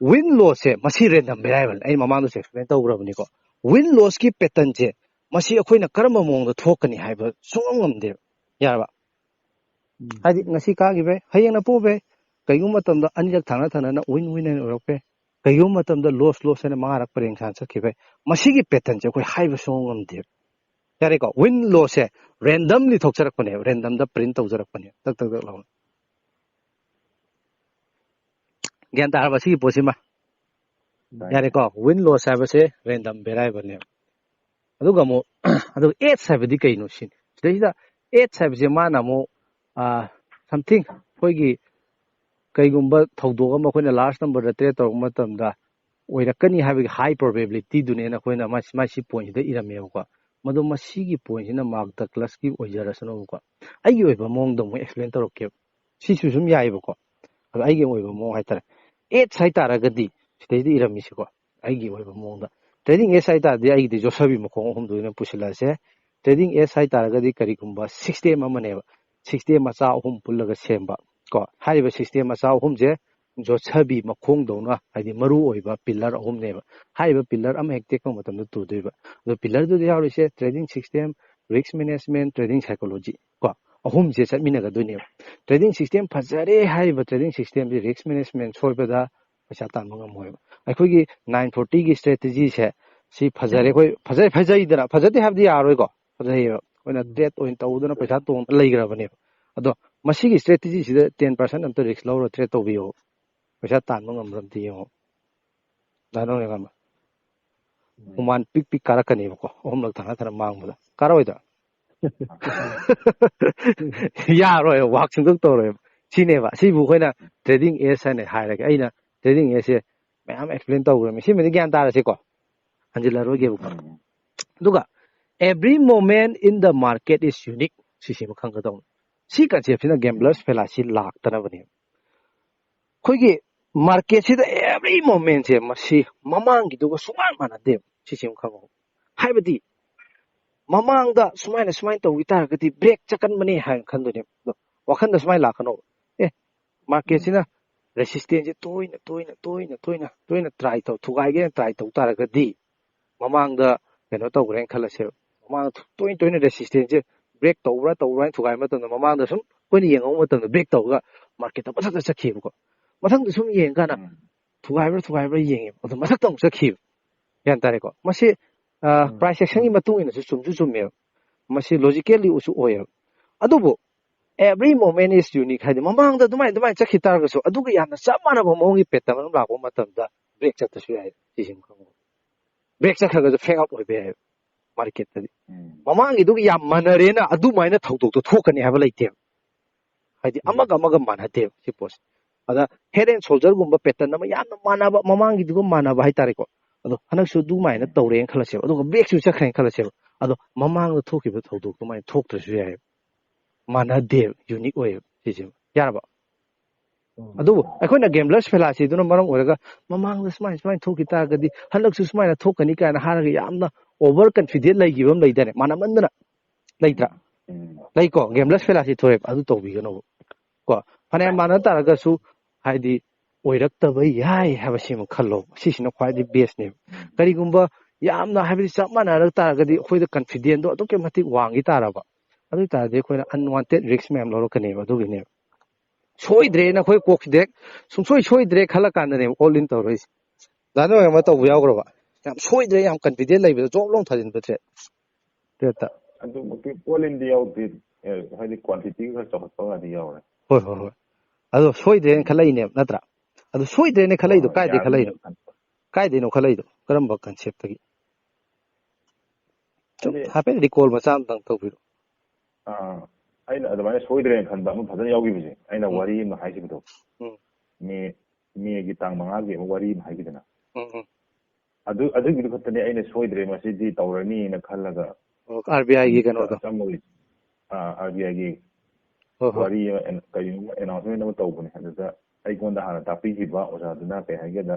win loss ꯁꯦ ꯃꯁꯤ random variable ꯅꯤ꯫ ꯑꯩ ꯃꯃꯥꯡꯗꯁꯨ explain ꯇꯧꯈ꯭ꯔꯕꯅꯤꯀꯣ꯫ Win loss ꯀꯤ pattern ꯁꯦ ꯃꯁꯤ ꯑꯩꯈꯣꯏꯅ ꯀꯔꯝꯕ ꯃꯑꯣꯡꯗ ꯊꯣꯛꯀꯅꯤ ꯍꯥꯏꯕ ꯁꯨꯡꯉꯝ ꯉꯝꯗꯦꯕ꯫ ꯌꯥꯔꯕ? ꯎꯝ, ꯍꯥꯏꯗꯤ ꯉꯁꯤ ꯀꯥꯈꯤꯕ ꯌꯥꯏ, ꯍꯌꯦꯡꯅ ꯄꯣꯕ ꯌꯥꯏ, ꯀꯩꯒꯨꯝꯕ ꯃꯇꯝꯗ ꯑꯅꯤꯔꯛ ꯊꯪꯅ ꯊꯪꯅꯅ win win ꯍꯥꯏꯅ ꯑꯣꯏꯔꯛꯄ ꯌꯥꯏ, ꯀꯩꯒꯨꯝꯕ ꯃꯇꯝꯗ loss loss ꯍꯥꯏꯅ ꯃꯉꯥꯔꯛ ꯄꯔꯦꯡ ꯁꯥꯅ ꯆꯠꯈꯤꯕ ꯌꯥꯏ꯫ ꯃꯁꯤꯒꯤ pattern ꯁꯦ ꯑꯩꯈꯣꯏ ꯍꯥꯏꯕ ꯁꯨꯡꯉꯝ ꯉꯝꯗꯦꯕ꯫ ꯌꯥꯔꯦꯀꯣ? Win loss ꯁꯦ randomly ꯊꯣꯛꯆꯔꯛꯄꯅꯦꯕ, random ꯗ print ꯇꯧꯖꯔꯛꯄꯅꯦꯕ, ꯇꯛ ꯇꯛ ꯇꯛ ꯂꯥꯎꯅ꯫ ꯒ꯭ꯌꯥꯟ ꯇꯥꯔꯕ ꯁꯤꯒꯤ ꯄꯣꯠꯁꯤꯃ? ꯇꯥꯏ, ꯌꯥꯔꯦꯀꯣ? Win loss ꯍꯥꯏꯕꯁꯦ random variable ꯅꯦꯕ꯫ ꯑꯗꯨꯒ ꯑꯃꯨꯛ ꯑꯗꯨꯒ edge ꯍꯥꯏꯕꯗꯤ ꯀꯩꯅꯣ ꯁꯤꯅꯤ꯫ ꯁꯤꯗꯩꯁꯤꯗ edge ꯍꯥꯏꯕꯁꯦ ꯃꯥꯅ ꯑꯃꯨꯛ, ꯑ, something ꯑꯩꯈꯣꯏꯒꯤ ꯀꯩꯒꯨꯝꯕ ꯊꯧꯗꯣꯛ ꯑꯃ ꯑꯩꯈꯣꯏꯅ large number ꯗ trade ꯇꯧꯔꯛꯄ ꯃꯇꯝꯗ ꯑꯣꯏꯔꯛꯀꯅꯤ ꯍꯥꯏꯕꯒꯤ high probability ꯗꯨꯅꯦꯅ ꯑꯩꯈꯣꯏꯅ ꯃꯥꯏ, ꯃꯥꯏ ꯁꯤ point ꯁꯤꯗ ꯏꯔꯝꯃꯦꯕꯀꯣ꯫ ꯃꯗꯣ ꯃꯁꯤꯒꯤ point ꯁꯤꯅ Mark Douglas ꯀꯤ ꯑꯣꯏꯖꯔꯁꯅꯨꯕꯀꯣ꯫ ꯑꯩꯒꯤ ꯑꯣꯏꯕ ꯃꯑꯣꯡꯗ ꯑꯃꯨꯛ explain ꯇꯧꯔꯛꯀꯦꯕ꯫ ꯁꯤꯁꯨ ꯁꯨꯝ ꯌꯥꯏꯑꯕꯀꯣ꯫ ꯑꯗꯣ ꯑꯩꯒꯤ ꯑꯣꯏꯕ ꯃꯑꯣꯡ ꯍꯥꯏꯇꯥꯔꯦ꯫ Edge ꯍꯥꯏꯇꯥꯔꯒꯗꯤ ꯁꯤꯗꯩꯗ ꯏꯔꯝꯃꯤꯁꯤꯀꯣ꯫ ꯑꯩꯒꯤ ꯑꯣꯏꯕ ꯃꯑꯣꯡꯗ trading edge ꯍꯥꯏꯇꯥꯔꯗꯤ ꯑꯩꯒꯤꯗꯤ ꯌꯣꯠꯁꯕꯤ ꯃꯈꯣꯡ ꯑꯍꯨꯝꯗ ꯑꯣꯏꯅ ꯄꯨꯁꯤꯜꯂꯛꯑꯁꯦ꯫ Trading edge ꯍꯥꯏꯇꯥꯔꯒꯗꯤ ꯀꯔꯤꯒꯨꯝꯕ system ꯑꯃꯅꯦꯕ꯫ system ꯃꯆꯥ ꯑꯍꯨꯝ ꯄꯨꯜꯂꯒ ꯁꯦꯝꯕ꯫ ꯀꯣ, ꯍꯥꯏꯔꯤꯕ system ꯃꯆꯥ ꯑꯍꯨꯝꯁꯦ ꯌꯣꯠꯁꯕꯤ ꯃꯈꯣꯡꯗꯧꯅ, ꯍꯥꯏꯗꯤ ꯃꯔꯨ ꯑꯣꯏꯕ pillar ꯑꯍꯨꯝꯅꯦꯕ꯫ ꯍꯥꯏꯔꯤꯕ pillar ꯑꯃ ꯍꯦꯛ ꯇꯦꯛꯄ ꯃꯇꯝꯗ ꯇꯨꯗꯣꯏꯕ꯫ ꯑꯗꯣ pillarꯗꯨꯗ ꯌꯥꯎꯔꯤꯁꯦ trading system, risk management, trading psychology꯫ ꯀꯣ, ꯑꯍꯨꯝꯁꯦ ꯆꯠꯃꯤꯟꯅꯒꯗꯣꯏꯅꯦꯕ꯫ Trading system ꯐꯖꯔꯦ ꯍꯥꯏꯔꯤꯕ trading systemꯁꯤ risk management ꯁꯣꯏꯕꯗ ꯄꯩꯁꯥ ꯇꯥꯟꯕ ꯉꯝꯃꯣꯏꯕ꯫ ꯑꯩꯈꯣꯏꯒꯤ nine fortyꯒꯤ strategyꯁꯦ ꯁꯤ ꯐꯖꯔꯦ, ꯑꯩꯈꯣꯏ ꯐꯖꯩ, ꯐꯖꯩꯗꯅ, ꯐꯖꯗꯦ ꯍꯥꯏꯕꯗꯤ ꯌꯥꯔꯣꯏꯀꯣ, ꯐꯖꯩꯌꯦꯕ꯫ ꯑꯩꯈꯣꯏꯅ trade ꯑꯣꯏꯅ ꯇꯧꯗꯅ ꯄꯩꯁꯥ ꯇꯣꯡꯗꯅ ꯂꯩꯈ꯭ꯔꯕꯅꯦꯕ꯫ ꯑꯗꯣ ꯃꯁꯤꯒꯤ strategyꯁꯤꯗ ten percent ꯑꯝꯇ risk ꯂꯧꯔ trade ꯇꯧꯕꯤꯌꯣ, ꯄꯩꯁꯥ ꯇꯥꯟꯕ ꯉꯝꯕ꯭ꯔꯥ ꯑꯝꯇ ꯌꯦꯡꯉꯣ꯫ ꯗꯥ ꯅꯣꯡꯂꯩꯃꯥꯟꯕ, ꯍꯨꯃꯥꯟ ꯄꯤꯛ ꯄꯤꯛ ꯀꯥꯔꯛꯀꯅꯦꯕꯀꯣ, ꯑꯍꯨꯝꯂꯛ ꯊꯪꯅ ꯊꯪꯅ ꯃꯥꯡꯕꯗ꯫ ꯀꯥꯔꯛꯑꯣꯏꯗ꯭ꯔꯥ? ꯌꯥꯔꯣꯏ, work ꯁꯨꯡꯇꯧ ꯇꯧꯔꯣꯏꯕ꯫ ꯁꯤꯅꯦꯕ, ꯁꯤꯕꯨ ꯑꯩꯈꯣꯏꯅ trading edge ꯍꯥꯏꯅ ꯍꯥꯏꯔꯒꯦ꯫ ꯑꯩꯅ trading edgeꯁꯦ ꯃꯌꯥꯝ explain ꯇꯧꯈ꯭ꯔꯕꯅꯤ꯫ ꯁꯤꯃꯗꯤ ꯒ꯭ꯌꯥꯟ ꯇꯥꯔꯁꯤꯀꯣ, ꯍꯟꯖꯤꯜꯂꯔꯣꯏꯒꯦꯕꯀꯣ꯫ ꯑꯗꯨꯒ every moment in the market is unique, ꯁꯤꯁꯤꯃ ꯈꯪꯒꯗꯧꯅꯤ꯫ ꯁꯤ conceptꯁꯤꯅ gambler's fallacy ꯂꯥꯛꯇꯅꯕꯅꯦꯕ꯫ ꯑꯩꯈꯣꯏꯒꯤ marketꯁꯤꯗ every momentꯁꯦ ꯃꯁꯤ ꯃꯃꯥꯡꯒꯤꯗꯨꯒ ꯁꯨꯡꯃꯥꯟ ꯃꯥꯟꯅꯗꯦꯕ꯫ ꯁꯤꯁꯤꯃ ꯈꯪꯉꯣ꯫ ꯍꯥꯏꯕꯗꯤ ꯃꯃꯥꯡꯗ ꯁꯨꯃꯥꯏꯅ ꯁꯨꯃꯥꯏꯅ ꯇꯧꯈꯤ ꯇꯥꯔꯒꯗꯤ break ꯆꯠꯀꯟꯕꯅꯦ ꯍꯥꯏꯅ ꯈꯟꯗꯣꯏꯅꯦꯕ꯫ ꯑꯗꯣ ꯋꯥꯈꯟꯗ ꯁꯨꯃꯥꯏꯅ ꯂꯥꯛꯀꯅꯣ꯫ ꯑꯦ, marketꯁꯤꯅ resistanceꯁꯦ ꯇꯣꯏꯅ ꯇꯣꯏꯅ ꯇꯣꯏꯅ ꯇꯣꯏꯅ ꯇꯣꯏꯅ try ꯇꯧ, ꯊꯨꯒꯥꯏꯒꯦꯅ try ꯇꯧ ꯇꯥꯔꯒꯗꯤ, ꯃꯃꯥꯡꯗ ꯀꯩꯅꯣ ꯇꯧꯈ꯭ꯔꯦꯅ ꯈꯜꯂꯁꯦꯕ, ꯃꯃꯥꯡꯗ ꯇꯣꯏꯅ ꯇꯣꯏꯅ resistanceꯁꯦ break ꯇꯧꯕ꯭ꯔꯥ ꯇꯧꯕ꯭ꯔꯥ ꯍꯥꯏꯅ ꯊꯨꯒꯥꯏꯕ ꯃꯇꯝꯗ, ꯃꯃꯥꯡꯗ ꯁꯨꯝ ꯑꯩꯈꯣꯏꯅ ꯌꯦꯡꯍꯧꯕ ꯃꯇꯝꯗ break ꯇꯧꯔꯒ marketꯇ ꯃꯊꯛꯇ ꯆꯠꯈꯤꯕꯀꯣ꯫ ꯃꯊꯪꯗ ꯁꯨꯝ ꯌꯦꯡꯀꯥꯟꯗ ꯊꯨꯒꯥꯏꯕ꯭ꯔꯥ ꯊꯨꯒꯥꯏꯕ꯭ꯔꯥ ꯌꯦꯡꯉꯦꯕ, ꯑꯗꯣ ꯃꯊꯛꯇ ꯑꯃꯨꯛ ꯆꯠꯈꯤꯕ꯫ ꯒ꯭ꯌꯥꯟ ꯇꯥꯔꯦꯀꯣ? ꯃꯁꯤ price actionꯒꯤ ꯃꯇꯨꯡ ꯏꯟꯅꯁꯨ ꯆꯨꯝꯁꯨ ꯆꯨꯝꯃꯦꯕ, ꯃꯁꯤ logicallyꯁꯨ ꯑꯣꯏꯌꯦꯕ꯫ ꯑꯗꯨꯕꯨ every moment is unique ꯍꯥꯏꯗꯤ, ꯃꯃꯥꯡꯗ ꯑꯗꯨꯃꯥꯏꯅ ꯑꯗꯨꯃꯥꯏꯅ ꯆꯠꯈꯤ ꯇꯥꯔꯒꯁꯨ, ꯑꯗꯨꯒ ꯌꯥꯝꯅ ꯆꯞ ꯃꯥꯟꯅꯕ ꯃꯑꯣꯡꯒꯤ pattern ꯑꯃ ꯂꯥꯛꯄ ꯃꯇꯝꯗ break ꯆꯠꯄꯁꯨ ꯌꯥꯏ꯫ ꯁꯤꯁꯤꯃ ꯈꯪꯉꯣ꯫ Break ꯆꯠꯈ꯭ꯔꯒꯁꯨ fake out ꯑꯣꯏꯕ ꯌꯥꯏꯑꯕ marketꯇꯗꯤ꯫ ꯃꯃꯥꯡꯒꯤꯗꯨꯒ ꯌꯥꯝ ꯃꯥꯟꯅꯔꯦꯅ ꯑꯗꯨꯃꯥꯏꯅ ꯊꯧꯗꯣꯛꯇꯣ ꯊꯣꯛꯀꯅꯤ ꯍꯥꯏꯕ ꯂꯩꯇꯦꯕ꯫ ꯍꯥꯏꯗꯤ ꯑꯃꯒ ꯑꯃꯒ ꯃꯥꯟꯅꯗꯦꯕ ꯁꯤ ꯄꯣꯠꯁꯦ꯫ ꯑꯗ head and shoulderꯒꯨꯝꯕ pattern ꯑꯃ ꯌꯥꯝꯅ ꯃꯥꯟꯅꯕ, ꯃꯃꯥꯡꯒꯤꯗꯨꯒ ꯃꯥꯟꯅꯕ ꯍꯥꯏꯇꯥꯔꯦꯀꯣ꯫ ꯑꯗꯣ ꯍꯟꯗꯛꯁꯨ ꯑꯗꯨꯃꯥꯏꯅ ꯇꯧꯔꯦꯅ ꯈꯜꯂꯁꯦꯕ, ꯑꯗꯨꯒ breakꯁꯨ ꯆꯠꯈ꯭ꯔꯦꯅ ꯈꯜꯂꯁꯦꯕ꯫ ꯑꯗꯣ ꯃꯃꯥꯡꯗ ꯊꯣꯛꯈꯤꯕ ꯊꯧꯗꯣꯛ ꯑꯗꯨꯃꯥꯏꯅ ꯊꯣꯛꯇ꯭ꯔꯁꯨ ꯌꯥꯏꯑꯕ꯫ ꯃꯥꯟꯅꯗꯦꯕ, unique ꯑꯣꯏꯌꯦꯕ ꯁꯤꯁꯦ꯫ ꯌꯥꯔꯕ? ꯑꯗꯨꯕꯨ ꯑꯩꯈꯣꯏꯅ gambler's fallacyꯗꯨꯅ ꯃꯔꯝ ꯑꯣꯏꯔꯒ ꯃꯃꯥꯡꯗ ꯁꯨꯃꯥꯏꯅ ꯁꯨꯃꯥꯏꯅ ꯊꯣꯛꯈꯤ ꯇꯥꯔꯒꯗꯤ ꯍꯟꯗꯛꯁꯨ ꯁꯨꯃꯥꯏꯅ ꯊꯣꯛꯀꯅꯤ ꯀꯥꯏꯅ ꯍꯥꯏꯔꯒ ꯌꯥꯝꯅ over confident ꯂꯩꯈꯤꯕ ꯑꯃ ꯂꯩꯗꯥꯏꯅꯦ, ꯃꯥꯟꯅꯃꯟꯗꯅ꯫ ꯂꯩꯇ꯭ꯔꯥ? ꯎꯝ꯫ ꯂꯩꯀꯣ, ꯒꯦꯝꯕ꯭ꯂꯔꯁ ꯐꯦꯂꯥꯁꯤ ꯊꯣꯛꯑꯦꯕ, ꯑꯗꯨ ꯇꯧꯕꯤꯒꯅꯣꯕ꯫ ꯀꯣ, ꯐꯅꯌꯥꯝ ꯃꯥꯟꯅ ꯇꯥꯔꯒꯁꯨ, ꯍꯥꯏꯗꯤ, ꯑꯣꯏꯔꯛꯇꯕ ꯌꯥꯏ ꯍꯥꯏꯕꯁꯤꯃ ꯈꯜꯂꯣ꯫ ꯁꯤꯁꯤꯅ ꯈ꯭ꯋꯥꯏꯗꯒꯤ ꯕꯦꯁꯅꯦꯕ꯫ ꯎꯝ꯫ ꯀꯔꯤꯒꯨꯝꯕ ꯌꯥꯝꯅ, ꯍꯥꯏꯕꯗꯤ, ꯆꯞ ꯃꯥꯟꯅꯔꯛ ꯇꯥꯔꯒꯗꯤ ꯑꯩꯈꯣꯏꯗ ꯀꯟꯐꯤꯗꯦꯟꯗꯣ ꯑꯗꯨꯛꯀꯤ ꯃꯇꯤꯛ ꯋꯥꯡꯈꯤ ꯇꯥꯔꯕ꯫ ꯑꯗꯨ ꯑꯣꯏ ꯇꯥꯔꯗꯤ ꯑꯩꯈꯣꯏꯅ ꯑꯟꯋꯥꯟꯇꯦꯗ ꯔꯤꯛꯁ ꯃꯌꯥꯝ ꯂꯧꯔꯛꯀꯅꯦꯕ꯫ ꯑꯗꯨꯒꯤꯅꯦꯕ ꯁꯣꯏꯗ꯭ꯔꯦꯅ ꯑꯩꯈꯣꯏ ꯀꯣꯛꯁꯤꯗ ꯍꯦꯛ ꯁꯨꯡꯁꯣꯏ ꯁꯣꯏꯗ꯭ꯔꯦ ꯈꯜꯂ ꯀꯥꯟꯗꯅꯦꯕ ꯑꯣꯜ ꯏꯟ ꯇꯧꯔꯛꯏꯁꯦ꯫ ꯗꯥ ꯅꯣꯏ ꯑꯃ ꯇꯧꯕ ꯌꯥꯎꯈ꯭ꯔꯕ? ꯌꯥꯝ ꯁꯣꯏꯗ꯭ꯔꯦ, ꯌꯥꯝ ꯀꯟꯐꯤꯗꯦꯟ ꯂꯩꯕꯗ ꯖꯣꯕ ꯂꯧ ꯊꯥꯖꯤꯟꯕ ꯇ꯭ꯔꯦꯠ, ꯇ꯭ꯔꯦꯠꯇ꯫ ꯑꯗꯨꯃꯛꯇꯤ ꯑꯣꯜ ꯏꯟꯗꯤ ꯌꯥꯎꯗꯦ꯫ ꯑꯦ, ꯍꯥꯏꯗꯤ ꯀ꯭ꯋꯥꯟꯇꯤꯇꯤ ꯈꯔ ꯆꯥꯎꯈꯠꯄ ꯉꯥꯛꯇꯤ ꯌꯥꯎꯔꯦ꯫ ꯍꯣꯏ, ꯍꯣꯏ, ꯍꯣꯏ꯫ ꯑꯗꯣ ꯁꯣꯏꯗ꯭ꯔꯦꯅ ꯎꯝ꯫ ꯈꯜꯂꯛꯏꯅꯦꯕ, ꯅꯠꯇ꯭ꯔꯥ? ꯑꯗꯨ ꯁꯣꯏꯗ꯭ꯔꯦꯅ ꯍꯣꯏ, ꯈꯜꯂꯛꯏꯗꯣ ꯍꯣꯏ, ꯀꯥꯏꯗꯩ ꯌꯥꯔꯅꯤ ꯈꯜꯂꯛꯏꯅꯣ? ꯈꯟꯕ꯫ ꯀꯥꯏꯗꯩꯅꯣ ꯈꯜꯂꯛꯏꯗꯣ? ꯀꯔꯝꯕ ꯀꯟꯁꯦꯞꯇꯒꯤ? ꯁꯨꯝ ꯍꯥꯏꯗꯤ ꯍꯥꯏꯐꯦꯠ ꯔꯤꯀꯣꯜ ꯃꯆꯥ ꯑꯝꯇꯪ ꯇꯧꯕꯤꯔꯣ꯫ ꯑꯥ, ꯑꯩꯅ ꯑꯗꯨꯃꯥꯏꯅ ꯁꯣꯏꯗ꯭ꯔꯦꯅ ꯈꯟꯕ ꯑꯃ ꯐꯖꯅ ꯌꯥꯎꯈꯤꯕꯁꯦ, ꯑꯩꯅ ꯎꯝ꯫ ꯋꯥꯔꯤ ꯑꯃ ꯍꯥꯏꯈꯤꯕꯗꯣ, ꯎꯝ꯫ ꯃꯦ, ꯃꯦꯒꯤ ꯇꯥꯡ ꯃꯉꯥꯒꯤ ꯑꯃ ꯋꯥꯔꯤ ꯑꯃ ꯍꯥꯏꯈꯤꯗꯅ, ꯎꯝ, ꯎꯝ꯫ ꯑꯗꯨ, ꯑꯗꯨꯒꯤꯗꯨ ꯈꯛꯇꯅꯦ ꯑꯩꯅ ꯁꯣꯏꯗ꯭ꯔꯦ, ꯃꯁꯤꯗꯤ ꯇꯧꯔꯅꯤꯅ ꯈꯜꯂꯒ ꯑꯣ, ꯑꯥꯔ ꯕꯤ ꯑꯥꯏꯒꯤ ꯀꯩꯅꯣꯗꯣ꯫ ꯆꯪꯕꯒꯤ, ꯑꯥ, ꯑꯥꯔ ꯕꯤ ꯑꯥꯏꯒꯤ ꯍꯣꯏ, ꯍꯣꯏ꯫ ꯋꯥꯔꯤ ꯑꯃ, ꯑꯦꯟ-, ꯀꯔꯤꯒꯨꯝꯕ ꯑꯦꯅꯥꯎꯟꯁꯃꯦꯟ ꯑꯃ ꯇꯧꯕꯅꯦ꯫ ꯑꯗꯨꯗ ꯑꯩꯉꯣꯟꯗ ꯍꯥꯟꯅ ꯇꯥꯛꯄꯤꯈꯤꯕ ꯑꯣꯖꯥꯗꯨꯅ ꯀꯩ ꯍꯥꯏꯒꯦꯗ,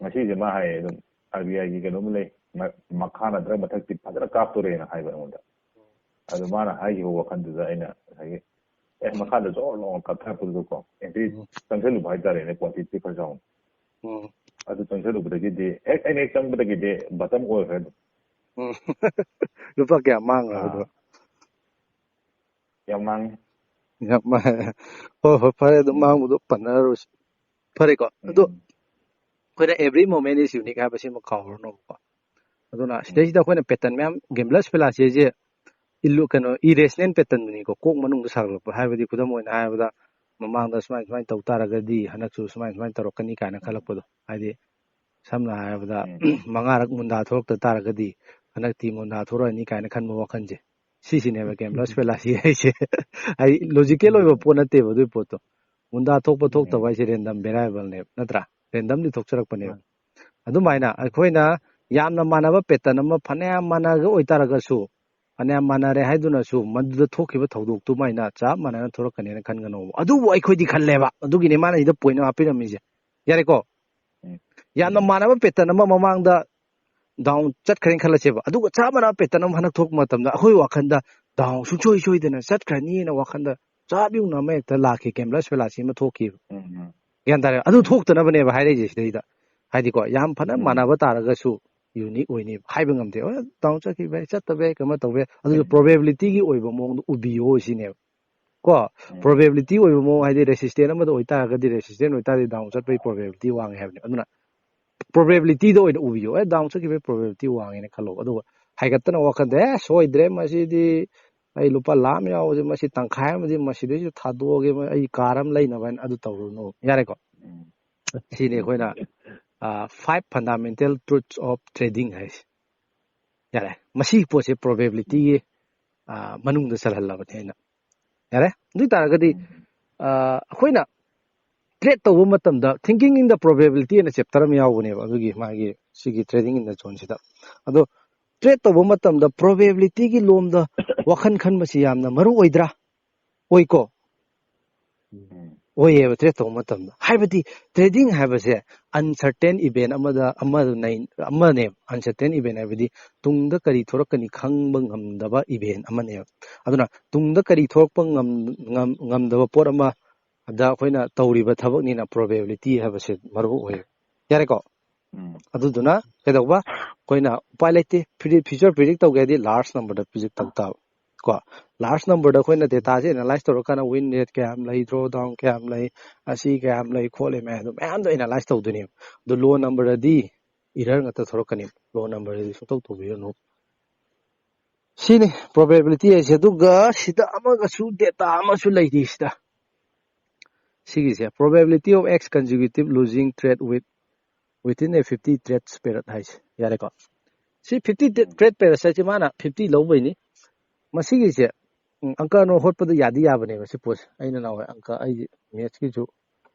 ꯉꯁꯤꯁꯦ ꯃꯥ ꯍꯥꯏꯌꯦ ꯑꯗꯨꯝ, "ꯑꯥꯔ ꯕꯤ ꯑꯥꯏꯒꯤ ꯀꯩꯅꯣꯝ ꯂꯩ, ꯃ-, ꯃꯈꯥ ꯅꯠꯇ꯭ꯔꯒ ꯃꯊꯛꯇꯤ ꯐꯖꯅ ꯀꯥꯞꯇꯣꯔꯦꯅ" ꯍꯥꯏꯕ ꯑꯩꯉꯣꯟꯗ꯫ ꯑꯗꯨ ꯃꯥꯅ ꯍꯥꯏꯈꯤꯕ ꯋꯥꯈꯜꯗꯨꯗ ꯑꯩꯅ ꯉꯁꯥꯏꯒꯤ, "ꯑꯦ, ꯃꯈꯥꯗ ꯖꯣꯔ ꯂꯥꯎꯅ ꯀꯥꯞꯊꯔꯛꯄꯗꯨꯗꯀꯣ, ꯑꯦꯟꯇ꯭ꯔꯤ ꯎꯝ꯫ ꯆꯪꯁꯤꯜꯂꯨꯕ ꯍꯥꯏꯇꯥꯔꯦꯅꯦ, ꯀ꯭ꯋꯥꯟꯇꯤꯇꯤ ꯈꯔ ꯆꯥꯎꯅ"꯫ ꯎꯝ꯫ ꯑꯗꯨ ꯆꯪꯁꯤꯜꯂꯨꯕꯗꯒꯤꯗꯤ ꯍꯦꯛ, ꯑꯩꯅ ꯍꯦꯛ ꯆꯪꯕꯗꯒꯤꯗꯤ ꯕꯇꯝ ꯑꯣꯏꯈ꯭ꯔꯦ ꯑꯗꯨꯝ꯫ ꯎꯝ꯫ ꯂꯨꯄꯥ ꯀꯌꯥ ꯃꯥꯡꯈ꯭ꯔꯕ ꯑꯥ꯫ ꯑꯗꯨꯒ? ꯌꯥꯝ ꯃꯥꯡꯉꯤ꯫ ꯌꯥꯝ ꯃꯥꯡꯉꯦ꯫ ꯍꯣꯏ, ꯍꯣꯏ, ꯐꯔꯦ, ꯑꯗꯨꯝ ꯎꯝ꯫ ꯃꯥꯡꯕꯗꯣ ꯄꯟꯅꯔꯔꯣꯏꯁꯤ꯫ ꯐꯔꯦꯀꯣ? ꯑꯗꯣ ꯎꯝ꯫ ꯑꯩꯈꯣꯏꯅ "Every moment is unique" ꯍꯥꯏꯕꯁꯤꯃ ꯀꯥꯎꯔꯅꯣꯕꯀꯣ꯫ ꯑꯗꯨꯅ ꯎꯝ꯫ ꯁꯤꯗꯩꯁꯤꯗ ꯑꯩꯈꯣꯏꯅ ꯄꯦꯇꯔꯟ ꯃꯌꯥꯝ, ꯒꯦꯝꯕ꯭ꯂꯔꯁ ꯐꯦꯂꯥꯁꯤꯁꯦ ꯏꯜꯂꯨ-, ꯀꯩꯅꯣ, ꯏꯔꯦꯁꯅꯦꯜ ꯄꯦꯇꯔꯟꯗꯨꯅꯤꯀꯣ, ꯀꯣꯛ ꯃꯅꯨꯡꯗ ꯁꯥꯒꯠꯂꯛꯄ꯫ ꯍꯥꯏꯕꯗꯤ ꯈꯨꯗꯝ ꯑꯣꯏꯅ ꯍꯥꯏꯔꯕꯗ, ꯃꯃꯥꯡꯗ ꯁꯨꯃꯥꯏ, ꯁꯨꯃꯥꯏꯅ ꯇꯧ ꯇꯥꯔꯒꯗꯤ ꯍꯟꯗꯛꯁꯨ ꯁꯨꯃꯥꯏ, ꯁꯨꯃꯥꯏꯅ ꯇꯧꯔꯛꯀꯅꯤ ꯀꯥꯏꯅ ꯎꯝ꯫ ꯈꯜꯂꯛꯄꯗꯣ꯫ ꯍꯥꯏꯗꯤ ꯁꯝꯅ ꯍꯥꯏꯔꯕꯗ, ꯎꯝ꯫ ꯃꯉꯥꯔꯛ ꯃꯨꯟꯗꯥ ꯊꯣꯛꯂꯛꯇ ꯇꯥꯔꯒꯗꯤ ꯍꯟꯗꯛꯇꯤ ꯃꯨꯟꯗꯥ ꯊꯣꯛꯂꯛꯑꯅꯤ ꯀꯥꯏꯅ ꯈꯟꯕ ꯋꯥꯈꯜꯁꯦ, ꯁꯤꯁꯤꯅꯦꯕ ꯒꯦꯝꯕ꯭ꯂꯔꯁ ꯎꯝ꯫ ꯐꯦꯂꯥꯁꯤ ꯍꯥꯏꯁꯦ꯫ ꯍꯥꯏꯗꯤ ꯂꯣꯖꯤꯀꯦꯜ ꯑꯣꯏꯕ ꯎꯝ꯫ ꯄꯣꯠ ꯅꯠꯇꯦꯕ ꯑꯗꯨꯒꯤ ꯄꯣꯠꯇꯣ꯫ ꯃꯨꯟꯗꯥ ꯊꯣꯛꯄ ꯊꯣꯛꯇꯕ ꯎꯝ꯫ ꯍꯥꯏꯁꯦ ꯔꯦꯟꯗꯝ ꯚꯦꯔꯤꯌꯦꯕꯜꯅꯦꯕ, ꯅꯠꯇ꯭ꯔꯥ? ꯔꯦꯟꯗꯝꯂꯤ ꯊꯣꯛꯆꯔꯛꯄꯅꯦꯕ꯫ ꯃꯥꯅꯤ꯫ ꯑꯗꯨꯃꯥꯏꯅ ꯑꯩꯈꯣꯏꯅ ꯌꯥꯝꯅ ꯃꯥꯟꯅꯕ ꯄꯦꯇꯔꯟ ꯑꯃ ꯐꯅꯌꯥꯝ ꯃꯥꯟꯅꯒ ꯑꯣꯏꯇꯥꯔꯒꯁꯨ, ꯐꯅꯌꯥꯝ ꯃꯥꯟꯅꯔꯦ ꯍꯥꯏꯗꯨꯅꯁꯨ ꯃꯗꯨꯗ ꯊꯣꯛꯈꯤꯕ ꯊꯧꯗꯣꯛꯇꯨꯃꯥꯏꯅ ꯆꯞ ꯃꯥꯟꯅꯅ ꯊꯣꯛꯂꯛꯀꯅꯦꯅ ꯈꯟꯒꯅꯣꯕ꯫ ꯑꯗꯨꯕꯨ ꯑꯩꯈꯣꯏꯗꯤ ꯈꯜꯂꯦꯕ꯫ ꯑꯗꯨꯒꯤꯅꯦ ꯃꯥꯅ ꯁꯤꯗ ꯄꯣꯏꯟ ꯑꯃ ꯍꯥꯞꯄꯤꯔꯝꯃꯤꯁꯦ꯫ ꯌꯥꯔꯦꯀꯣ? ꯎꯝ꯫ ꯌꯥꯝꯅ ꯎꯝ꯫ ꯃꯥꯟꯅꯕ ꯄꯦꯇꯔꯟ ꯑꯃ ꯃꯃꯥꯡꯗ ꯗꯥꯎꯟ ꯆꯠꯈ꯭ꯔꯦꯅ ꯈꯜꯂꯁꯦꯕ꯫ ꯑꯗꯨꯒ ꯆꯞ ꯃꯥꯟꯅꯕ ꯄꯦꯇꯔꯟ ꯑꯃ ꯍꯟꯗꯛ ꯊꯣꯛꯄ ꯃꯇꯝꯗ ꯑꯩꯈꯣꯏ ꯋꯥꯈꯜꯗ ꯗꯥꯎꯟ ꯁꯨꯡꯁꯣꯏ ꯁꯣꯏꯗꯅ ꯆꯠꯈ꯭ꯔꯅꯤꯅ ꯋꯥꯈꯟꯗ ꯆꯞ ꯌꯨꯡꯅ ꯑꯃ ꯍꯦꯛꯇ ꯂꯥꯛꯈꯤ, ꯒꯦꯝꯕ꯭ꯂꯔꯁ ꯐꯦꯂꯥꯁꯤ ꯑꯃ ꯊꯣꯛꯈꯤꯕ꯫ ꯎꯝ, ꯎꯝ. ꯒ꯭ꯌꯥꯟ ꯇꯥꯔꯦ? ꯑꯗꯨ ꯊꯣꯛꯇꯅꯕꯅꯦꯕ ꯍꯥꯏꯔꯛꯏꯁꯦ ꯁꯤꯗꯩꯗ꯫ ꯍꯥꯏꯗꯤꯀꯣ, ꯌꯥꯝ ꯐꯅ ꯎꯝ. ꯃꯥꯟꯅꯕ ꯇꯥꯔꯒꯁꯨ ꯌꯨꯅꯤꯛ ꯑꯣꯏꯅꯦꯕ, ꯍꯥꯏꯕ ꯉꯝꯗꯦ꯫ ꯗꯥꯎꯟ ꯆꯠꯈꯤꯕ ꯌꯥꯏ, ꯆꯠꯇꯕ ꯌꯥꯏ, ꯀꯩꯅꯣ ꯇꯧꯕ ꯌꯥꯏ, ꯑꯗꯨꯁꯨ ꯎꯝ. ꯄ꯭ꯔꯣꯕꯦꯕꯤꯂꯤꯇꯤꯒꯤ ꯑꯣꯏꯕ ꯃꯑꯣꯡꯗ ꯎꯕꯤꯌꯣ ꯁꯤꯅꯦꯕ꯫ ꯀꯣ, ꯎꯝ. ꯄ꯭ꯔꯣꯕꯦꯕꯤꯂꯤꯇꯤ ꯑꯣꯏꯕ ꯃꯑꯣꯡ ꯍꯥꯏꯗꯤ ꯔꯦꯁꯤꯁꯇꯦꯟ ꯑꯃꯗ ꯑꯣꯏꯇꯥꯔꯒꯗꯤ, ꯔꯦꯁꯤꯁꯇꯦꯟ ꯑꯣꯏꯇꯥꯔꯗꯤ ꯗꯥꯎꯟ ꯆꯠꯄꯒꯤ ꯄ꯭ꯔꯣꯕꯦꯕꯤꯂꯤꯇꯤ ꯋꯥꯡꯉꯦ ꯍꯥꯏꯕꯅꯦ꯫ ꯑꯗꯨꯅ ꯄ꯭ꯔꯣꯕꯦꯕꯤꯂꯤꯇꯤꯗ ꯑꯣꯏꯅ ꯎꯕꯤꯌꯣ꯫ ꯑꯦ, ꯗꯥꯎꯟ ꯆꯠꯈꯤꯕꯒꯤ ꯄ꯭ꯔꯣꯕꯦꯕꯤꯂꯤꯇꯤ ꯋꯥꯡꯉꯦꯅ ꯈꯜꯂꯣ꯫ ꯑꯗꯨꯒ ꯍꯥꯏꯒꯠꯇꯅ ꯋꯥꯈꯟꯗ, "ꯑꯦ, ꯁꯣꯏꯗ꯭ꯔꯦ, ꯃꯁꯤꯗꯤ ꯑꯩ ꯂꯨꯄꯥ ꯂꯥꯈ ꯑꯃ ꯌꯥꯎꯕꯁꯦ, ꯃꯁꯤ ꯇꯪꯈꯥꯏ ꯑꯃꯗꯤ ꯃꯁꯤꯗꯩꯁꯤꯗ ꯊꯥꯗꯣꯛꯑꯒꯦ, ꯑꯩ ꯀꯥꯔ ꯑꯃ ꯂꯩꯅꯕ" ꯍꯥꯏꯅ ꯑꯗꯨ ꯇꯧꯔꯨꯅꯨ꯫ ꯌꯥꯔꯦꯀꯣ? ꯎꯝ. ꯁꯤꯅꯤ ꯑꯩꯈꯣꯏꯅ, ꯑ, Five Fundamental Truths of Trading ꯍꯥꯏꯁꯦ꯫ ꯌꯥꯔꯦ꯫ ꯃꯁꯤꯒꯤ ꯄꯣꯠꯁꯦ ꯄ꯭ꯔꯣꯕꯦꯕꯤꯂꯤꯇꯤꯒꯤ, ꯑ, ꯃꯅꯨꯡꯗ ꯆꯜꯍꯜꯂꯕꯅꯦ ꯑꯩꯅ꯫ ꯌꯥꯔꯦ? ꯑꯗꯨ ꯑꯣꯏ ꯇꯥꯔꯒꯗꯤ, ꯎꯝ. ꯑ, ꯑꯩꯈꯣꯏꯅ ꯇ꯭ꯔꯦꯠ ꯇꯧꯕ ꯃꯇꯝꯗ Thinking in the Probability ꯑꯅ ꯆꯦꯞꯇꯔ ꯑꯃ ꯌꯥꯎꯕꯅꯦꯕ, ꯑꯗꯨꯒꯤ ꯃꯥꯒꯤ ꯁꯤꯒꯤ Trading in the Zoneꯁꯤꯗ꯫ ꯑꯗꯣ ꯇ꯭ꯔꯦꯠ ꯇꯧꯕ ꯃꯇꯝꯗ ꯄ꯭ꯔꯣꯕꯦꯕꯤꯂꯤꯇꯤꯒꯤ ꯂꯣꯝꯗ ꯋꯥꯈꯜ ꯈꯟꯕꯁꯤ ꯌꯥꯝꯅ ꯃꯔꯨ ꯑꯣꯏꯗ꯭ꯔꯥ? ꯑꯣꯏꯀꯣ? ꯎꯝ. ꯑꯣꯏꯌꯦꯕ ꯇ꯭ꯔꯦꯠ ꯇꯧꯕ ꯃꯇꯝꯗ꯫ ꯍꯥꯏꯕꯗꯤ ꯇ꯭ꯔꯦꯗꯤꯡ ꯍꯥꯏꯕꯁꯦ ꯑꯟꯁꯔꯇꯦꯟ ꯏꯚꯦꯟ ꯑꯃꯗ, ꯑꯃꯅꯦ, ꯑꯟꯁꯔꯇꯦꯟ ꯏꯚꯦꯟ ꯍꯥꯏꯕꯗꯤ ꯇꯨꯡꯗ ꯀꯔꯤ ꯊꯣꯔꯛꯀꯅꯤ ꯈꯪꯕ ꯉꯝꯗꯕ ꯏꯚꯦꯟ ꯑꯃꯅꯦꯕ꯫ ꯑꯗꯨꯅ ꯇꯨꯡꯗ ꯀꯔꯤ ꯊꯣꯔꯛꯄ ꯉꯝ-, ꯉꯝ-, ꯉꯝꯗꯕ ꯄꯣꯠ ꯑꯃ ꯑꯗ ꯑꯩꯈꯣꯏꯅ ꯇꯧꯔꯤꯕ ꯊꯕꯛꯅꯤꯅ ꯄ꯭ꯔꯣꯕꯦꯕꯤꯂꯤꯇꯤ ꯍꯥꯏꯕꯁꯦ ꯃꯔꯨ ꯑꯣꯏꯌꯦ꯫ ꯌꯥꯔꯦꯀꯣ? ꯎꯝ. ꯑꯗꯨꯗꯨꯅ ꯀꯩꯗꯧꯕ? ꯑꯩꯈꯣꯏꯅ ꯎꯄꯥꯏ ꯂꯩꯇꯦ, ꯐ꯭ꯌꯨꯆꯔ ꯄ꯭ꯔꯤꯗꯤꯛ ꯇꯧꯒꯦ ꯍꯥꯏꯗꯤ ꯂꯥꯔꯖ ꯅꯝꯕꯔꯗ ꯄ꯭ꯔꯤꯗꯤꯛ ꯇꯧ ꯇꯥꯕ ꯀꯣ꯫ ꯂꯥꯔꯖ ꯅꯝꯕꯔꯗ ꯑꯩꯈꯣꯏꯅ ꯗꯦꯇꯥꯁꯦ ꯑꯦꯅꯥꯂꯥꯏꯁ ꯇꯧꯔꯀꯥꯟꯗ ꯋꯤꯟ ꯔꯦꯠ ꯀꯌꯥꯝ ꯂꯩ, ꯗ꯭ꯔꯣ ꯗꯥꯎꯟ ꯀꯌꯥꯝ ꯂꯩ, ꯑꯁꯤ ꯀꯌꯥꯝ ꯂꯩ ꯈꯣꯠꯂꯤ ꯃꯌꯥꯝꯗꯣ, ꯃꯌꯥꯝꯗꯣ ꯑꯦꯅꯥꯂꯥꯏꯁ ꯇꯧꯗꯣꯏꯅꯦꯕ꯫ ꯑꯗꯣ ꯂꯣ ꯅꯝꯕꯔꯗꯗꯤ ꯏꯔꯔ ꯉꯥꯛꯇ ꯊꯣꯔꯛꯀꯅꯤ꯫ ꯂꯣ ꯅꯝꯕꯔꯗꯗꯤ ꯁꯨꯡꯇꯧ ꯇꯧꯕꯤꯔꯅꯨ꯫ ꯁꯤꯅꯤ ꯄ꯭ꯔꯣꯕꯦꯕꯤꯂꯤꯇꯤ ꯍꯥꯏꯁꯦ꯫ ꯑꯗꯨꯒ ꯁꯤꯗ ꯑꯃꯒꯁꯨ, ꯗꯦꯇꯥ ꯑꯃꯁꯨ ꯂꯩꯔꯤ ꯁꯤꯗ꯫ ꯁꯤꯒꯤꯁꯦ, Probability of X consecutive losing trade with within a fifty trades period ꯍꯥꯏꯁꯦ꯫ ꯌꯥꯔꯦꯀꯣ? ꯁꯤ ꯐꯤꯐꯇꯤ ꯇ꯭ꯔꯦꯠ ꯄꯦꯔꯠ ꯍꯥꯏꯁꯦ ꯃꯥꯅ ꯐꯤꯐꯇꯤ ꯂꯧꯕꯩꯅꯤ꯫ ꯃꯁꯤꯒꯤꯁꯦ, ꯎꯝ, ꯑꯪꯀ ꯑꯅꯧ ꯍꯣꯠꯄꯗ ꯌꯥꯗꯤ ꯌꯥꯕꯅꯦꯕ ꯁꯤ ꯄꯣꯠꯁꯦ꯫ ꯑꯩꯅ ꯅꯍꯥꯟꯋꯥꯏ ꯑꯪꯀ, ꯑꯩꯒꯤ ꯃꯦꯠꯁꯀꯤꯁꯨ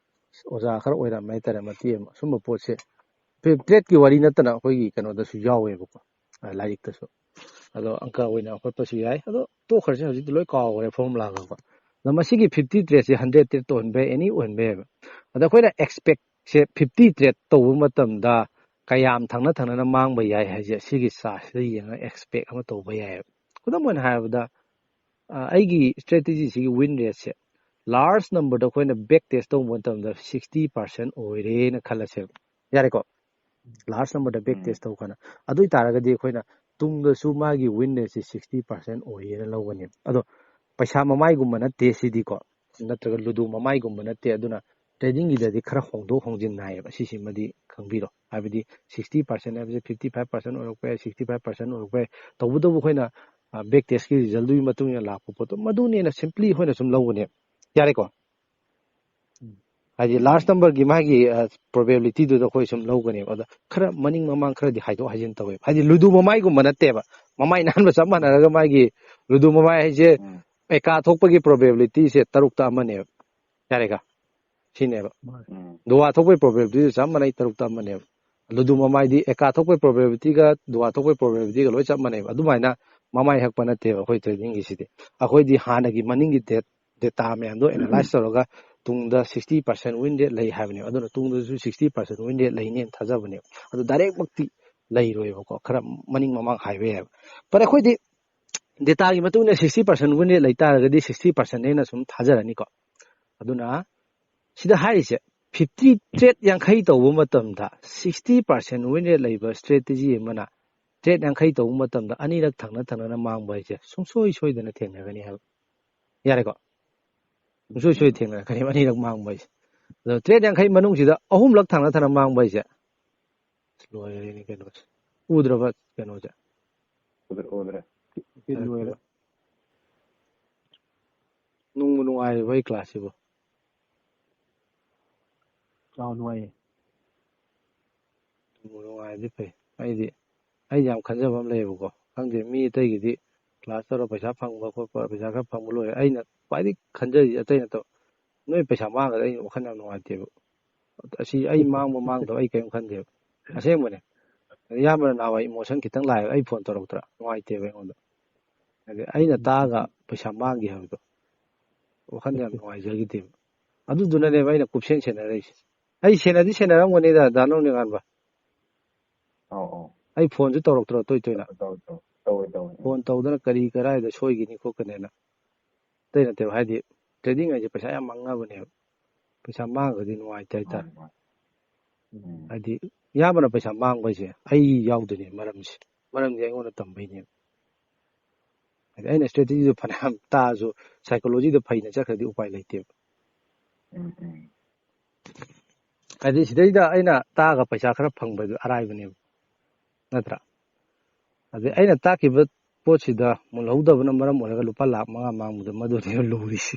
ꯑꯣꯖꯥ ꯈꯔ ꯑꯣꯏꯔꯝꯃꯦ ꯍꯥꯏꯇꯥꯔꯦ, ꯃꯇꯦꯛ ꯑꯃ꯫ ꯁꯨꯝꯕ ꯄꯣꯠꯁꯦ ꯇ꯭ꯔꯦꯠꯀꯤ ꯋꯥꯔꯤ ꯅꯠꯇꯅ ꯑꯩꯈꯣꯏꯒꯤ ꯀꯩꯅꯣꯗꯁꯨ ꯌꯥꯎꯋꯦꯕꯀꯣ, ꯑ, ꯂꯥꯏꯔꯤꯛꯇꯁꯨ꯫ ꯑꯗꯣ ꯑꯪꯀ ꯑꯣꯏꯅ ꯍꯣꯠꯄꯁꯨ ꯌꯥꯏ꯫ ꯑꯗꯣ ꯇꯣꯛꯈ꯭ꯔꯁꯦ, ꯍꯧꯖꯤꯛꯇꯤ ꯂꯣꯏ ꯀꯥꯎꯈ꯭ꯔꯦ ꯐꯣꯔꯃꯨꯂꯥꯒꯀꯣ꯫ ꯑꯗꯣ ꯃꯁꯤꯒꯤ ꯐꯤꯐꯇꯤ ꯇ꯭ꯔꯦꯠꯁꯦ ꯍꯟꯗ꯭ꯔꯦꯠ ꯇ꯭ꯔꯦꯠꯇ ꯑꯣꯟꯕ ꯌꯥꯏ, ꯑꯦꯅꯤ ꯑꯣꯟꯕ ꯌꯥꯏꯕ꯫ ꯑꯗ ꯑꯩꯈꯣꯏꯅ ꯑꯦꯛꯁꯄꯦꯛꯁꯦ ꯐꯤꯐꯇꯤ ꯇ꯭ꯔꯦꯠ ꯇꯧꯕ ꯃꯇꯝꯗ ꯀꯌꯥꯝ ꯊꯪꯅ ꯊꯪꯅꯅ ꯃꯥꯡꯕ ꯌꯥꯏ ꯍꯥꯏꯁꯦ ꯁꯤꯒꯤ ꯆꯥꯔꯠꯁꯤꯗ ꯌꯦꯡꯉꯒ ꯑꯦꯛꯁꯄꯦꯛ ꯑꯃ ꯇꯧꯕ ꯌꯥꯏꯑꯕ꯫ ꯈꯨꯗꯝ ꯑꯣꯏꯅ ꯍꯥꯏꯔꯕꯗ, ꯑꯩꯒꯤ ꯏꯁꯇ꯭ꯔꯦꯇꯦꯖꯤꯁꯤꯒꯤ ꯋꯤꯟ ꯔꯦꯠꯁꯦ ꯂꯥꯔꯖ ꯅꯝꯕꯔꯗ ꯑꯩꯈꯣꯏꯅ ꯕꯦꯛ ꯇꯦꯁ ꯇꯧꯕ ꯃꯇꯝꯗ ꯁꯤꯛꯁꯇꯤ ꯄꯥꯔꯁꯦꯟ ꯑꯣꯏꯔꯦꯅ ꯈꯜꯂꯁꯦꯕ꯫ ꯌꯥꯔꯦꯀꯣ? ꯂꯥꯔꯖ ꯅꯝꯕꯔꯗ ꯕꯦꯛ ꯇꯦꯁ ꯇꯧ ꯀꯥꯟꯗ, ꯑꯗꯨ ꯑꯣꯏꯇꯥꯔꯒꯗꯤ ꯑꯩꯈꯣꯏꯅ ꯇꯨꯡꯗꯁꯨ ꯃꯥꯒꯤ ꯋꯤꯟ ꯔꯦꯠꯁꯦ ꯁꯤꯛꯁꯇꯤ ꯄꯥꯔꯁꯦꯟ ꯑꯣꯏꯌꯦꯅ ꯂꯧꯒꯅꯦꯕ꯫ ꯑꯗꯣ ꯄꯩꯁꯥ ꯃꯃꯥꯏꯒꯨꯝꯕ ꯅꯠꯇꯦ ꯁꯤꯗꯤꯀꯣ, ꯅꯠꯇ꯭ꯔꯒ ꯂꯨꯗꯣ ꯃꯃꯥꯏꯒꯨꯝꯕ ꯅꯠꯇꯦ꯫ ꯑꯗꯨꯅ ꯇ꯭ꯔꯦꯗꯤꯡꯒꯤꯗꯗꯤ ꯈꯔ ꯍꯣꯡꯗꯣꯛ ꯍꯣꯡꯖꯤꯟ ꯅꯥꯏꯌꯦꯕ, ꯁꯤꯁꯤꯃꯗꯤ ꯈꯪꯕꯤꯔꯣ꯫ ꯍꯥꯏꯕꯗꯤ ꯁꯤꯛꯁꯇꯤ ꯄꯥꯔꯁꯦꯟ ꯍꯥꯏꯕꯁꯦ ꯐꯤꯐꯇꯤ ꯐꯥꯏꯚ ꯄꯥꯔꯁꯦꯟ ꯑꯣꯏꯔꯛꯄ ꯌꯥꯏ, ꯁꯤꯛꯁꯇꯤ ꯐꯥꯏꯚ ꯄꯥꯔꯁꯦꯟ ꯑꯣꯏꯔꯛꯄ ꯌꯥꯏ꯫ ꯇꯧꯕꯇꯕꯨ ꯑꯩꯈꯣꯏꯅ ꯕꯦꯛ ꯇꯦꯁꯀꯤ ꯔꯤꯖꯜꯗꯨꯒꯤ ꯃꯇꯨꯡ ꯏꯟꯅ ꯂꯥꯛꯄ ꯄꯣꯠꯇꯣ ꯃꯗꯨꯅꯦꯅ ꯁꯤꯝꯄ꯭ꯂꯤ ꯑꯩꯈꯣꯏꯅ ꯁꯨꯝ ꯂꯧꯕꯅꯦꯕ꯫ ꯌꯥꯔꯦꯀꯣ? ꯍꯥꯏꯗꯤ ꯂꯥꯔꯖ ꯅꯝꯕꯔꯒꯤ ꯃꯥꯒꯤ ꯄ꯭ꯔꯣꯕꯦꯕꯤꯂꯤꯇꯤꯗꯨꯗ ꯑꯩꯈꯣꯏ ꯁꯨꯝ ꯂꯧꯒꯅꯦꯕ꯫ ꯑꯗ ꯈꯔ ꯃꯅꯤꯡ ꯃꯃꯥꯡ ꯈꯔꯗꯤ ꯍꯥꯏꯗꯣꯛ ꯍꯥꯏꯖꯤꯟ ꯇꯧꯋꯦꯕ꯫ ꯍꯥꯏꯗꯤ ꯂꯨꯗꯨ ꯃꯃꯥꯏꯒꯨꯝꯕ ꯅꯠꯇꯦꯕ, ꯃꯃꯥꯏ ꯅꯥꯟꯕ ꯆꯞ ꯃꯥꯟꯅꯔꯒ ꯃꯥꯒꯤ ꯂꯨꯗꯨ ꯃꯃꯥꯏ ꯍꯥꯏꯁꯦ ꯎꯝ꯫ ꯑꯦꯀꯥ ꯊꯣꯛꯄꯒꯤ ꯄ꯭ꯔꯣꯕꯦꯕꯤꯂꯤꯇꯤꯁꯦ ꯇꯔꯨꯛꯇ ꯑꯃꯅꯦꯕ꯫ ꯌꯥꯔꯦꯀ? ꯁꯤꯅꯦꯕ꯫ ꯎꯝ꯫ ꯗꯨꯋꯥ ꯊꯣꯛꯄꯒꯤ ꯄ꯭ꯔꯣꯕꯦꯕꯤꯂꯤꯇꯤꯁꯨ ꯆꯞ ꯃꯥꯟꯅꯩ, ꯇꯔꯨꯛꯇ ꯑꯃꯅꯦꯕ꯫ ꯂꯨꯗꯨ ꯃꯃꯥꯏꯗꯤ ꯑꯦꯀꯥ ꯊꯣꯛꯄꯒꯤ ꯄ꯭ꯔꯣꯕꯦꯕꯤꯂꯤꯇꯤꯒ ꯗꯨꯋꯥ ꯊꯣꯛꯄꯒꯤ ꯄ꯭ꯔꯣꯕꯦꯕꯤꯂꯤꯇꯤꯒ ꯂꯣꯏ ꯆꯞ ꯃꯥꯟꯅꯩꯕ꯫ ꯑꯗꯨꯃꯥꯏꯅ ꯃꯃꯥꯏ ꯍꯛꯄ ꯅꯠꯇꯦꯕ ꯑꯩꯈꯣꯏ ꯇ꯭ꯔꯦꯗꯤꯡꯒꯤꯁꯤꯗꯤ꯫ ꯑꯩꯈꯣꯏꯗꯤ ꯍꯥꯟꯅꯒꯤ ꯃꯅꯤꯡꯒꯤ ꯗꯦꯠ ꯗꯦꯇꯥ ꯃꯌꯥꯝꯗꯣ ꯑꯦꯅꯥꯂꯥꯏꯁ ꯇꯧꯔꯒ ꯇꯨꯡꯗ ꯁꯤꯛꯁꯇꯤ ꯄꯥꯔꯁꯦꯟ ꯋꯤꯟ ꯔꯦꯠ ꯂꯩ ꯍꯥꯏꯕꯅꯦꯕ꯫ ꯑꯗꯨꯅ ꯇꯨꯡꯗꯁꯨ ꯁꯤꯛꯁꯇꯤ ꯄꯥꯔꯁꯦꯟ ꯋꯤꯟ ꯔꯦꯠ ꯂꯩꯅꯦꯅ ꯊꯥꯖꯕꯅꯦꯕ꯫ ꯑꯗꯨ ꯗꯥꯏꯔꯦꯛꯃꯛꯇꯤ ꯂꯩꯔꯣꯏꯕꯀꯣ, ꯈꯔ ꯃꯅꯤꯡ ꯃꯃꯥꯡ ꯍꯥꯏꯕ ꯌꯥꯏꯕ꯫ ꯐꯔꯦ, ꯑꯩꯈꯣꯏꯗꯤ ꯗꯦꯇꯥꯒꯤ ꯃꯇꯨꯡ ꯏꯟꯅ ꯁꯤꯛꯁꯇꯤ ꯄꯥꯔꯁꯦꯟ ꯋꯤꯟ ꯔꯦꯠ ꯂꯩꯇꯥꯔꯒꯗꯤ ꯁꯤꯛꯁꯇꯤ ꯄꯥꯔꯁꯦꯟꯅꯦꯅ ꯁꯨꯝ ꯊꯥꯖꯔꯅꯤꯀꯣ꯫ ꯑꯗꯨꯅ ꯁꯤꯗ ꯍꯥꯏꯔꯤꯁꯦ ꯐꯤꯐꯇꯤ, ꯇ꯭ꯔꯦꯠ ꯌꯥꯡꯈꯩ ꯇꯧꯕ ꯃꯇꯝꯗ ꯁꯤꯛꯁꯇꯤ ꯄꯥꯔꯁꯦꯟ ꯋꯤꯟ ꯔꯦꯠ ꯂꯩꯕ ꯏꯁꯇ꯭ꯔꯦꯇꯦꯖꯤ ꯑꯃꯅ ꯇ꯭ꯔꯦꯠ ꯌꯥꯡꯈꯩ ꯇꯧꯕ ꯃꯇꯝꯗ ꯑꯅꯤꯔꯛ ꯊꯪꯅ ꯊꯪꯅꯅ ꯃꯥꯡꯕ ꯍꯥꯏꯁꯦ ꯁꯨꯡꯁꯣꯏ ꯁꯣꯏꯗꯅ ꯊꯦꯡꯅꯒꯅꯤ ꯍꯥꯏꯕ꯫ ꯌꯥꯔꯦꯀꯣ? ꯁꯨꯡꯁꯣꯏ ꯁꯣꯏ ꯊꯦꯡꯅꯔꯛꯀꯅꯤ ꯑꯅꯤꯔꯛ ꯃꯥꯡꯕ ꯍꯥꯏꯁꯦ꯫ ꯑꯗꯣ ꯇ꯭ꯔꯦꯠ ꯌꯥꯡꯈꯩ ꯃꯅꯨꯡꯁꯤꯗ ꯑꯍꯨꯝꯂꯛ ꯊꯪꯅ ꯊꯪꯅ ꯃꯥꯡꯕ ꯍꯥꯏꯁꯦ, ꯑꯁ, ꯂꯣꯏꯔꯦꯅꯦ ꯀꯩꯅꯣꯁꯦ꯫ ꯎꯗ꯭ꯔꯕ ꯀꯩꯅꯣꯁꯦ? ꯎꯗ꯭ꯔꯦ, ꯎꯗ꯭ꯔꯦ꯫ ꯁꯤ ꯂꯣꯏꯔꯦ꯫ ꯅꯨꯡꯕꯨ ꯅꯨꯡꯉꯥꯏꯔꯤꯕ ꯑꯩ ꯀ꯭ꯂꯥꯁꯁꯤꯕꯨ? ꯆꯥꯎ ꯅꯨꯡꯉꯥꯏꯌꯦ꯫ ꯅꯨꯡꯕꯨ ꯅꯨꯡꯉꯥꯏꯔꯗꯤ ꯐꯩ꯫ ꯑꯩꯗꯤ, ꯑꯩ ꯌꯥꯝ ꯈꯟꯖꯕ ꯑꯃ ꯂꯩꯌꯦꯕꯀꯣ꯫ ꯈꯪꯗꯦ, ꯃꯤ ꯑꯇꯩꯒꯤꯗꯤ ꯀ꯭ꯂꯥꯁ ꯇꯧꯔ ꯄꯩꯁꯥ ꯐꯪꯕ ꯈꯣꯠꯄ, ꯄꯩꯁꯥ ꯈꯔ ꯐꯪꯕ ꯂꯣꯏꯔꯦ꯫ ꯑꯩꯅ ꯈ꯭ꯋꯥꯏꯗꯒꯤ ꯈꯟꯖꯔꯤꯁꯦ ꯑꯇꯩ ꯅꯠꯇꯕ, ꯅꯣꯏ ꯄꯩꯁꯥ ꯃꯥꯡꯒꯗ꯭ꯔꯥ ꯑꯩ ꯋꯥꯈꯜ ꯌꯥꯝ ꯅꯨꯡꯉꯥꯏꯇꯦꯕ꯫ ꯑꯁꯤ ꯑꯩ ꯃꯥꯡꯕ ꯃꯥꯡꯗꯕ ꯑꯩ ꯀꯔꯤꯝ ꯈꯟꯗꯦꯕ꯫ ꯑꯁꯦꯡꯕꯅꯦ꯫ ꯏꯌꯥꯝꯕꯅ ꯅꯍꯥꯟꯋꯥꯏ ꯏꯃꯣꯁꯟ ꯈꯤꯇꯪ ꯂꯥꯛꯑꯦꯕ, ꯑꯩ ꯐꯣꯟ ꯇꯧꯔꯛꯇ꯭ꯔꯥ? ꯅꯨꯡꯉꯥꯏꯇꯦꯕ ꯑꯩꯉꯣꯟꯗ꯫ ꯍꯥꯏꯗꯤ ꯑꯩꯅ ꯇꯥꯛꯑꯒ ꯄꯩꯁꯥ ꯃꯥꯡꯈꯤ ꯍꯥꯏꯕꯗꯣ ꯋꯥꯈꯜꯗ ꯌꯥꯝ ꯅꯨꯡꯉꯥꯏꯖꯈꯤꯗꯦꯕ꯫ ꯑꯗꯨꯗꯨꯅꯅꯦꯕ ꯑꯩꯅ ꯀꯨꯞꯁꯦꯟ ꯁꯦꯟꯅꯔꯛꯏꯁꯦ꯫ ꯑꯩ ꯁꯦꯟꯅꯗꯤ ꯁꯦꯟꯅꯔꯝꯒꯅꯤꯗ, ꯗꯥ ꯅꯣꯡꯅꯤꯡꯉꯥꯟꯕ꯫ ꯑꯧ, ꯑꯧ꯫ ꯑꯩ ꯐꯣꯟꯁꯨ ꯇꯧꯔꯛꯇ꯭ꯔꯣ ꯇꯣꯏ ꯇꯣꯏꯅ? ꯇꯧ, ꯇꯧ, ꯇꯧ꯫ ꯐꯣꯟ ꯇꯧꯗꯅ ꯀꯔꯤ ꯀꯔꯥꯏꯗ ꯁꯣꯏꯈꯤꯅꯤ ꯈꯣꯠꯀꯅꯤꯅ꯫ ꯑꯇꯩ ꯅꯠꯇꯦꯕ, ꯍꯥꯏꯗꯤ trading ꯍꯥꯏꯁꯦ ꯄꯩꯁꯥ ꯌꯥꯝ ꯃꯥꯡꯅꯕꯅꯦꯕ꯫ ꯄꯩꯁꯥ ꯃꯥꯡꯉꯒꯗꯤ ꯅꯨꯡꯉꯥꯏꯇꯦ ꯍꯥꯏꯇꯥꯔꯦ꯫ ꯍꯥꯏꯗꯤ ꯏꯌꯥꯝꯕꯅ ꯄꯩꯁꯥ ꯃꯥꯡꯕ ꯍꯥꯏꯁꯦ ꯑꯩ ꯌꯥꯎꯗꯣꯏꯅꯦ ꯃꯔꯝꯁꯦ꯫ ꯃꯔꯝꯗꯤ ꯑꯩꯉꯣꯟꯗ ꯇꯝꯕꯩꯅꯦꯕ꯫ ꯍꯥꯏꯗꯤ ꯑꯩꯅ strategy ꯗꯣ ꯐꯅꯌꯥꯝ ꯇꯥꯛꯑꯁꯨ psychology ꯗ ꯐꯩꯅ ꯆꯠꯈ꯭ꯔꯗꯤ ꯎꯄꯥꯏ ꯂꯩꯇꯦꯕ꯫ ꯍꯥꯏꯗꯤ ꯁꯤꯗꯩꯗ ꯑꯩꯅ ꯇꯥꯛꯑꯒ ꯄꯩꯁꯥ ꯈꯔ ꯐꯪꯕꯗꯨ ꯑꯔꯥꯏꯕꯅꯦꯕ, ꯅꯠꯇ꯭ꯔꯥ? ꯑꯗꯩ ꯑꯩꯅ ꯇꯥꯛꯈꯤꯕ ꯄꯣꯠꯁꯤꯗ ꯃꯨꯜꯍꯧꯗꯕꯅ ꯃꯔꯝ ꯑꯣꯏꯔꯒ ꯂꯨꯄꯥ ꯂꯥꯈ ꯃꯉꯥ ꯃꯥꯡꯕꯗꯣ ꯃꯗꯨꯅꯦꯕ ꯂꯨꯔꯤꯁꯦ꯫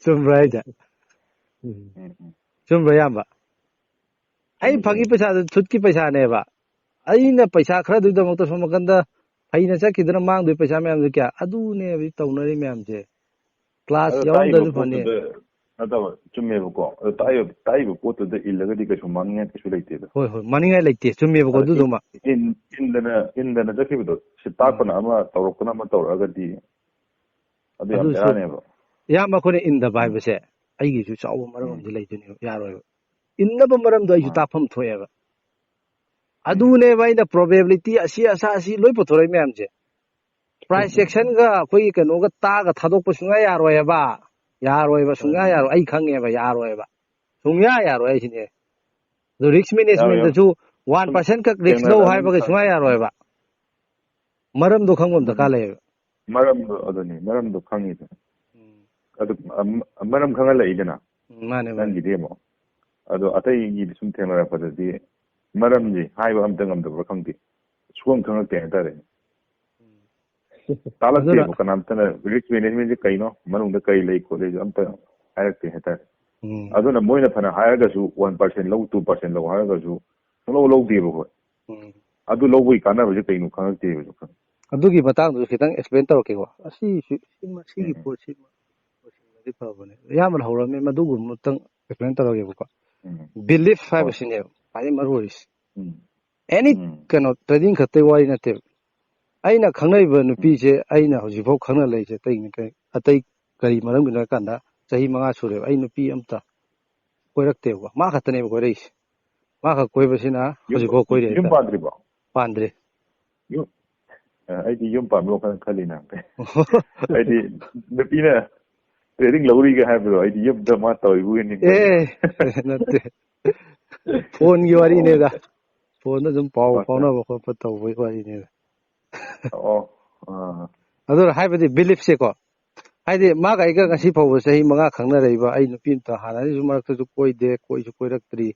ꯆꯨꯝꯕ꯭ꯔꯥ ꯍꯥꯏꯁꯦ? ꯆꯨꯝꯕ꯭ꯔꯥ ꯏꯌꯥꯝꯕ? ꯑꯩ ꯐꯪꯉꯤ ꯄꯩꯁꯥꯗꯨ ꯁꯨꯠꯀꯤ ꯄꯩꯁꯥꯅꯦꯕ꯫ ꯑꯩꯅ ꯄꯩꯁꯥ ꯈꯔꯗꯨꯒꯤꯗꯃꯛꯇ ꯁꯣꯝ ꯅꯥꯀꯟꯗ ꯐꯩꯅ ꯆꯠꯈꯤꯗꯅ ꯃꯥꯡꯗꯣꯏ ꯄꯩꯁꯥ ꯃꯌꯥꯝꯗꯨ ꯀꯌꯥ? ꯑꯗꯨꯅꯦꯕ ꯇꯧꯅꯔꯤ ꯃꯌꯥꯝꯁꯦ꯫ Class ꯑꯗꯣ ꯇꯥꯛꯏꯕ ꯌꯥꯎꯔꯝꯗ꯭ꯔꯁꯨ ꯐꯅꯤ꯫ ꯄꯣꯠꯇꯨꯗ ꯅꯠꯇꯕ, ꯆꯨꯝꯃꯦꯕꯀꯣ꯫ ꯑꯗꯣ ꯇꯥꯛꯏꯕ, ꯇꯥꯛꯏꯕ ꯄꯣꯠꯇꯨꯗ ꯏꯜꯂꯒꯗꯤ ꯀꯩꯁꯨ ꯃꯥꯡꯅꯤꯡꯉꯥꯏ ꯀꯩꯁꯨ ꯂꯩꯇꯦꯗ꯫ ꯍꯣꯏ, ꯍꯣꯏ, ꯃꯥꯡꯅꯤꯡꯉꯥꯏ ꯂꯩꯇꯦ꯫ ꯆꯨꯝꯃꯦꯕꯀꯣ ꯑꯗꯣ ꯏꯟ-, ꯑꯗꯨꯗꯨꯃ꯫ ꯏꯟ-, ꯏꯟꯗꯅ, ꯏꯟꯗꯅ ꯆꯠꯈꯤꯕꯗꯣ, ꯁꯤ ꯇꯥꯛꯄꯅ ꯑꯃ, ꯇꯧꯔꯛꯄꯅ ꯑꯃ ꯇꯧꯔꯛꯑꯒꯗꯤ, ꯑꯗꯨ ꯌꯥꯝ ꯑꯗꯨꯁꯨ ꯕꯦꯔꯥꯅꯦꯕ꯫ ꯏꯌꯥꯝꯕ ꯑꯩꯈꯣꯏꯅ ꯏꯟꯗꯕ ꯎꯝ꯫ ꯍꯥꯏꯕꯁꯦ ꯑꯩꯒꯤꯁꯨ ꯆꯥꯎꯕ ꯃꯔꯝ ꯎꯝ꯫ ꯑꯃꯗꯤ ꯂꯩꯗꯣꯏꯅꯦꯕ, ꯌꯥꯔꯣꯏꯕ꯫ ꯏꯟꯅꯕ ꯃꯔꯝꯗꯣ ꯑꯩꯁꯨ ꯃꯥꯅꯦ꯫ ꯇꯥꯛꯐꯝ ꯊꯣꯛꯑꯦꯕ꯫ ꯎꯝ꯫ ꯑꯗꯨꯅꯦꯕ ꯑꯩꯅ probability ꯑꯁꯤ ꯑꯁꯥ ꯑꯁꯤ ꯂꯣꯏ ꯄꯨꯊꯣꯔꯛꯏ ꯃꯌꯥꯝꯁꯦ꯫ Price action ꯒ ꯑꯩꯈꯣꯏꯒꯤ ꯀꯩꯅꯣꯒ ꯇꯥꯒ ꯊꯥꯗꯣꯛꯄ ꯁꯨꯡꯌꯥ ꯌꯥꯔꯣꯏꯕ꯫ ꯌꯥꯔꯣꯏꯕ, ꯁꯨꯡꯌꯥ ꯎꯝ꯫ ꯌꯥꯔꯣꯏ꯫ ꯑꯩ ꯈꯪꯉꯦꯕ, ꯌꯥꯔꯣꯏꯕ꯫ ꯁꯨꯡꯌꯥ ꯌꯥꯔꯣꯏ ꯍꯥꯏꯁꯤꯅꯦ꯫ ꯑꯗꯣ risk ꯌꯥꯔꯣꯏ, ꯌꯥꯔꯣꯏ꯫ management ꯇꯁꯨ one percent ꯈꯛ risk ꯂꯧ ꯊꯦꯡꯅꯔꯕꯅꯤꯅ ꯍꯥꯏꯕꯒ ꯁꯨꯡꯌꯥ ꯈꯪꯉꯦ꯫ ꯌꯥꯔꯣꯏꯕ꯫ ꯃꯔꯝꯗꯣ ꯈꯪꯕ ꯑꯃ ꯎꯝ꯫ ꯗꯔꯀꯥꯔ ꯂꯩꯌꯦꯕ꯫ ꯃꯔꯝꯗꯣ, ꯑꯗꯨꯅꯤ, ꯃꯔꯝꯗꯣ ꯈꯪꯉꯤꯗꯅ꯫ ꯎꯝ꯫ ꯑꯗꯨ, ꯑꯝ-, ꯃꯔꯝ ꯈꯪꯍꯜꯂꯛꯏꯗꯅ꯫ ꯎꯝ, ꯃꯥꯅꯦ, ꯃꯥꯅꯦ꯫ ꯅꯪꯒꯤꯗꯤ ꯑꯃꯨꯛ꯫ ꯑꯗꯣ ꯑꯇꯩꯒꯤꯗꯤ ꯁꯨꯝ ꯊꯦꯡꯅꯔꯛꯄꯗꯗꯤ ꯃꯔꯝꯁꯦ ꯍꯥꯏꯕ ꯑꯝꯇ ꯉꯝꯗꯕ꯭ꯔꯥ ꯈꯪꯗꯦ꯫ ꯁꯨꯈꯪ ꯈꯪꯉꯛꯇꯦ ꯍꯥꯏꯇꯥꯔꯦꯅꯦ꯫ ꯎꯝ꯫ ꯇꯥꯛꯂꯛꯇꯦꯕ ꯑꯗꯨꯅ ꯀꯅꯥꯝꯇꯅ, risk management ꯁꯦ ꯀꯩꯅꯣ? ꯃꯅꯨꯡꯗ ꯀꯩ ꯂꯩ ꯈꯣꯠꯂꯤꯁꯨ ꯑꯝꯇ ꯍꯥꯏꯔꯛꯇꯦ ꯍꯥꯏꯇꯥꯔꯦ꯫ ꯎꯝ꯫ ꯑꯗꯨꯅ ꯃꯣꯏꯅ ꯐꯅ ꯍꯥꯏꯔꯒꯁꯨ, one percent ꯂꯧ, two percent ꯂꯧ ꯍꯥꯏꯔꯒꯁꯨ ꯁꯨꯡꯂꯧ ꯂꯧꯗꯦꯕ ꯑꯩꯈꯣꯏ꯫ ꯎꯝ꯫ ꯑꯗꯨ ꯂꯧꯕꯒꯤ ꯀꯥꯟꯅꯕꯁꯦ ꯀꯩꯅꯣ ꯈꯪꯉꯛꯇꯦꯕ ꯑꯩꯈꯣꯏ꯫ ꯑꯗꯨꯒꯤ ꯃꯇꯥꯡꯗꯨꯁꯨ ꯈꯤꯇꯪ explain ꯇꯧꯔꯛꯀꯦꯀꯣ꯫ ꯑꯁꯤ, ꯁꯤ, ꯃꯁꯤꯒꯤ ꯎꯝ꯫ ꯄꯣꯠꯁꯤ ꯂꯣꯏꯁꯤꯜꯂꯗꯤ ꯐꯕꯅꯦ꯫ ꯑꯌꯥꯝꯕꯅ ꯍꯧꯔꯝꯃꯦ, ꯃꯗꯨꯒꯨꯝꯕ ꯑꯃꯇꯪ explain ꯇꯧꯔꯒꯦꯕꯀꯣ꯫ ꯎꯝ꯫ Belief ꯍꯣꯏ꯫ ꯍꯥꯏꯕꯁꯤꯅꯦꯕ ꯈ꯭ꯋꯥꯏꯗꯒꯤ ꯃꯔꯨ ꯑꯣꯏꯔꯤꯁꯦ꯫ ꯎꯝ꯫ Any ꯎꯝ꯫ ꯀꯩꯅꯣ trading ꯈꯛꯇꯒꯤ ꯋꯥꯔꯤ ꯅꯠꯇꯦꯕ꯫ ꯑꯩꯅ ꯈꯪꯅꯔꯤꯕ ꯎꯝ꯫ ꯅꯨꯄꯤꯁꯦ ꯑꯩꯅ ꯍꯧꯖꯤꯛꯐꯥꯎ ꯈꯪꯅ ꯂꯩꯔꯤꯁꯦ ꯑꯇꯩ, ꯑꯇꯩ ꯀꯔꯤ ꯃꯔꯝꯒꯤꯅꯣ ꯍꯥꯏ ꯀꯥꯟꯗ ꯆꯍꯤ ꯃꯉꯥ ꯁꯨꯔꯦꯕ ꯑꯩ ꯅꯨꯄꯤ ꯑꯝꯇ ꯀꯣꯏꯔꯛꯇꯦꯕꯀꯣ꯫ ꯃꯥ ꯈꯛꯇꯅꯦꯕ ꯀꯣꯏꯔꯛꯏꯁꯦ꯫ ꯃꯥ ꯈꯛ ꯀꯣꯏꯕꯁꯤꯅ ꯌꯨꯝ, ꯍꯧꯖꯤꯛꯐꯥꯎ ꯀꯣꯏꯔꯤ ꯌꯨꯝ ꯍꯥꯏꯇꯥꯔꯦ꯫ ꯄꯥꯟꯗ꯭ꯔꯤꯕꯣ? ꯄꯥꯟꯗ꯭ꯔꯤ꯫ ꯌꯨꯝ, ꯑ, ꯑꯩꯗꯤ ꯌꯨꯝ ꯄꯥꯟꯕ ꯋꯥꯈꯜ ꯈꯜꯂꯤꯅ꯫ ꯑꯩꯗꯤ ꯅꯨꯄꯤꯅ ꯇ꯭ꯔꯦꯅꯤꯡ ꯂꯧꯔꯤꯒ ꯍꯥꯏꯕꯗꯣ ꯑꯩꯗꯤ ꯌꯨꯝꯗ ꯃꯥ ꯇꯧꯔꯤꯕꯨ ꯅꯤꯡꯕ꯫ ꯑꯦ, ꯅꯠꯇꯦ꯫ ꯐꯣꯟꯒꯤ ꯋꯥꯔꯤꯅꯦꯗ꯫ ꯐꯣꯟꯗ ꯑꯗꯨꯝ ꯄꯥꯎ ꯑꯣ, ꯑꯠꯆꯥ꯫ ꯐꯥꯎꯅꯕ ꯈꯣꯠꯄ ꯇꯧꯕꯒꯤ ꯋꯥꯔꯤꯅꯦꯗ꯫ ꯑꯣ, ꯑꯥ꯫ ꯑꯗꯨꯅ ꯍꯥꯏꯕꯗꯤ ꯕꯤꯂꯤꯐꯁꯦꯀꯣ, ꯍꯥꯏꯗꯤ ꯃꯥꯒ ꯑꯩꯒ ꯉꯁꯤ ꯐꯥꯎꯕ ꯆꯍꯤ ꯃꯉꯥ ꯈꯪꯅꯔꯛꯏꯕ, ꯑꯩ ꯅꯨꯄꯤ ꯑꯝꯇ ꯍꯥꯟꯅꯗꯤꯁꯨ ꯃꯔꯛꯇꯁꯨ ꯀꯣꯏꯗꯦ, ꯀꯣꯏꯁꯨ ꯀꯣꯏꯔꯛꯇ꯭ꯔꯤ,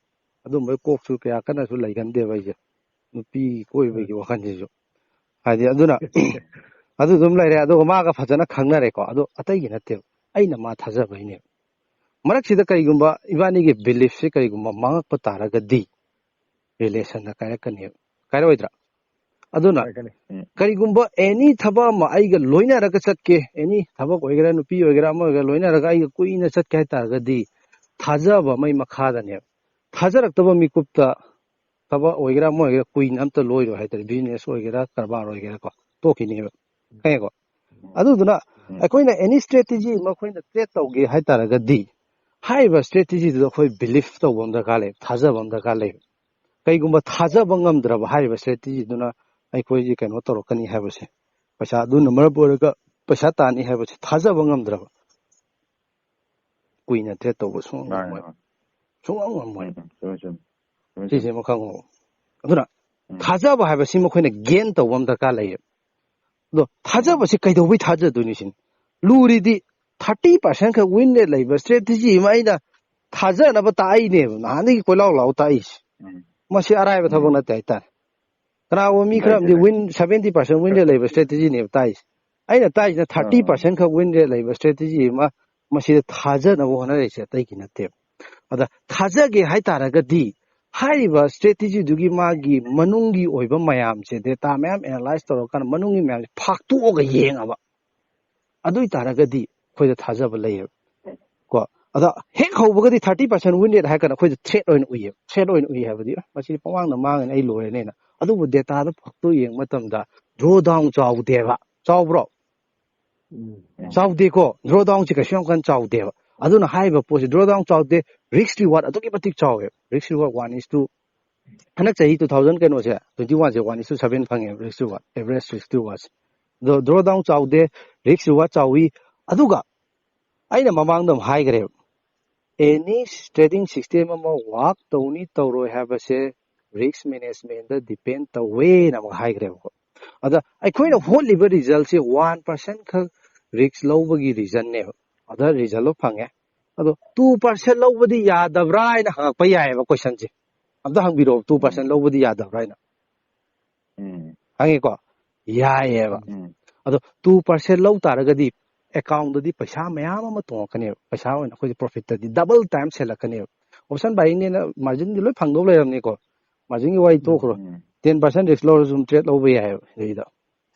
ꯑꯗꯨꯝꯕꯩ ꯀꯣꯛꯁꯨ ꯀꯌꯥ ꯀꯟꯅꯁꯨ ꯂꯩꯒꯟꯗꯦꯕ ꯑꯩꯁꯦ, ꯅꯨꯄꯤ ꯀꯣꯏꯕꯒꯤ ꯋꯥꯈꯜꯁꯤꯁꯨ꯫ ꯍꯥꯏꯗꯤ ꯑꯗꯨꯅ ꯑꯗꯨ ꯑꯗꯨꯝ ꯂꯩꯔꯦ, ꯑꯗꯨꯒ ꯃꯥꯒ ꯐꯖꯅ ꯈꯪꯅꯔꯦꯀꯣ, ꯑꯗꯣ ꯑꯇꯩꯒꯤ ꯅꯠꯇꯦꯕ, ꯑꯩꯅ ꯃꯥ ꯊꯥꯖꯕꯩꯅꯦꯕ꯫ ꯃꯔꯛꯁꯤꯗ ꯀꯔꯤꯒꯨꯝꯕ ꯏꯕꯥꯅꯤꯒꯤ ꯕꯤꯂꯤꯐꯁꯦ ꯀꯔꯤꯒꯨꯝꯕ ꯃꯥꯡꯉꯛꯄ ꯇꯥꯔꯒꯗꯤ ꯔꯤꯂꯦꯁꯟꯗ ꯀꯥꯏꯔꯛꯀꯅꯦꯕ, ꯀꯥꯏꯔꯛꯑꯣꯏꯗ꯭ꯔꯥ? ꯑꯗꯨꯅ ꯀꯥꯏꯔꯛꯀꯅꯤ꯫ ꯎꯝ꯫ ꯀꯔꯤꯒꯨꯝꯕ ꯑꯦꯅꯤ ꯊꯕꯛ ꯑꯃ ꯑꯩꯒ ꯂꯣꯏꯅꯔꯒ ꯆꯠꯀꯦ, ꯑꯦꯅꯤ ꯊꯕꯛ ꯑꯣꯏꯒꯦꯔꯥ, ꯅꯨꯄꯤ ꯑꯣꯏꯒꯦꯔꯥ, ꯑꯃ ꯑꯣꯏꯒꯦꯔꯥ, ꯂꯣꯏꯅꯔꯒ ꯑꯩꯒ ꯀꯨꯏꯅ ꯆꯠꯀꯦ ꯍꯥꯏꯇꯥꯔꯒꯗꯤ ꯊꯥꯖꯕ ꯑꯃꯒꯤ ꯃꯈꯥꯗꯅꯦꯕ꯫ ꯊꯥꯖꯔꯛꯇꯕ ꯃꯤꯀꯨꯞꯇ ꯊꯕꯛ ꯑꯣꯏꯒꯦꯔꯥ ꯑꯃ ꯑꯣꯏꯒꯦꯔꯥ ꯀꯨꯏꯅ ꯑꯝꯇ ꯂꯣꯏꯔꯣꯏ ꯍꯥꯏꯇꯥꯔꯦ, ꯕꯤꯖꯤꯅꯦꯁ ꯑꯣꯏꯒꯦꯔꯥ ꯀꯔꯕꯥꯔ ꯑꯣꯏꯒꯦꯔꯥꯀꯣ, ꯇꯣꯛꯈꯤꯅꯦꯕ, ꯈꯪꯉꯦꯀꯣ? ꯑꯗꯨꯗꯨꯅ ꯎꯝ꯫ ꯑꯩꯈꯣꯏꯅ ꯑꯦꯅꯤ ꯁ꯭ꯇ꯭ꯔꯦꯇꯦꯖꯤ ꯑꯃ ꯑꯩꯈꯣꯏꯅ ꯇ꯭ꯔꯦꯠ ꯇꯧꯒꯦ ꯍꯥꯏꯇꯥꯔꯒꯗꯤ ꯍꯥꯏꯔꯤꯕ ꯁ꯭ꯇ꯭ꯔꯦꯇꯦꯖꯤꯗꯨꯗ ꯑꯩꯈꯣꯏ ꯕꯤꯂꯤꯐ ꯇꯧꯕ ꯑꯃ ꯗꯔꯀꯥꯔ ꯂꯩ, ꯊꯥꯖꯕ ꯑꯃ ꯗꯔꯀꯥꯔ ꯂꯩ꯫ ꯀꯩꯒꯨꯝꯕ ꯊꯥꯖꯕ ꯉꯝꯗ꯭ꯔꯕ ꯍꯥꯏꯔꯤꯕ ꯁ꯭ꯇ꯭ꯔꯦꯇꯦꯖꯤꯗꯨꯅ ꯑꯩꯈꯣꯏꯁꯦ ꯀꯩꯅꯣ ꯇꯧꯔꯛꯀꯅꯤ ꯍꯥꯏꯕꯁꯦ, ꯄꯩꯁꯥ ꯑꯗꯨꯅ ꯃꯔꯝ ꯑꯣꯏꯔꯒ ꯄꯩꯁꯥ ꯇꯥꯅꯤ ꯍꯥꯏꯕꯁꯦ ꯊꯥꯖꯕ ꯉꯝꯗ꯭ꯔꯕ, ꯀꯨꯏꯅ ꯇ꯭ꯔꯦꯠ ꯇꯧꯕ ꯁꯨꯡꯉꯝ ꯃꯥꯅꯦ, ꯉꯝꯃꯣꯏ, ꯃꯥꯅꯦ꯫ ꯁꯨꯡꯉꯝ ꯉꯝꯃꯣꯏ꯫ ꯎꯝ, ꯎꯝ, ꯆꯨꯝꯃꯦ, ꯆꯨꯝꯃꯦ꯫ ꯆꯨꯝꯃꯦ, ꯆꯨꯝꯃꯦ꯫ ꯁꯤꯁꯤꯃ ꯈꯪꯉꯣ꯫ ꯑꯗꯨꯅ ꯎꯝ꯫ ꯊꯥꯖꯕ ꯍꯥꯏꯕꯁꯤꯃ ꯑꯩꯈꯣꯏꯅ ꯒꯦꯟ ꯇꯧꯕ ꯑꯃ ꯗꯔꯀꯥꯔ ꯂꯩꯌꯦꯕ꯫ ꯑꯗꯣ ꯊꯥꯖꯕꯁꯤ ꯀꯩꯗꯧꯕꯩ ꯊꯥꯖꯗꯣꯏꯅꯣ ꯁꯤꯅꯤ꯫ ꯂꯨꯔꯤꯗꯤ ꯊꯥꯔꯇꯤ ꯄꯥꯔꯁꯦꯟ ꯈꯛ ꯋꯤꯟ ꯔꯦꯠ ꯂꯩꯕ ꯁ꯭ꯇ꯭ꯔꯦꯇꯦꯖꯤ ꯑꯃ ꯑꯩꯅ ꯊꯥꯖꯅꯕ ꯇꯥꯛꯏꯅꯦꯕ, ꯅꯍꯥꯟꯗꯒꯤ ꯀꯣꯏꯂꯥꯎ ꯂꯥꯎ ꯇꯥꯛꯏꯁꯦ꯫ ꯎꯝ꯫ ꯃꯁꯤ ꯑꯔꯥꯏꯕ ꯊꯕꯛ ꯎꯝ꯫ ꯅꯠꯇꯦ ꯍꯥꯏꯇꯥꯔꯦ꯫ ꯀꯅꯥꯒꯨꯝꯕ ꯃꯤ ꯂꯩꯇꯦ, ꯈꯔ ꯑꯃꯗꯤ ꯂꯩꯇꯦ꯫ ꯋꯤꯟ, ꯁꯚꯦꯟꯇꯤ ꯄꯥꯔꯁꯦꯟ ꯋꯤꯟ ꯔꯦꯠ ꯂꯩꯕ ꯁ꯭ꯇ꯭ꯔꯦꯇꯦꯖꯤꯅꯦꯕ ꯇꯥꯛꯏꯁꯦ꯫ ꯑꯩꯅ ꯇꯥꯛꯏꯁꯤꯅ ꯊꯥꯔꯇꯤ ꯄꯥꯔꯁꯦꯟ ꯈꯛ ꯋꯤꯟ ꯔꯦꯠ ꯂꯩꯕ ꯁ꯭ꯇ꯭ꯔꯦꯇꯦꯖꯤ ꯑꯃ, ꯃꯁꯤꯗ ꯊꯥꯖꯅꯕ ꯍꯣꯠꯅꯔꯛꯏꯁꯦ ꯑꯇꯩꯒꯤ ꯅꯠꯇꯦꯕ꯫ ꯑꯗ ꯊꯥꯖꯒꯦ ꯍꯥꯏꯇꯥꯔꯒꯗꯤ ꯍꯥꯏꯔꯤꯕ ꯁ꯭ꯇ꯭ꯔꯦꯇꯦꯖꯤꯗꯨꯒꯤ ꯃꯥꯒꯤ ꯃꯅꯨꯡꯒꯤ ꯑꯣꯏꯕ ꯃꯌꯥꯝꯁꯦ, ꯗꯦꯇꯥ ꯃꯌꯥꯝ ꯑꯦꯅꯥꯂꯥꯏꯁ ꯇꯧꯔꯀꯥꯟꯗ ꯃꯅꯨꯡꯒꯤ ꯃꯌꯥꯝꯁꯦ ꯐꯥꯛꯇꯣꯛꯑꯒ ꯌꯦꯡꯉꯕ, ꯑꯗꯨ ꯑꯣꯏ ꯇꯥꯔꯒꯗꯤ ꯑꯩꯈꯣꯏꯗ ꯊꯥꯖꯕ ꯂꯩꯌꯦꯕ꯫ ꯀꯣ, ꯑꯗ ꯍꯦꯛ ꯍꯧꯕꯒꯗꯤ ꯊꯥꯔꯇꯤ ꯄꯥꯔꯁꯦꯟ ꯋꯤꯟ ꯔꯦꯠ ꯍꯥꯏꯔ ꯀꯥꯟꯗ ꯑꯩꯈꯣꯏꯗ ꯊ꯭ꯔꯦꯠ ꯑꯣꯏꯅ ꯎꯏꯌꯦꯕ, ꯊ꯭ꯔꯦꯠ ꯑꯣꯏꯅ ꯎꯏ ꯍꯥꯏꯕꯗꯤ, "ꯑ, ꯃꯁꯤꯗꯤ ꯄꯪꯃꯥꯡꯗ ꯃꯥꯡꯉꯅꯤ, ꯑꯩ ꯂꯣꯏꯔꯅꯦꯅ"꯫ ꯑꯗꯨꯕꯨ ꯗꯦꯇꯥꯗ ꯐꯥꯛꯇꯣꯛ ꯌꯦꯡꯕ ꯃꯇꯝꯗ ꯗ꯭ꯔꯣ ꯗꯥꯎꯟ ꯆꯥꯎꯗꯦꯕ꯫ ꯆꯥꯎꯕ꯭ꯔꯣ? ꯆꯥꯎꯗꯦꯀꯣ, ꯗ꯭ꯔꯣ ꯗꯥꯎꯟꯁꯦ ꯀꯩꯁꯨ ꯌꯥꯝ ꯀꯟꯅ ꯆꯥꯎꯗꯦꯕ꯫ ꯑꯗꯨꯅ ꯍꯥꯏꯔꯤꯕ ꯄꯣꯠꯁꯦ ꯗ꯭ꯔꯣ ꯗꯥꯎꯟ ꯆꯥꯎꯗꯦ, ꯔꯤꯁꯛ ꯔꯤꯋꯥꯔꯗ ꯑꯗꯨꯛꯀꯤ ꯃꯇꯤꯛ ꯆꯥꯎꯋꯦꯕ꯫ ꯔꯤꯁꯛ ꯔꯤꯋꯥꯔꯗ ꯋꯥꯟ ꯏꯁ ꯇꯨ ꯍꯟꯗꯛ ꯆꯍꯤ two thousand ꯀꯩꯅꯣꯁꯦ, twenty one say one is to seven ꯐꯪꯉꯦ, risk reward, average risk reward ꯁꯦ꯫ ꯑꯗꯣ draw down ꯆꯥꯎꯗꯦ, risk reward ꯆꯥꯎꯏ꯫ ꯑꯗꯨꯒ ꯑꯩꯅ ꯃꯃꯥꯡꯗ ꯑꯃ ꯍꯥꯏꯈ꯭ꯔꯦꯕ, any trading system ꯑꯃ work ꯇꯧꯅꯤ ꯇꯧꯔꯣꯏ ꯍꯥꯏꯕꯁꯦ risk management ꯗ depend ꯇꯧꯋꯦꯅ ꯑꯃ ꯍꯥꯏꯈ꯭ꯔꯦꯕꯀꯣ꯫ ꯑꯗ ꯑꯩꯈꯣꯏꯅ ꯍꯣꯠꯂꯤꯕ result ꯁꯦ one percent ꯈꯛ risk ꯂꯧꯕꯒꯤ reason ꯅꯦꯕ꯫ ꯑꯗ result ꯇꯣ ꯐꯪꯉꯦ꯫ ꯑꯗꯣ two percent ꯂꯧꯕꯗꯤ ꯌꯥꯗꯕ꯭ꯔꯥ ꯍꯥꯏꯅ ꯍꯪꯉꯛꯄ ꯌꯥꯏꯑꯕ question ꯁꯦ꯫ ꯑꯝꯇ ꯍꯪꯕꯤꯔꯛꯑꯣ, two percent ꯎꯝ꯫ ꯂꯧꯕꯗꯤ ꯌꯥꯗꯕ꯭ꯔꯥ ꯍꯥꯏꯅ꯫ ꯎꯝ꯫ ꯈꯪꯉꯦꯀꯣ? ꯌꯥꯏꯌꯦꯕ꯫ ꯎꯝ꯫ ꯑꯗꯣ two percent ꯂꯧ ꯇꯥꯔꯒꯗꯤ account ꯗꯗꯤ ꯄꯩꯁꯥ ꯃꯌꯥꯝ ꯑꯃ ꯇꯣꯡꯉꯛꯀꯅꯦꯕ꯫ ꯄꯩꯁꯥ ꯑꯣꯏꯅ ꯑꯩꯈꯣꯏꯁꯦ profit ꯇꯗꯤ double time ꯍꯦꯜꯂꯛꯀꯅꯦꯕ꯫ Option buying ꯅꯦꯅ margin ꯗꯤ ꯂꯣꯏ ꯐꯪꯗꯧ ꯂꯩꯔꯕꯅꯤꯀꯣ꯫ Margin ꯒꯤ ꯋꯥꯔꯤ ꯎꯝ, ꯇꯣꯛꯈ꯭ꯔꯣ꯫ ꯎꯝ꯫ Ten percent risk ꯂꯧꯔꯁꯨ ꯑꯗꯨꯝ trade ꯂꯧꯕ ꯌꯥꯏꯑꯕ ꯁꯤꯗꯩꯗ꯫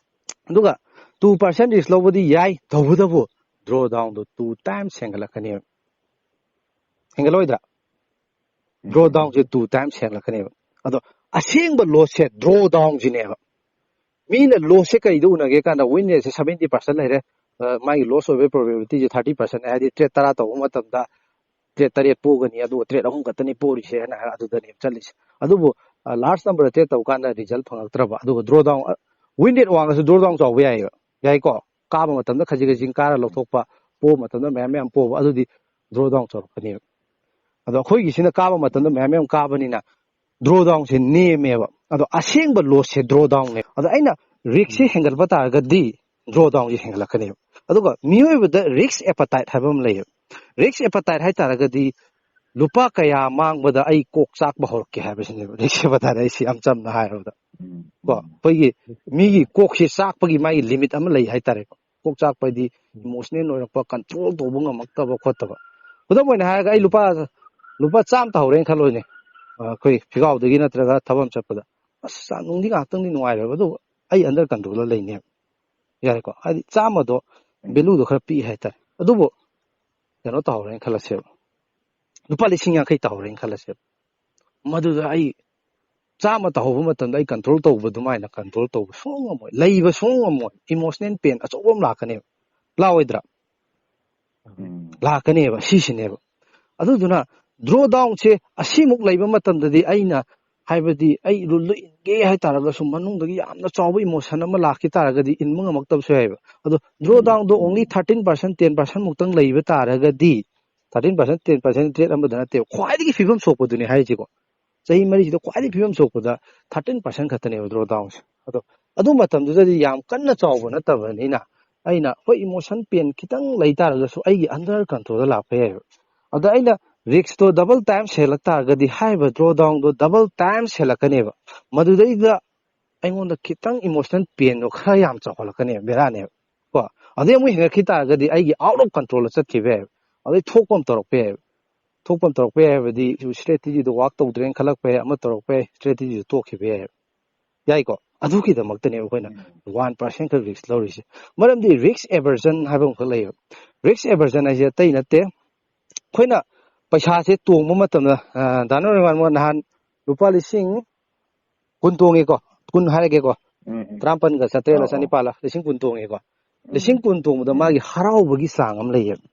ꯑꯗꯨꯒ two percent risk ꯂꯧꯕꯗꯤ ꯌꯥꯏ, ꯇꯧꯕꯇꯕꯨ draw down ꯗꯣ two times ꯍꯦꯟꯒꯠꯂꯛꯀꯅꯦꯕ꯫ ꯍꯦꯟꯒꯠꯂꯣꯏꯗ꯭ꯔꯥ? Draw down ꯁꯦ two times ꯍꯦꯟꯒꯠꯂꯛꯀꯅꯦꯕ꯫ ꯑꯗꯣ ꯑꯁꯦꯡꯕ loss ꯁꯦ draw down ꯁꯤꯅꯦꯕ꯫ ꯃꯤꯅ loss ꯁꯦ ꯀꯩꯗ ꯎꯅꯒꯦ ꯀꯥꯟꯗ win rate ꯁꯦ seventy percent ꯂꯩꯔꯦ, ꯑ, ꯃꯥꯒꯤ loss ꯑꯣꯏꯕꯒꯤ probability ꯁꯦ thirty percent ꯅꯦ, ꯍꯥꯏꯗꯤ trade ꯇꯔꯥ ꯇꯧꯕ ꯃꯇꯝꯗ trade ꯇꯔꯦꯠ ꯄꯣꯛꯒꯅꯤ, ꯑꯗꯨꯒ trade ꯑꯍꯨꯝ ꯈꯛꯇꯅꯤ ꯄꯣꯔꯤꯁꯦ ꯍꯥꯏꯅ ꯍꯥꯏꯔ ꯑꯗꯨꯗꯅꯦꯕ ꯆꯠꯂꯤꯁꯦ꯫ ꯑꯗꯨꯕꯨ, ꯑ, large number ꯗ trade ꯇꯧꯕ ꯀꯥꯟꯗ result ꯐꯪꯉꯛꯇ꯭ꯔꯕ, ꯑꯗꯨꯒ draw down, ꯑ, win rate ꯋꯥꯡꯉꯁꯨ draw down ꯆꯥꯎꯕ ꯌꯥꯏꯌꯦꯕ, ꯌꯥꯏꯀꯣ? ꯀꯥꯕ ꯃꯇꯝꯗ ꯈꯖꯤꯛ ꯈꯖꯤꯛ ꯀꯥꯔ ꯂꯧꯊꯣꯛꯄ, ꯄꯣꯕ ꯃꯇꯝꯗ ꯃꯌꯥꯝ ꯃꯌꯥꯝ ꯄꯣꯕ, ꯑꯗꯨꯗꯤ draw down ꯆꯥꯎꯔꯛꯀꯅꯦꯕ꯫ ꯑꯗꯣ ꯑꯩꯈꯣꯏꯒꯤꯁꯤꯅ ꯀꯥꯕ ꯃꯇꯝꯗ ꯃꯌꯥꯝ ꯃꯌꯥꯝ ꯀꯥꯕꯅꯤꯅ draw down ꯁꯦ ꯅꯦꯝꯃꯦꯕ꯫ ꯑꯗꯣ ꯑꯁꯦꯡꯕ loss ꯁꯦ draw down ꯅꯦ꯫ ꯑꯗꯣ ꯑꯩꯅ risk ꯁꯦ ꯎꯝ꯫ ꯍꯦꯟꯒꯠꯄ ꯇꯥꯔꯒꯗꯤ draw down ꯁꯦ ꯍꯦꯟꯒꯠꯂꯛꯀꯅꯦꯕ꯫ ꯑꯗꯨꯒ ꯃꯤꯑꯣꯏꯕꯗ risk appetite ꯍꯥꯏꯕ ꯑꯃ ꯂꯩꯌꯦꯕ꯫ Risk appetite ꯍꯥꯏ ꯇꯥꯔꯒꯗꯤ ꯂꯨꯄꯥ ꯀꯌꯥ ꯃꯥꯡꯕꯗ ꯑꯩ ꯀꯣꯛ ꯆꯥꯛꯄ ꯍꯧꯔꯛꯀꯦ ꯍꯥꯏꯕꯁꯤꯅꯦꯕ risk appetite ꯍꯥꯏꯁꯤ, ꯌꯥꯝ ꯆꯝꯅ ꯍꯥꯏꯔꯕꯗ꯫ ꯎꯝ, ꯀꯣ, ꯎꯝ꯫ ꯑꯩꯈꯣꯏꯒꯤ ꯃꯤꯒꯤ ꯀꯣꯛꯁꯦ ꯆꯥꯛꯄꯒꯤ ꯃꯥꯒꯤ limit ꯑꯃ ꯂꯩ ꯍꯥꯏꯇꯥꯔꯦꯀꯣ꯫ ꯀꯣꯛ ꯆꯥꯛꯄ ꯍꯥꯏꯗꯤ ꯎꯝ꯫ Emotional ꯑꯣꯏꯔꯛꯄ, control ꯇꯧꯕ ꯉꯝꯃꯛꯇꯕ ꯈꯣꯠꯇꯕ꯫ ꯈꯨꯗꯝ ꯑꯣꯏꯅ ꯍꯥꯏꯔꯒ ꯑꯩ ꯎꯝ꯫ ꯂꯨꯄꯥ, ꯂꯨꯄꯥ ꯆꯥꯝꯃ ꯇꯧꯍꯧꯔꯦꯅ ꯈꯜꯂꯣꯅꯦ꯫ ꯑ, ꯑꯩꯈꯣꯏ ꯐꯤꯒꯥꯎꯗꯒꯤ ꯅꯠꯇ꯭ꯔꯒ ꯊꯕꯛ ꯑꯃ ꯆꯠꯄꯗ, "ꯑꯁ, ꯆꯥ-, ꯅꯨꯡꯗꯤ ꯉꯥꯏꯍꯥꯛꯇꯪꯗꯤ ꯅꯨꯡꯉꯥꯏꯔꯣꯏꯕ, ꯑꯗꯨꯕꯨ ꯑꯩ under control ꯗ ꯂꯩꯅꯦꯕ"꯫ ꯌꯥꯔꯦꯀꯣ? ꯍꯥꯏꯗꯤ ꯆꯥꯝꯃꯗꯣ ꯎꯝ꯫ Value ꯗꯣ ꯈꯔ ꯄꯤꯛꯑꯦ ꯍꯥꯏꯇꯥꯔꯦ꯫ ꯑꯗꯨꯕꯨ ꯀꯩꯅꯣ ꯇꯧꯍꯧꯔꯦꯅ ꯈꯜꯂꯁꯦꯕ, ꯂꯨꯄꯥ ꯂꯤꯁꯤꯡ ꯌꯥꯡꯈꯩ ꯇꯧꯍꯧꯔꯦꯅ ꯈꯜꯂꯁꯦꯕ, ꯃꯗꯨꯗ ꯑꯩ ꯆꯥꯝꯃ ꯇꯧꯍꯧꯕ ꯃꯇꯝꯗ ꯑꯩ control ꯇꯧꯕ ꯑꯗꯨꯃꯥꯏꯅ control ꯇꯧꯕ ꯁꯨꯡꯉꯝ ꯉꯝꯃꯣꯏ, ꯂꯩꯕ ꯁꯨꯡꯉꯝ ꯉꯝꯃꯣꯏ꯫ Emotional pain ꯑꯆꯧꯕ ꯑꯃ ꯂꯥꯛꯀꯅꯦꯕ, ꯂꯥꯛꯑꯣꯏꯗ꯭ꯔꯥ? ꯎꯝ꯫ ꯂꯥꯛꯀꯅꯦꯕ, ꯁꯤꯁꯤꯅꯦꯕ꯫ ꯑꯗꯨꯗꯨꯅ draw down ꯁꯦ ꯑꯁꯤꯃꯨꯛ ꯂꯩꯕ ꯃꯇꯝꯗꯗꯤ ꯑꯩꯅ ꯍꯥꯏꯕꯗꯤ ꯑꯩ ꯔꯨꯜꯗꯣ ꯏꯟꯒꯦ ꯍꯥꯏꯇꯥꯔꯒꯁꯨ ꯃꯅꯨꯡꯗꯒꯤ ꯌꯥꯝꯅ ꯆꯥꯎꯕ ꯏꯃꯣꯁꯟ ꯑꯃ ꯂꯥꯛꯈꯤ ꯇꯥꯔꯒꯗꯤ ꯏꯟꯕ ꯉꯝꯃꯛꯇꯕꯁꯨ ꯌꯥꯏꯑꯕ꯫ ꯑꯗꯣ ꯗ꯭ꯔꯣ ꯗꯥꯎꯟꯗꯣ only thirteen percent ten percent ꯃꯨꯛꯇꯪ ꯂꯩꯕ ꯇꯥꯔꯒꯗꯤ, thirteen percent ten percent rate ꯑꯃꯗ ꯅꯠꯇꯦꯕ, ꯈ꯭ꯋꯥꯏꯗꯒꯤ ꯐꯤꯕꯝ ꯁꯣꯛꯄꯗꯨꯅꯤ ꯍꯥꯏꯔꯤꯁꯤꯀꯣ꯫ ꯆꯍꯤ ꯃꯔꯤꯁꯤꯗ ꯈ꯭ꯋꯥꯏꯗꯒꯤ ꯐꯤꯕꯝ ꯁꯣꯛꯄꯗ ꯊꯥꯔꯇꯤꯟ ꯄꯥꯔꯁꯦꯟ ꯈꯛꯇꯅꯦꯕ ꯗ꯭ꯔꯣ ꯗꯥꯎꯟꯁꯦ꯫ ꯑꯗꯣ ꯑꯗꯨ ꯃꯇꯝꯗꯨꯗꯗꯤ ꯌꯥꯝ ꯀꯟꯅ ꯆꯥꯎꯕ ꯅꯠꯇꯕꯅꯤꯅ ꯑꯩꯅ ꯍꯣꯏ ꯏꯃꯣꯁꯟ ꯄꯦꯟ ꯈꯤꯇꯪ ꯂꯩ ꯇꯥꯔꯒꯁꯨ ꯑꯩꯒꯤ ꯑꯟꯗꯔ ꯀꯟꯇ꯭ꯔꯣꯜꯗ ꯂꯥꯛꯄ ꯌꯥꯏꯑꯕ꯫ ꯑꯗ ꯑꯩꯅ ꯔꯤꯛꯁꯇꯣ ꯗꯕꯜ ꯇꯥꯏꯝ ꯁꯦꯜꯂꯛ ꯇꯥꯔꯒꯗꯤ ꯍꯥꯏꯔꯤꯕ ꯗ꯭ꯔꯣ ꯗꯥꯎꯟꯗꯣ ꯗꯕꯜ ꯇꯥꯏꯝ ꯁꯦꯜꯂꯛꯀꯅꯦꯕ꯫ ꯃꯗꯨꯗꯩꯗ ꯑꯩꯉꯣꯟꯗ ꯈꯤꯇꯪ ꯏꯃꯣꯁꯅꯦꯜ ꯄꯦꯟꯗꯣ ꯈꯔ ꯌꯥꯝ ꯆꯥꯎꯈꯠꯂꯛꯀꯅꯦꯕ, ꯕꯦꯔꯥꯅꯦꯕ꯫ ꯀꯣ, ꯑꯗꯩ ꯑꯃꯨꯛ ꯍꯦꯟꯒꯠꯈꯤ ꯇꯥꯔꯒꯗꯤ ꯑꯩꯒꯤ ꯑꯥꯎꯠ ꯑꯣꯐ ꯀꯟꯇ꯭ꯔꯣꯜꯗ ꯆꯠꯈꯤꯕ ꯌꯥꯏꯕ, ꯑꯗꯩ ꯊꯣꯛꯄ ꯑꯃ ꯇꯧꯔꯛꯄ ꯌꯥꯏꯕ꯫ ꯊꯣꯛꯄ ꯑꯃ ꯇꯧꯔꯛꯄ ꯌꯥꯏ ꯍꯥꯏꯕꯗꯤ ꯁ꯭ꯇ꯭ꯔꯦꯇꯦꯖꯤꯗꯣ ꯋꯥꯛ ꯇꯧꯗ꯭ꯔꯦꯅ ꯈꯜꯂꯛꯄ ꯌꯥꯏ, ꯑꯃ ꯇꯧꯔꯛꯄ ꯌꯥꯏ, ꯁ꯭ꯇ꯭ꯔꯦꯇꯦꯖꯤꯗꯣ ꯇꯣꯛꯈꯤꯕ ꯌꯥꯏꯕ꯫ ꯌꯥꯏꯀꯣ? ꯑꯗꯨꯒꯤꯗꯃꯛꯇꯅꯦꯕ ꯑꯩꯈꯣꯏꯅ ꯋꯥꯟ ꯄꯥꯔꯁꯦꯟ ꯈꯛ ꯔꯤꯛꯁ ꯂꯧꯔꯤꯁꯦ꯫ ꯃꯔꯝꯗꯤ ꯔꯤꯛꯁ ꯑꯦꯚꯔꯖꯟ ꯍꯥꯏꯕ ꯑꯃꯈꯛ ꯂꯩꯌꯦꯕ꯫ ꯔꯤꯛꯁ ꯑꯦꯚꯔꯖꯟ ꯍꯥꯏꯁꯦ ꯑꯇꯩ ꯅꯠꯇꯦ, ꯑꯩꯈꯣꯏꯅ ꯄꯩꯁꯥꯁꯦ ꯇꯣꯡꯕ ꯃꯇꯝꯗ, ꯑ, ꯗꯥ ꯅꯣꯔꯤꯃꯥꯟ ꯅꯍꯥꯟ ꯂꯨꯄꯥ ꯂꯤꯁꯤꯡ ꯀꯨꯟ ꯇꯣꯡꯉꯦꯀꯣ, ꯀꯨꯟ ꯍꯥꯏꯔꯒꯦꯀꯣ, ꯎꯝ, ꯎꯝ꯫ ꯇꯔꯥꯃꯥꯄꯟꯒ ꯆꯥꯇ꯭ꯔꯦꯠꯂ ꯑꯧ, ꯑꯧ꯫ ꯆꯅꯤꯄꯥꯜꯂ, ꯂꯤꯁꯤꯡ ꯀꯨꯟ ꯇꯣꯡꯉꯦꯀꯣ꯫ ꯎꯝ꯫ ꯂꯤꯁꯤꯡ ꯀꯨꯟ ꯇꯣꯡꯕꯗ ꯎꯝ꯫ ꯃꯥꯒꯤ ꯍꯔꯥꯎꯕꯒꯤ ꯆꯥꯡ ꯑꯃ ꯂꯩꯌꯦꯕ꯫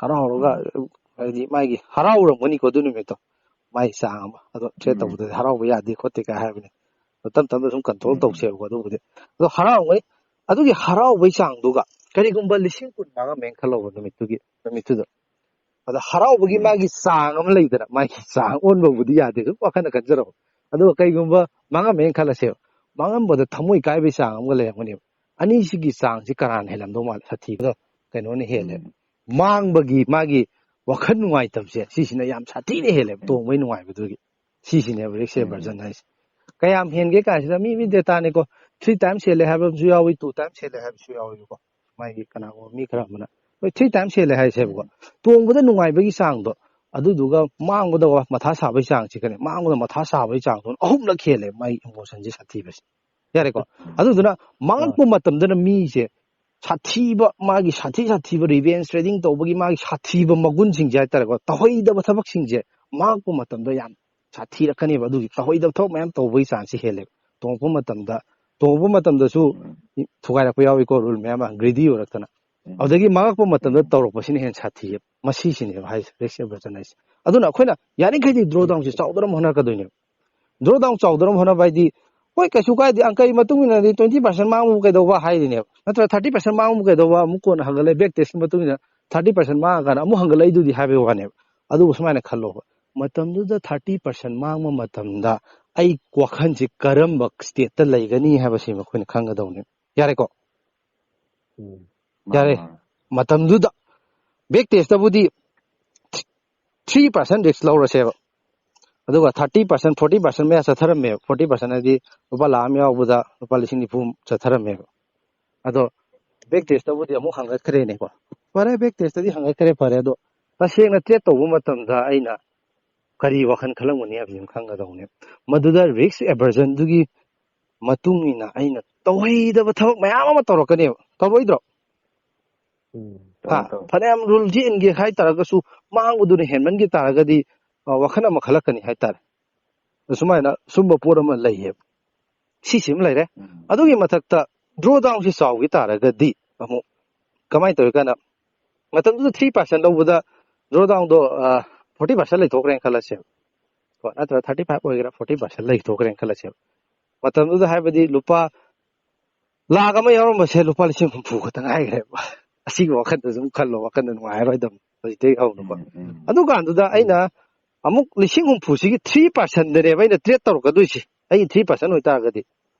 ꯍꯔꯥꯎꯔꯒ, ꯎꯝ꯫ ꯍꯥꯏꯗꯤ ꯃꯥꯒꯤ ꯍꯔꯥꯎꯔꯝꯒꯅꯤꯀꯣ ꯑꯗꯨ ꯅꯨꯃꯤꯠꯇꯣ꯫ ꯃꯥꯒꯤ ꯆꯥꯡ ꯑꯃ꯫ ꯑꯗꯣ ꯇ꯭ꯔꯦꯠ ꯎꯝ꯫ ꯇꯧꯕꯗꯗꯤ ꯍꯔꯥꯎꯕ ꯌꯥꯗꯦ ꯈꯣꯠꯇꯦ ꯀꯥꯏ ꯍꯥꯏꯕꯅꯦ꯫ ꯑꯗꯣ ꯇꯞ ꯇꯞꯅ ꯁꯨꯝ ꯀꯟꯇ꯭ꯔꯣꯜ ꯎꯝ꯫ ꯇꯧꯁꯦꯕꯀꯣ ꯑꯗꯨꯕꯨꯗꯤ꯫ ꯑꯗꯣ ꯍꯔꯥꯎꯔꯝꯒꯅꯤ꯫ ꯑꯗꯨꯒꯤ ꯍꯔꯥꯎꯕꯒꯤ ꯆꯥꯡꯗꯨꯒ ꯀꯔꯤꯒꯨꯝꯕ ꯂꯤꯁꯤꯡ ꯀꯨꯟ ꯃꯥꯡꯉꯝꯃꯦꯅ ꯈꯜꯂꯣꯕ ꯅꯨꯃꯤꯠꯇꯨꯒꯤ, ꯅꯨꯃꯤꯠꯇꯨꯗ꯫ ꯑꯗ ꯍꯔꯥꯎꯕꯒꯤ ꯎꯝ꯫ ꯃꯥꯒꯤ ꯆꯥꯡ ꯑꯃ ꯂꯩꯗꯅ, ꯃꯥꯒꯤ ꯆꯥꯡ ꯑꯣꯟꯕꯕꯨꯗꯤ ꯌꯥꯗꯦ, ꯁꯨꯝ ꯋꯥꯈꯜꯅ ꯈꯟꯖꯔꯣ꯫ ꯑꯗꯨꯒ ꯀꯩꯒꯨꯝꯕ ꯃꯥꯡꯉꯝꯃꯦꯅ ꯈꯜꯂꯁꯦꯕ, ꯃꯥꯡꯉꯝꯕꯗ ꯊꯃꯣꯏ ꯀꯥꯏꯕꯒꯤ ꯆꯥꯡ ꯑꯃꯒ ꯂꯩꯔꯝꯒꯅꯦꯕ꯫ ꯑꯅꯤꯁꯤꯒꯤ ꯆꯥꯡꯁꯤ ꯀꯅꯥꯅ ꯍꯦꯜꯂꯝꯗꯧ ꯃꯥꯜꯂꯦ? ꯁꯥꯊꯤꯕꯗꯣ ꯀꯩꯅꯣꯅ ꯍꯦꯜꯂꯦ꯫ ꯎꯝ꯫ ꯃꯥꯡꯕꯒꯤ ꯃꯥꯒꯤ ꯋꯥꯈꯜ ꯅꯨꯡꯉꯥꯏꯇꯕꯁꯦ ꯁꯤꯁꯤꯅ ꯌꯥꯝ ꯁꯥꯊꯤꯅ ꯍꯦꯜꯂꯦꯕ, ꯎꯝ꯫ ꯇꯣꯡꯕꯒꯤ ꯅꯨꯡꯉꯥꯏꯕꯗꯨꯒꯤ꯫ ꯁꯤꯁꯤꯅꯦꯕ ꯔꯤꯛꯁ ꯎꯝ꯫ ꯑꯦꯚꯔꯖꯟ ꯍꯥꯏꯁꯦ꯫ ꯀꯌꯥꯝ ꯍꯦꯟꯒꯦ ꯀꯥꯏꯁꯤꯗ ꯃꯤ ꯃꯤ ꯗꯦꯇꯥꯅꯤꯀꯣ꯫ ꯊ꯭ꯔꯤ ꯇꯥꯏꯝꯁ ꯍꯦꯜꯂꯦ ꯍꯥꯏꯕ ꯑꯃꯁꯨ ꯌꯥꯎꯏ, ꯇꯨ ꯇꯥꯏꯝꯁ ꯍꯦꯜꯂꯦ ꯍꯥꯏꯕꯁꯨ ꯌꯥꯎꯏꯕꯀꯣ꯫ ꯃꯥꯒꯤ ꯀꯅꯥꯒꯨꯝꯕ ꯃꯤ ꯈꯔ ꯑꯃꯅ꯫ ꯍꯣꯏ, ꯊ꯭ꯔꯤ ꯇꯥꯏꯝꯁ ꯍꯦꯜꯂꯦ ꯍꯥꯏꯁꯦꯕꯀꯣ꯫ ꯎꯝ꯫ ꯇꯣꯡꯕꯗ ꯅꯨꯡꯉꯥꯏꯕꯒꯤ ꯆꯥꯡꯗꯣ, ꯑꯗꯨꯗꯨꯒ ꯃꯥꯡꯕꯗ ꯋꯥ-, ꯃꯊꯥ ꯁꯥꯕꯒꯤ ꯆꯥꯡꯁꯤꯒꯅꯦ, ꯃꯥꯡꯕꯗ ꯃꯊꯥ ꯁꯥꯕꯒꯤ ꯆꯥꯡꯗꯣ ꯑꯍꯨꯝꯂꯛ ꯍꯦꯜꯂꯦ ꯃꯥꯒꯤ ꯏꯃꯣꯁꯟꯁꯦ ꯁꯥꯊꯤꯕꯁꯦ꯫ ꯌꯥꯔꯦꯀꯣ? ꯎꯝ꯫ ꯑꯗꯨꯗꯨꯅ ꯃꯥꯡꯉꯛꯄ ꯃꯇꯝꯗꯅ ꯃꯤꯁꯦ ꯁꯥꯊꯤꯕ, ꯃꯥꯒꯤ ꯁꯥꯊꯤ ꯁꯥꯊꯤꯕ ꯔꯤꯚꯦꯟꯖ ꯇ꯭ꯔꯦꯗꯤꯡ ꯇꯧꯕꯒꯤ ꯃꯥꯒꯤ ꯁꯥꯊꯤꯕ ꯃꯒꯨꯟꯁꯤꯡꯁꯦ ꯍꯥꯏꯇꯥꯔꯦꯀꯣ, ꯇꯧꯍꯩꯗꯕ ꯊꯕꯛꯁꯤꯡꯁꯦ ꯃꯥꯡꯉꯛꯄ ꯃꯇꯝꯗ ꯌꯥꯝ ꯁꯥꯊꯤꯔꯛꯀꯅꯦꯕ꯫ ꯑꯗꯨꯒꯤ ꯇꯧꯍꯩꯗꯕ ꯊꯕꯛ ꯃꯌꯥꯝ ꯇꯧꯕꯒꯤ ꯆꯥꯟꯁꯁꯦ ꯍꯦꯜꯂꯦꯕ꯫ ꯇꯣꯡꯉꯛꯄ ꯃꯇꯝꯗ, ꯇꯣꯡꯉꯛꯄ ꯃꯇꯝꯗꯁꯨ ꯊꯨꯒꯥꯏꯔꯛꯄ ꯌꯥꯎꯏꯀꯣ, ꯔꯨꯜ ꯃꯌꯥꯝ ꯑꯃ ꯒ꯭ꯔꯤꯗꯤ ꯑꯣꯏꯔꯛꯇꯅ꯫ ꯎꯝ꯫ ꯑꯗꯨꯗꯒꯤ ꯃꯥꯡꯉꯛꯄ ꯃꯇꯝꯗ ꯎꯝ꯫ ꯇꯧꯔꯛꯄꯁꯤꯅ ꯍꯦꯟꯅ ꯁꯥꯊꯤꯌꯦꯕ꯫ ꯃꯁꯤꯁꯤꯅꯦꯕ ꯍꯥꯏꯁꯦ ꯔꯤꯛꯁ ꯑꯦꯚꯔꯖꯟ ꯍꯥꯏꯁꯦ꯫ ꯑꯗꯨꯅ ꯑꯩꯈꯣꯏꯅ ꯌꯥꯔꯤꯈꯩꯗꯤ ꯗ꯭ꯔꯣ ꯗꯥꯎꯟꯁꯦ ꯆꯥꯎꯗꯅꯕ ꯍꯣꯠꯅꯔꯛꯀꯗꯣꯏꯅꯦꯕ꯫ Draw down ꯆꯥꯎꯗꯅꯕ ꯍꯣꯠꯅꯕ ꯍꯥꯏꯗꯤ, ꯍꯣꯏ, ꯀꯩꯁꯨ ꯀꯥꯏꯗꯦ, ꯑꯪꯀꯒꯤ ꯃꯇꯨꯡ ꯏꯟꯅꯗꯤ twenty percent ꯃꯥꯡꯕꯕꯨ ꯀꯩꯗꯧꯕ ꯍꯥꯏꯔꯤꯅꯦꯕ, ꯅꯠꯇ꯭ꯔ? Thirty percent ꯃꯥꯡꯕꯕꯨ ꯀꯩꯗꯧꯕ? ꯑꯃꯨꯛ ꯀꯣꯟꯅ ꯍꯪꯒꯠꯂꯛꯑꯦ, back test ꯀꯤ ꯃꯇꯨꯡ ꯏꯟꯅ thirty percent ꯃꯥꯡꯉꯀꯥꯟꯗ ꯑꯃꯨꯛ ꯍꯪꯒꯠꯂꯛꯏꯗꯨꯗꯤ ꯍꯥꯏꯕꯒꯤ ꯋꯥꯅꯦꯕ꯫ ꯑꯗꯨꯕꯨ ꯁꯨꯃꯥꯏꯅ ꯈꯜꯂꯣꯕ, ꯃꯇꯝꯗꯨꯗ thirty percent ꯃꯥꯡꯕ ꯃꯇꯝꯗ ꯑꯩ ꯋꯥꯈꯜꯁꯤ ꯀꯔꯝꯕ state ꯇ ꯂꯩꯒꯅꯤ ꯍꯥꯏꯕꯁꯤ ꯑꯩꯈꯣꯏꯅ ꯈꯪꯒꯗꯧꯅꯦꯕ꯫ ꯌꯥꯔꯦꯀꯣ? ꯎꯝ꯫ ꯌꯥꯔꯦ꯫ ꯃꯥꯅꯦ, ꯃꯥꯅꯦ꯫ ꯃꯇꯝꯗꯨꯗ back test ꯇꯕꯨꯗꯤ three percent risk ꯂꯧꯔꯁꯦꯕ, ꯑꯗꯨꯒ thirty percent, forty percent ꯃꯌꯥ ꯆꯠꯊꯔꯝꯃꯦꯕ꯫ Forty percent ꯍꯥꯏꯗꯤ ꯂꯨꯄꯥ ꯂꯥꯈ ꯑꯃ ꯌꯥꯎꯕꯗ ꯂꯨꯄꯥ ꯂꯤꯁꯤꯡ ꯅꯤꯐꯨ ꯆꯠꯊꯔꯝꯃꯦꯕ꯫ ꯑꯗꯣ back test ꯇꯕꯨꯗꯤ ꯑꯃꯨꯛ ꯍꯪꯒꯠꯈ꯭ꯔꯦꯅꯦꯀꯣ꯫ ꯐꯔꯦ, back test ꯇꯗꯤ ꯍꯪꯒꯠꯈ꯭ꯔꯦ, ꯐꯔꯦ꯫ ꯑꯗꯣ ꯇꯁꯦꯡꯅ trade ꯇꯧꯕ ꯃꯇꯝꯗ ꯑꯩꯅ ꯀꯔꯤ ꯋꯥꯈꯜ ꯈꯜꯂꯝꯒꯅꯤ ꯍꯥꯏꯕꯁꯤ ꯑꯃ ꯈꯪꯒꯗꯧꯕꯅꯦ꯫ ꯃꯗꯨꯗ risk aversion ꯗꯨꯒꯤ ꯃꯇꯨꯡ ꯏꯟꯅ ꯑꯩꯅ ꯇꯧꯍꯩꯗꯕ ꯊꯕꯛ ꯃꯌꯥꯝ ꯑꯃ ꯇꯧꯔꯛꯀꯅꯦꯕ, ꯇꯧꯔꯛꯑꯣꯏꯗ꯭ꯔꯣ? ꯎꯝ, ꯍꯥ? ꯇꯧ, ꯇꯧ꯫ ꯐꯅꯌꯥꯝ rule ꯁꯤ ꯏꯟꯒꯦ ꯍꯥꯏ ꯇꯥꯔꯒꯁꯨ, ꯃꯥꯡꯕꯗꯨꯅ ꯍꯦꯟꯃꯟꯈꯤ ꯇꯥꯔꯒꯗꯤ, ꯑ, ꯋꯥꯈꯜ ꯑꯃ ꯈꯜꯂꯛꯀꯅꯤ ꯍꯥꯏꯇꯥꯔꯦ꯫ ꯑꯁꯨꯃꯥꯏꯅ ꯁꯨꯝꯕ ꯄꯣꯠ ꯑꯃ ꯂꯩꯌꯦꯕ꯫ ꯁꯤꯁꯤꯃ ꯂꯩꯔꯦ꯫ ꯎꯝ꯫ ꯑꯗꯨꯒꯤ ꯃꯊꯛꯇ draw down ꯁꯤ ꯆꯥꯎꯈꯤ ꯇꯥꯔꯒꯗꯤ ꯑꯃꯨꯛ ꯀꯃꯥꯏꯅ ꯇꯧꯔꯤ ꯀꯥꯟꯗ, ꯃꯇꯝꯗꯨꯗ three percent ꯂꯧꯕꯗ draw down ꯗꯣ, ꯑ, forty percent ꯂꯩꯊꯣꯛꯈ꯭ꯔꯦꯅ ꯈꯜꯂꯁꯦꯕ꯫ ꯀꯣ, ꯅꯠꯇ꯭ꯔꯒ thirty five ꯑꯣꯏꯒꯦꯔꯥ, forty percent ꯂꯩꯊꯣꯛꯈ꯭ꯔꯦꯅ ꯈꯜꯂꯁꯦꯕ꯫ ꯃꯇꯝꯗꯨꯗ ꯍꯥꯏꯕꯗꯤ ꯂꯨꯄꯥ ꯂꯥꯈ ꯑꯃ ꯌꯥꯎꯔꯝꯕꯁꯦ ꯂꯨꯄꯥ ꯂꯤꯁꯤꯡ ꯍꯨꯝꯐꯨ ꯈꯛꯇ ꯉꯥꯏꯈ꯭ꯔꯦꯕ꯫ ꯑꯁꯤꯒꯤ ꯋꯥꯈꯜꯗ ꯁꯨꯝ ꯈꯜꯂꯣ, ꯋꯥꯈꯜꯗ ꯅꯨꯡꯉꯥꯏꯔꯣꯏꯗꯕꯅꯤ ꯍꯧꯖꯤꯛꯇꯒꯤ ꯍꯧꯅꯀꯣ꯫ ꯎꯝ, ꯎꯝ꯫ ꯑꯗꯨꯀꯥꯟꯗꯨꯗ ꯑꯩꯅ ꯑꯃꯨꯛ ꯂꯤꯁꯤꯡ ꯍꯨꯝꯐꯨꯁꯤꯒꯤ three percent ꯗꯅꯦꯕ ꯑꯩꯅ trade ꯇꯧꯔꯛꯀꯗꯣꯏꯁꯦ꯫ ꯑꯩꯒꯤ three percent ꯑꯣꯏꯇꯥꯔꯒꯗꯤ,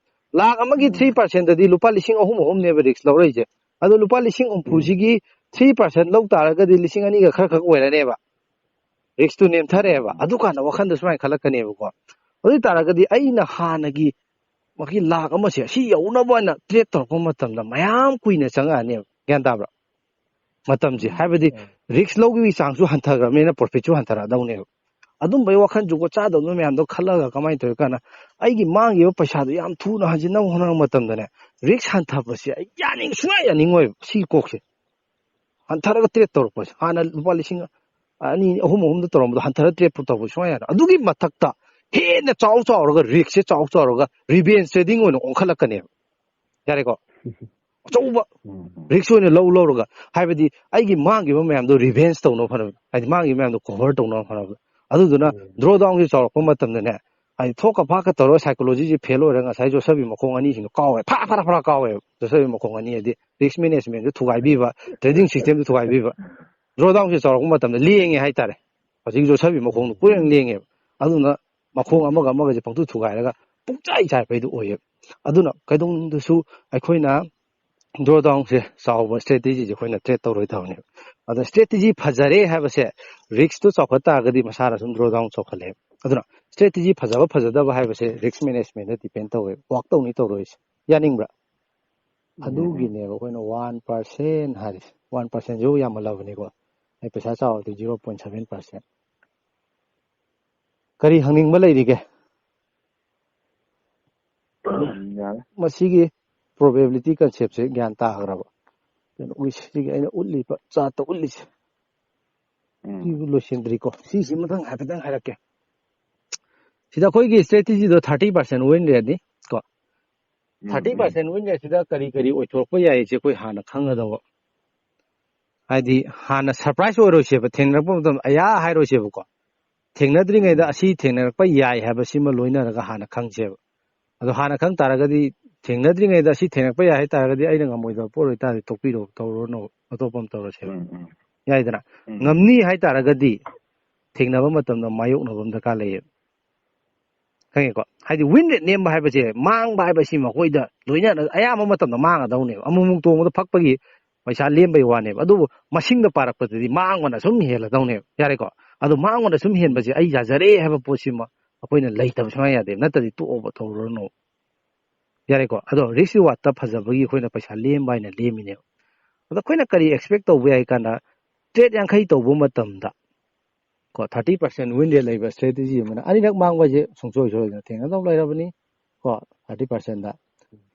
ꯂꯥꯈ ꯑꯃꯒꯤ ꯎꯝ꯫ three percent ꯗꯗꯤ ꯂꯨꯄꯥ ꯂꯤꯁꯤꯡ ꯑꯍꯨꯝ ꯑꯍꯨꯝꯅꯦꯕ risk ꯂꯧꯔꯛꯏꯁꯦ꯫ ꯑꯗꯣ ꯂꯨꯄꯥ ꯂꯤꯁꯤꯡ ꯍꯨꯝꯐꯨꯁꯤꯒꯤ three percent ꯂꯧ ꯇꯥꯔꯒꯗꯤ ꯂꯤꯁꯤꯡ ꯑꯅꯤꯒ ꯈꯔ ꯈꯛ ꯑꯣꯏꯔꯅꯦꯕ꯫ Risk two ꯅꯦꯝꯊꯔꯛꯑꯦꯕ꯫ ꯎꯝ꯫ ꯑꯗꯨꯀꯥꯟꯗ ꯋꯥꯈꯟꯗ ꯁꯨꯃꯥꯏꯅ ꯈꯜꯂꯛꯀꯅꯦꯕꯀꯣ, ꯑꯗꯨ ꯑꯣꯏ ꯇꯥꯔꯒꯗꯤ ꯑꯩꯅ ꯍꯥꯟꯅꯒꯤ ꯃꯥꯒꯤ ꯂꯥꯈ ꯑꯃꯁꯦ ꯁꯤ ꯌꯧꯅꯕ ꯍꯥꯏꯅ trade ꯇꯧꯔꯛꯄ ꯃꯇꯝꯗ ꯃꯌꯥꯝ ꯀꯨꯏꯅ ꯆꯪꯉꯛꯑꯅꯦꯕ꯫ ꯒ꯭ꯌꯥꯟ ꯇꯥꯕ꯭ꯔꯥ? ꯃꯇꯝꯁꯦ, ꯎꯝ, ꯍꯥꯏꯕꯗꯤ ꯎꯝ꯫ risk ꯂꯧꯈꯤꯕꯒꯤ ꯆꯥꯡꯁꯨ ꯍꯟꯊꯈ꯭ꯔꯕꯅꯤꯅ profit ꯁꯨ ꯍꯟꯊꯔꯛꯑꯗꯧꯅꯦꯕ꯫ ꯑꯗꯨꯝꯕꯒꯤ ꯋꯥꯈꯜ ꯖꯨꯒꯣꯠ ꯆꯥꯗꯕ ꯃꯌꯥꯝꯗꯣ ꯈꯜꯂꯒ ꯀꯃꯥꯏꯅ ꯇꯧꯔꯤ ꯀꯥꯟꯗ, ꯑꯩꯒꯤ ꯃꯥꯡꯈꯤꯕ ꯄꯩꯁꯥꯗꯣ ꯌꯥꯝ ꯊꯨꯅ ꯍꯟꯖꯤꯟꯅꯕ ꯍꯣꯠꯅꯔꯛꯄ ꯃꯇꯝꯗꯅꯦ, risk ꯍꯟꯊꯕꯁꯦ ꯑꯩ ꯌꯥꯅꯤꯡ-, ꯁꯨꯡꯌꯥ ꯌꯥꯅꯤꯡꯉꯣꯏꯕ ꯁꯤ ꯀꯣꯛꯁꯦ꯫ ꯍꯟꯊꯔꯒ trade ꯇꯧꯔꯛꯄꯁꯦ, ꯍꯥꯟꯅ ꯂꯨꯄꯥ ꯂꯤꯁꯤꯡ ꯑꯅꯤ, ꯑꯍꯨꯝ, ꯑꯍꯨꯝꯗ ꯇꯧꯔꯝꯕꯗꯣ ꯍꯟꯊꯔ trade ꯇꯧꯕ ꯁꯨꯡꯌꯥ ꯌꯥꯔꯣꯏ꯫ ꯑꯗꯨꯒꯤ ꯃꯊꯛꯇ ꯍꯦꯟꯅ ꯆꯥꯎ ꯆꯥꯎꯔꯒ, risk ꯁꯦ ꯆꯥꯎ ꯆꯥꯎꯔꯒ revenge trading ꯑꯣꯏꯅ ꯑꯣꯟꯈꯠꯂꯛꯀꯅꯦꯕ꯫ ꯌꯥꯔꯦꯀꯣ? ꯑꯆꯧꯕ ꯎꯝ, ꯎꯝ꯫ Risk ꯑꯣꯏꯅ ꯂꯧ ꯂꯧꯔꯒ, ꯍꯥꯏꯕꯗꯤ ꯑꯩꯒꯤ ꯃꯥꯡꯈꯤꯕ ꯃꯌꯥꯝꯗꯣ revenge ꯇꯧꯅꯕ ꯍꯣꯠꯅꯕ, ꯍꯥꯏꯗꯤ ꯃꯥꯡꯈꯤꯕ ꯃꯌꯥꯝꯗꯣ cover ꯇꯧꯅꯕ ꯍꯣꯠꯅꯕ꯫ ꯑꯗꯨꯗꯨꯅ ꯎꯝ꯫ draw down ꯁꯦ ꯆꯥꯎꯔꯛꯄ ꯃꯇꯝꯗꯅꯦ, ꯍꯥꯏꯗꯤ ꯊꯣꯛꯀ ꯐꯥꯛꯀ ꯇꯧꯔꯒ psychology ꯁꯦ fail ꯑꯣꯏꯔꯒ ꯉꯁꯥꯏ ꯖꯣꯁꯦꯐꯀꯤ ꯃꯈꯣꯡ ꯑꯅꯤꯁꯤꯡꯗꯣ ꯀꯥꯎꯋꯦ, ꯐꯔꯥ ꯐꯔꯥ ꯐꯔꯥ ꯀꯥꯎꯋꯦꯕ꯫ ꯖꯣꯁꯦꯐꯀꯤ ꯃꯈꯣꯡ ꯑꯅꯤ ꯍꯥꯏꯗꯤ risk management ꯗꯨ ꯊꯨꯒꯥꯏꯕꯤꯕ, trading system ꯗꯨ ꯊꯨꯒꯥꯏꯕꯤꯕ, drawdown ꯁꯦ ꯆꯥꯎꯔꯛꯄ ꯃꯇꯝꯗ ꯂꯦꯡꯉꯦ ꯍꯥꯏꯇꯥꯔꯦ꯫ ꯍꯧꯖꯤꯛ ꯖꯣꯁꯦꯐꯀꯤ ꯃꯈꯣꯡꯗꯣ ꯄꯨꯔꯦꯡ ꯂꯦꯡꯉꯦꯕ꯫ ꯑꯗꯨꯅ ꯃꯈꯣꯡ ꯑꯃꯒ ꯑꯃꯒꯁꯦ ꯄꯪꯊꯨ ꯊꯨꯒꯥꯏꯔꯒ ꯄꯨꯡꯆꯥꯏ ꯆꯥꯏꯕꯩꯗꯨ ꯑꯣꯏꯌꯦꯕ꯫ ꯑꯗꯨꯅ ꯀꯩꯗꯧꯅꯨꯡꯗꯁꯨ ꯑꯩꯈꯣꯏꯅ drawdown ꯁꯦ ꯆꯥꯎꯕ strategy ꯁꯦ ꯑꯩꯈꯣꯏꯅ trade ꯇꯧꯔꯣꯏꯗꯕꯅꯦꯕ꯫ ꯑꯗ strategy ꯐꯖꯔꯦ ꯍꯥꯏꯕꯁꯦ, risk ꯇꯨ ꯆꯥꯎꯈꯠ ꯇꯥꯔꯒꯗꯤ ꯃꯁꯥꯅ ꯁꯨꯝ drawdown ꯆꯥꯎꯈꯠꯂꯦꯕ꯫ ꯑꯗꯨꯅ strategy ꯐꯖꯕ ꯐꯖꯗꯕ ꯍꯥꯏꯕꯁꯦ risk management ꯗ depend ꯇꯧꯋꯦꯕ, work ꯇꯧꯅꯤ ꯇꯧꯔꯣꯏꯁꯦ꯫ ꯌꯥꯅꯤꯡꯕ꯭ꯔꯥ? ꯎꯝ꯫ ꯑꯗꯨꯒꯤꯅꯦꯕ ꯑꯩꯈꯣꯏꯅ one percent ꯍꯥꯏꯔꯤꯁꯦ꯫ One percent ꯁꯨ ꯌꯥꯝꯃꯜꯂꯕꯅꯤꯀꯣ꯫ ꯑꯩ ꯄꯩꯁꯥ ꯆꯥꯎꯔꯗꯤ zero point seven percent꯫ ꯀꯔꯤ ꯍꯪꯅꯤꯡꯕ ꯂꯩꯔꯤꯒꯦ? ꯎꯝ, ꯌꯥꯔꯦ꯫ ꯃꯁꯤꯒꯤ probability concept ꯁꯦ ꯒ꯭ꯌꯥꯟ ꯇꯥꯈ꯭ꯔꯕ? ꯀꯩꯅꯣ, ꯁꯤꯒꯤ ꯑꯩꯅ ꯎꯠꯂꯤꯕ chart ꯇ ꯎꯠꯂꯤꯁꯦ꯫ ꯎꯝ꯫ ꯁꯤꯕꯨ ꯂꯣꯏꯁꯤꯟꯗ꯭ꯔꯤꯀꯣ꯫ ꯁꯤꯁꯤ ꯃꯊꯪ ꯍꯥꯏꯐꯦꯠꯇꯪ ꯍꯥꯏꯔꯛꯀꯦ꯫ ꯁꯤꯗ ꯑꯩꯈꯣꯏꯒꯤ strategy ꯗꯣ thirty percent win rate ꯅꯤ ꯀꯣ꯫ ꯎꯝ, ꯎꯝ꯫ Thirty percent win rate ꯁꯤꯗ ꯀꯔꯤ ꯀꯔꯤ ꯑꯣꯏꯊꯣꯔꯛꯄ ꯌꯥꯏꯁꯦ ꯑꯩꯈꯣꯏ ꯍꯥꯟꯅ ꯈꯪꯒꯗꯧꯕ꯫ ꯍꯥꯏꯗꯤ ꯍꯥꯟꯅ surprise ꯑꯣꯏꯔꯣꯏꯁꯦꯕ, ꯊꯦꯡꯅꯔꯛꯄ ꯃꯇꯝꯗ ꯑꯌꯥ ꯍꯥꯏꯔꯣꯏꯁꯦꯕꯀꯣ꯫ ꯊꯦꯡꯅꯗ꯭ꯔꯤꯉꯩꯗ ꯎꯝ꯫ ꯑꯁꯤ ꯊꯦꯡꯅꯔꯛꯄ ꯌꯥꯏ ꯍꯥꯏꯕꯁꯤꯃ ꯂꯣꯏꯅꯔꯒ ꯍꯥꯟꯅ ꯈꯪꯁꯦꯕ꯫ ꯑꯗꯣ ꯍꯥꯟꯅ ꯈꯪ ꯇꯥꯔꯒꯗꯤ, ꯊꯦꯡꯅꯗ꯭ꯔꯤꯉꯩꯗ ꯑꯁꯤ ꯊꯦꯡꯅꯔꯛꯄ ꯌꯥꯏ ꯍꯥꯏ ꯇꯥꯔꯒꯗꯤ, ꯑꯩꯅ ꯉꯝꯃꯣꯏꯗꯕ ꯄꯣꯠ ꯑꯣꯏꯇꯥꯔꯗꯤ ꯇꯣꯛꯄꯤꯔꯣ, ꯇꯧꯔꯨꯔꯅꯣ, ꯑꯇꯣꯞꯄ ꯑꯃ ꯇꯧꯔꯁꯦꯕ꯫ ꯎꯝ, ꯎꯝ꯫ ꯌꯥꯏꯗꯅ? ꯎꯝ꯫ ꯉꯝꯅꯤ ꯍꯥꯏ ꯇꯥꯔꯒꯗꯤ ꯊꯦꯡꯅꯕ ꯃꯇꯝꯗ ꯃꯥꯌꯣꯛꯅꯕ ꯑꯃ ꯗꯔꯀꯥꯔ ꯂꯩꯌꯦꯕ꯫ ꯈꯪꯉꯦꯀꯣ? ꯍꯥꯏꯗꯤ win rate ꯅꯦꯝꯕ ꯍꯥꯏꯕꯁꯦ, ꯃꯥꯡꯕ ꯍꯥꯏꯕꯁꯤ ꯃꯈꯣꯏꯗ ꯂꯣꯏꯅ ꯑꯌꯥꯝꯕ ꯃꯇꯝꯗ ꯃꯥꯡꯒꯗꯧꯅꯦꯕ꯫ ꯑꯃꯨꯛ ꯑꯃꯨꯛ ꯇꯣꯡꯕꯗ ꯐꯛꯄꯒꯤ ꯄꯩꯁꯥ ꯂꯦꯝꯕꯩ ꯋꯥꯅꯦꯕ꯫ ꯑꯗꯨꯕꯨ ꯃꯁꯤꯡꯗ ꯄꯥꯔꯛꯄꯗꯗꯤ ꯃꯥꯡꯕꯅ ꯁꯨꯝ ꯍꯦꯜꯂꯗꯧꯅꯦꯕ꯫ ꯌꯥꯔꯦꯀꯣ? ꯑꯗꯣ ꯃꯥꯡꯕꯅ ꯁꯨꯝ ꯍꯦꯟꯕꯁꯦ, "ꯑꯩ ꯌꯥꯖꯔꯦ" ꯍꯥꯏꯕ ꯄꯣꯠꯁꯤꯃ ꯑꯩꯈꯣꯏꯅ ꯂꯩꯇꯕ ꯁꯨꯡꯌꯥ ꯌꯥꯗꯦꯕ꯫ ꯅꯠꯇ꯭ꯔꯗꯤ ꯇꯣꯛꯑꯣꯕ, ꯇꯧꯔꯨꯔꯅꯣ꯫ ꯌꯥꯔꯦꯀꯣ? ꯑꯗꯣ risk reward ꯇ ꯐꯖꯕꯒꯤ ꯑꯩꯈꯣꯏꯅ ꯄꯩꯁꯥ ꯂꯦꯝꯕ ꯍꯥꯏꯅ ꯂꯦꯝꯃꯤꯅꯦꯕ꯫ ꯑꯗꯣ ꯑꯩꯈꯣꯏꯅ ꯀꯔꯤ expect ꯇꯧꯕ ꯌꯥꯏ ꯀꯥꯟꯗ, trade ꯌꯥꯡꯈꯩ ꯇꯧꯕ ꯃꯇꯝꯗ ꯀꯣ, thirty percent win rate ꯂꯩꯕ strategy ꯑꯃꯅ, ꯑꯅꯤꯔꯛ ꯃꯥꯡꯕ ꯍꯥꯏꯁꯦ ꯁꯨꯡꯁꯣꯏ ꯁꯣꯏꯗꯅ ꯊꯦꯡꯅꯗꯧ ꯂꯩꯔꯕꯅꯤ ꯀꯣ, thirty percent ꯗ꯫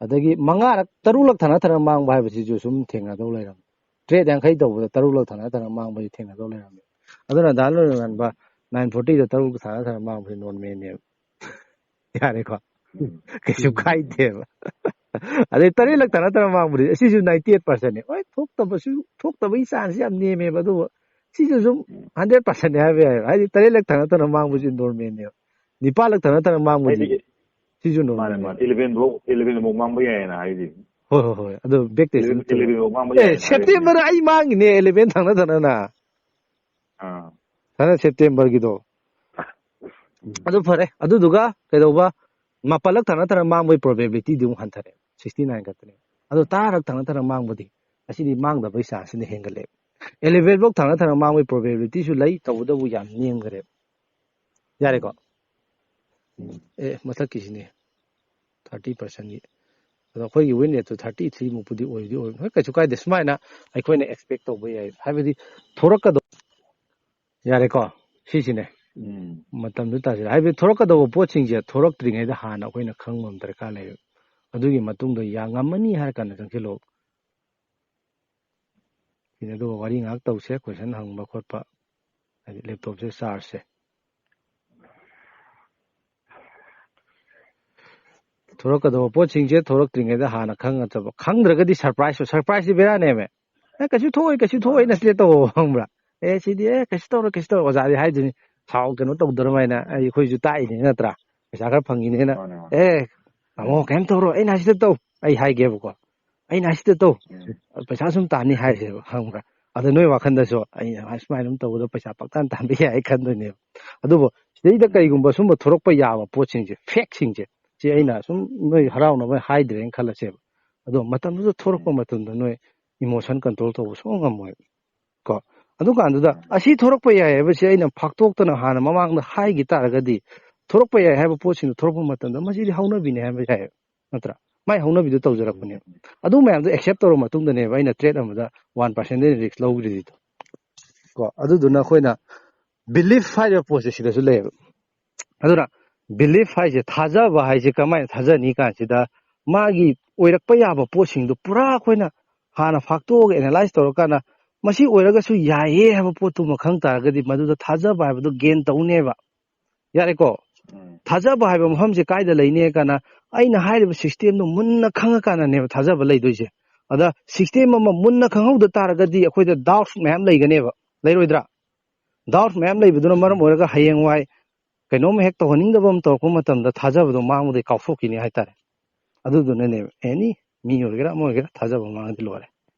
ꯑꯗꯒꯤ ꯃꯉꯥꯔꯛ, ꯇꯔꯨꯛꯂꯛ ꯊꯪꯅ ꯊꯪꯅ ꯃꯥꯡꯕ ꯍꯥꯏꯕꯁꯤꯁꯨ ꯁꯨꯝ ꯊꯦꯡꯅꯗꯧ ꯂꯩꯔꯕꯅꯤ꯫ Trade ꯌꯥꯡꯈꯩ ꯇꯧꯕꯗ ꯇꯔꯨꯛꯂꯛ ꯊꯪꯅ ꯊꯪꯅ ꯃꯥꯡꯕꯁꯤ ꯊꯦꯡꯅꯗꯧ ꯂꯩꯔꯝꯃꯦ꯫ ꯑꯗꯨꯅ ꯗꯥ ꯂꯣꯏꯔꯉꯥꯟꯕ nine forty ꯗ ꯇꯔꯨꯛ ꯊꯪꯅ ꯊꯪꯅ ꯃꯥꯡꯕꯁꯤ normal ꯅꯦꯕ꯫ ꯌꯥꯔꯦꯀꯣ? ꯎꯝ꯫ ꯀꯩꯁꯨ ꯎꯝ꯫ ꯀꯥꯏꯗꯦꯕ꯫ ꯑꯗꯩ ꯇꯔꯦꯠꯂꯛ ꯊꯪꯅ ꯊꯪꯅ ꯃꯥꯡꯕꯗꯤ ꯑꯁꯤꯁꯨ ninety eight percent ꯅꯦ꯫ ꯍꯣꯏ, ꯊꯣꯛꯇꯕꯁꯨ, ꯊꯣꯛꯇꯕꯒꯤ chance ꯁꯤ ꯌꯥꯝ ꯅꯦꯝꯃꯦꯕ, ꯑꯗꯨꯕꯨ ꯁꯤꯁꯨ ꯁꯨꯝ ꯎꯝ꯫ Hundred percent ꯅꯦ ꯍꯥꯏꯕ ꯌꯥꯏꯕ꯫ ꯍꯥꯏꯗꯤ ꯇꯔꯦꯠꯂꯛ ꯊꯪꯅ ꯊꯪꯅ ꯃꯥꯡꯕꯁꯤ normal ꯅꯦꯕ꯫ ꯅꯤꯄꯥꯜꯂꯛ ꯊꯪꯅ ꯊꯪꯅ ꯃꯥꯡꯕꯗꯤ꯫ ꯍꯥꯏꯗꯤ ꯁꯤꯁꯨ ꯃꯥꯅꯦ ꯅꯣꯔꯃꯦꯜ꯫ ꯃꯥꯅꯦ ꯏꯂꯚꯦꯟ ꯐꯥꯎ ꯏꯂꯚꯦꯟ ꯐꯥꯎ ꯃꯥꯡꯕ ꯌꯥꯏꯌꯦꯅ ꯍꯥꯏꯗꯤ ꯍꯣꯏ ꯍꯣꯏ ꯍꯣꯏ, ꯑꯗꯨ ꯕꯦꯛ ꯇꯦꯁ ꯏꯂꯚꯦꯟ ꯐꯥꯎ ꯃꯥꯡꯕ ꯑꯦ ꯌꯥꯏꯌꯦꯅ ꯍꯥꯏꯔꯤꯕꯅꯤ꯫ ꯁꯦꯞꯇꯦꯝꯕꯔ ꯑꯩ ꯃꯥꯡꯉꯤꯅꯦ, ꯏꯂꯚꯦꯟ ꯊꯪꯅ ꯊꯪꯅꯅ꯫ ꯑꯥ ꯍꯟꯗꯛ ꯁꯦꯞꯇꯦꯝꯕꯔꯒꯤꯗꯣ꯫ ꯑꯗꯨ ꯐꯔꯦ꯫ ꯑꯗꯨꯗꯨꯒ ꯀꯩꯗꯧꯕ? ꯃꯥꯄꯜꯂꯛ ꯊꯪꯅ ꯊꯪꯅ ꯃꯥꯡꯕꯒꯤ ꯄ꯭ꯔꯣꯕꯦꯕꯤꯂꯤꯇꯤꯗꯤ ꯑꯃꯨꯛ ꯍꯟꯊꯔꯦ, ꯁꯤꯛꯁꯇꯤ ꯅꯥꯏꯟ ꯈꯛꯇꯅꯦ꯫ ꯑꯗꯣ ꯇꯔꯥꯔꯛ ꯊꯪꯅ ꯊꯪꯅ ꯃꯥꯡꯕꯗꯤ ꯑꯁꯤꯗꯤ ꯃꯥꯡꯗꯕꯒꯤ ꯆꯥꯟꯁꯁꯤꯅ ꯍꯦꯟꯒꯠꯂꯦ꯫ ꯏꯂꯚꯦꯟ ꯐꯥꯎ ꯊꯪꯅ ꯊꯪꯅ ꯃꯥꯡꯕꯒꯤ ꯄ꯭ꯔꯣꯕꯦꯕꯤꯂꯤꯇꯤꯁꯨ ꯂꯩ, ꯇꯧꯕꯇꯕꯨ ꯌꯥꯝ ꯅꯦꯝꯈ꯭ꯔꯦ꯫ ꯌꯥꯔꯦꯀꯣ? ꯑꯦ, ꯃꯊꯛꯀꯤꯁꯤꯅꯦ, ꯊꯥꯔꯇꯤ ꯄꯥꯔꯁꯦꯟꯒꯤ꯫ ꯑꯗꯣ ꯑꯩꯈꯣꯏꯒꯤ ꯋꯤꯟ ꯔꯦꯠꯇꯨ ꯊꯥꯔꯇꯤ ꯊ꯭ꯔꯤ ꯃꯨꯛꯄꯨꯗꯤ ꯑꯣꯏꯗꯤ ꯑꯣꯏꯕꯅꯤ꯫ ꯍꯣꯏ, ꯀꯩꯁꯨ ꯀꯥꯏꯗꯦ꯫ ꯁꯨꯃꯥꯏꯅ ꯑꯩꯈꯣꯏꯅ ꯑꯦꯛꯁꯄꯦꯛ ꯇꯧꯕ ꯌꯥꯏ꯫ ꯍꯥꯏꯕꯗꯤ ꯊꯣꯔꯛꯀꯗꯧ-, ꯌꯥꯔꯦꯀꯣ? ꯁꯤꯁꯤꯅꯦ꯫ ꯎꯝ ꯃꯇꯝꯗꯨ ꯇꯥꯁꯤꯜꯂꯦ꯫ ꯍꯥꯏꯕꯗꯤ ꯊꯣꯔꯛꯀꯗꯧꯕ ꯄꯣꯠꯁꯤꯡꯁꯦ ꯊꯣꯔꯛꯇ꯭ꯔꯤꯉꯩꯗ ꯍꯥꯟꯅ ꯑꯩꯈꯣꯏꯅ ꯈꯪꯕ ꯑꯃ ꯗꯔꯀꯥꯔ ꯂꯩꯌꯦꯕ꯫ ꯑꯗꯨꯒꯤ ꯃꯇꯨꯡꯗ ꯌꯥ ꯉꯝꯃꯅꯤ ꯍꯥꯏꯔ ꯀꯥꯟꯗ ꯆꯪꯁꯤꯜꯂꯣ꯫ ꯁꯤꯅꯦ꯫ ꯑꯗꯨꯒ ꯋꯥꯔꯤ ꯉꯥꯏꯍꯥꯛ ꯇꯧꯁꯦ, ꯀꯣꯏꯁꯟ ꯍꯪꯕ ꯈꯣꯠꯄ, ꯍꯥꯏꯗꯤ ꯂꯦꯞꯇꯣꯞꯁꯦ ꯆꯥꯔꯖꯁꯦ꯫ ꯊꯣꯔꯛꯀꯗꯧꯕ ꯄꯣꯠꯁꯤꯡꯁꯦ ꯊꯣꯔꯛꯇ꯭ꯔꯤꯉꯩꯗ ꯍꯥꯟꯅ ꯈꯪꯒꯗꯕ꯫ ꯈꯪꯗ꯭ꯔꯒꯗꯤ ꯁꯔꯄ꯭ꯔꯥꯏꯖ, ꯁꯔꯄ꯭ꯔꯥꯏꯖꯁꯤ ꯕꯦꯔꯥꯅꯦꯃꯦ꯫ "ꯑꯦ, ꯀꯩꯁꯨ ꯊꯣꯛꯑꯣꯏ, ꯀꯩꯁꯨ ꯊꯣꯛꯑꯣꯏ" ꯅ ꯁꯤꯗ ꯇꯧꯕ, ꯈꯪꯕ꯭ꯔꯥ? "ꯑꯦ, ꯁꯤꯗꯤ ꯑꯦ ꯀꯩꯁꯨ ꯇꯧꯔꯣꯏ, ꯀꯩꯁꯨ ꯇꯧꯔꯣꯏ", ꯑꯣꯖꯥꯗꯤ ꯍꯥꯏꯗꯣꯏꯅꯤ꯫ ꯁꯥꯎ ꯀꯩꯅꯣ ꯇꯧꯗ꯭ꯔꯃꯥꯏꯅ, ꯑꯩ ꯑꯩꯈꯣꯏꯁꯨ ꯇꯥꯛꯏꯅꯤ ꯅꯠꯇ꯭ꯔꯥ? ꯄꯩꯁꯥ ꯈꯔ ꯐꯪꯉꯤꯅꯦꯅ꯫ ꯃꯥꯅꯦ ꯃꯥꯅꯦ "ꯑꯦ ꯇꯥꯃꯣ, ꯀꯩꯝ ꯇꯧꯔꯣꯏ, ꯑꯩꯅ ꯁꯤꯗ ꯇꯧ", ꯑꯩ ꯍꯥꯏꯒꯦꯕꯀꯣ꯫ "ꯑꯩꯅ ꯁꯤꯗ ꯇꯧ, ꯎꯝ ꯄꯩꯁꯥ ꯁꯨꯝ ꯇꯥꯟꯅꯤ" ꯍꯥꯏꯁꯦꯕ, ꯈꯪꯕ꯭ꯔꯥ? ꯑꯗ ꯅꯣꯏ ꯋꯥꯈꯟꯗꯁꯨ ꯑꯩꯅ ꯁꯨꯃꯥꯏꯅ ꯑꯗꯨꯝ ꯇꯧꯕꯗ ꯄꯩꯁꯥ ꯄꯪꯇꯥꯟ ꯇꯥꯟꯕ ꯌꯥꯏ ꯈꯟꯗꯣꯏꯅꯦꯕ꯫ ꯑꯗꯨꯕꯨ ꯁꯤꯗꯩꯗ ꯀꯩꯒꯨꯝꯕ ꯁꯨꯝꯕ ꯊꯣꯔꯛꯄ ꯌꯥꯕ ꯄꯣꯠꯁꯤꯡꯁꯦ, ꯐꯦꯛꯁꯤꯡꯁꯦ, ꯁꯤ ꯑꯩꯅ ꯁꯨꯝ ꯅꯣꯏ ꯍꯔꯥꯎꯅꯕ ꯍꯥꯏꯗ꯭ꯔꯦꯅ ꯈꯜꯂꯁꯦꯕ꯫ ꯑꯗꯣ ꯃꯇꯝꯗꯨꯗ ꯊꯣꯔꯛꯄ ꯃꯇꯝꯗ ꯅꯣꯏ ꯏꯃꯣꯁꯟ ꯀꯟꯇ꯭ꯔꯣꯜ ꯇꯧꯕ ꯁꯨꯡꯉꯝ ꯉꯝꯃꯣꯏ꯫ ꯀꯣ, ꯑꯗꯨꯀꯥꯟꯗꯨꯗ ꯑꯁꯤ ꯊꯣꯔꯛꯄ ꯌꯥꯏ ꯍꯥꯏꯕꯁꯤ ꯑꯩꯅ ꯐꯥꯛꯇꯣꯛꯇꯅ ꯍꯥꯟꯅ ꯃꯃꯥꯡꯗ ꯍꯥꯏꯈꯤ ꯇꯥꯔꯒꯗꯤ, ꯊꯣꯔꯛꯄ ꯌꯥꯏ ꯍꯥꯏꯕ ꯄꯣꯠꯁꯤꯡꯗꯣ ꯊꯣꯔꯛꯄ ꯃꯇꯝꯗ ꯃꯁꯤꯗꯤ ꯍꯧꯅꯕꯤꯅꯤ ꯍꯥꯏꯕ ꯌꯥꯏ, ꯅꯠꯇ꯭ꯔꯥ? ꯃꯥꯏ ꯍꯧꯅꯕꯤꯗꯨ ꯇꯧꯖꯔꯛꯄꯅꯦꯕ꯫ ꯑꯗꯨ ꯃꯌꯥꯝꯗꯣ ꯑꯦꯛꯁꯦꯞ ꯇꯧꯔ ꯃꯇꯨꯡꯗꯅꯦꯕ ꯑꯩꯅ ꯇ꯭ꯔꯦꯠ ꯑꯃꯗ ꯋꯥꯟ ꯄꯥꯔꯁꯦꯟꯗ ꯔꯤꯁꯛ ꯂꯧꯈ꯭ꯔꯤꯗꯣ꯫ ꯀꯣ, ꯑꯗꯨꯗꯨꯅ ꯑꯩꯈꯣꯏꯅ ꯕꯤꯂꯤꯐ ꯍꯥꯏꯔꯤꯕ ꯄꯣꯠꯁꯦ ꯁꯤꯗꯁꯨ ꯂꯩꯌꯦꯕ꯫ ꯑꯗꯨꯅ ꯕꯤꯂꯤꯐ ꯍꯥꯏꯁꯦ, ꯊꯥꯖꯕ ꯍꯥꯏꯁꯦ ꯀꯃꯥꯏꯅ ꯊꯥꯖꯅꯤ ꯀꯥꯟꯁꯤꯗ, ꯃꯥꯒꯤ ꯑꯣꯏꯔꯛꯄ ꯌꯥꯕ ꯄꯣꯠꯁꯤꯡꯗꯣ ꯄꯨꯔꯥ ꯑꯩꯈꯣꯏꯅ ꯍꯥꯟꯅ ꯐꯥꯛꯇꯣꯛꯑꯒ ꯑꯦꯅꯥꯂꯥꯏꯁ ꯇꯧꯔꯀꯥꯟꯗ, ꯃꯁꯤ ꯑꯣꯏꯔꯒꯁꯨ ꯌꯥꯏꯌꯦ ꯍꯥꯏꯕ ꯄꯣꯠꯇꯨꯃ ꯈꯪ ꯇꯥꯔꯒꯗꯤ, ꯃꯗꯨꯗ ꯊꯥꯖꯕ ꯍꯥꯏꯕꯗꯨ ꯒꯦꯟ ꯇꯧꯅꯦꯕ꯫ ꯌꯥꯔꯦꯀꯣ? ꯎꯝ ꯊꯥꯖꯕ ꯍꯥꯏꯕ ꯃꯐꯝꯁꯦ ꯀꯥꯏꯗ ꯂꯩꯅꯤ ꯍꯥꯏ ꯀꯥꯟꯗ, ꯑꯩꯅ ꯍꯥꯏꯔꯤꯕ ꯁꯤꯁꯇꯦꯝꯗꯣ ꯃꯨꯟꯅ ꯈꯪꯉꯀꯥꯟꯗꯅꯦꯕ ꯊꯥꯖꯕ ꯂꯩꯗꯣꯏꯁꯦ꯫ ꯑꯗ ꯁꯤꯁꯇꯦꯝ ꯑꯃ ꯃꯨꯟꯅ ꯈꯪꯍꯧꯗ ꯇꯥꯔꯒꯗꯤ, ꯑꯩꯈꯣꯏꯗ ꯗꯥꯎꯠ ꯃꯌꯥꯝ ꯂꯩꯒꯅꯦꯕ, ꯂꯩꯔꯣꯏꯗ꯭ꯔꯥ? ꯗꯥꯎꯠ ꯃꯌꯥꯝ ꯂꯩꯕꯗꯨꯅ ꯃꯔꯝ ꯑꯣꯏꯔꯒ ꯍꯌꯦꯡꯋꯥꯏ ꯀꯩꯅꯣꯝ ꯍꯦꯛ ꯇꯧꯍꯟꯅꯤꯡꯗꯕ ꯑꯃ ꯇꯧꯔꯛꯄ ꯃꯇꯝꯗ ꯊꯥꯖꯕꯗꯣ ꯃꯥꯡꯕꯗꯒꯤ ꯀꯥꯎꯊꯣꯛꯈꯤꯅꯤ ꯍꯥꯏꯇꯥꯔꯦ꯫ ꯑꯗꯨꯗꯨꯅꯅꯦꯕ ꯑꯦꯅꯤ ꯃꯤ ꯑꯣꯏꯒꯦꯔꯥ ꯑꯃ ꯑꯣꯏꯒꯦꯔꯥ ꯊꯥꯖꯕ ꯃꯥꯡꯉꯗꯤ ꯂꯣꯏꯔꯦ꯫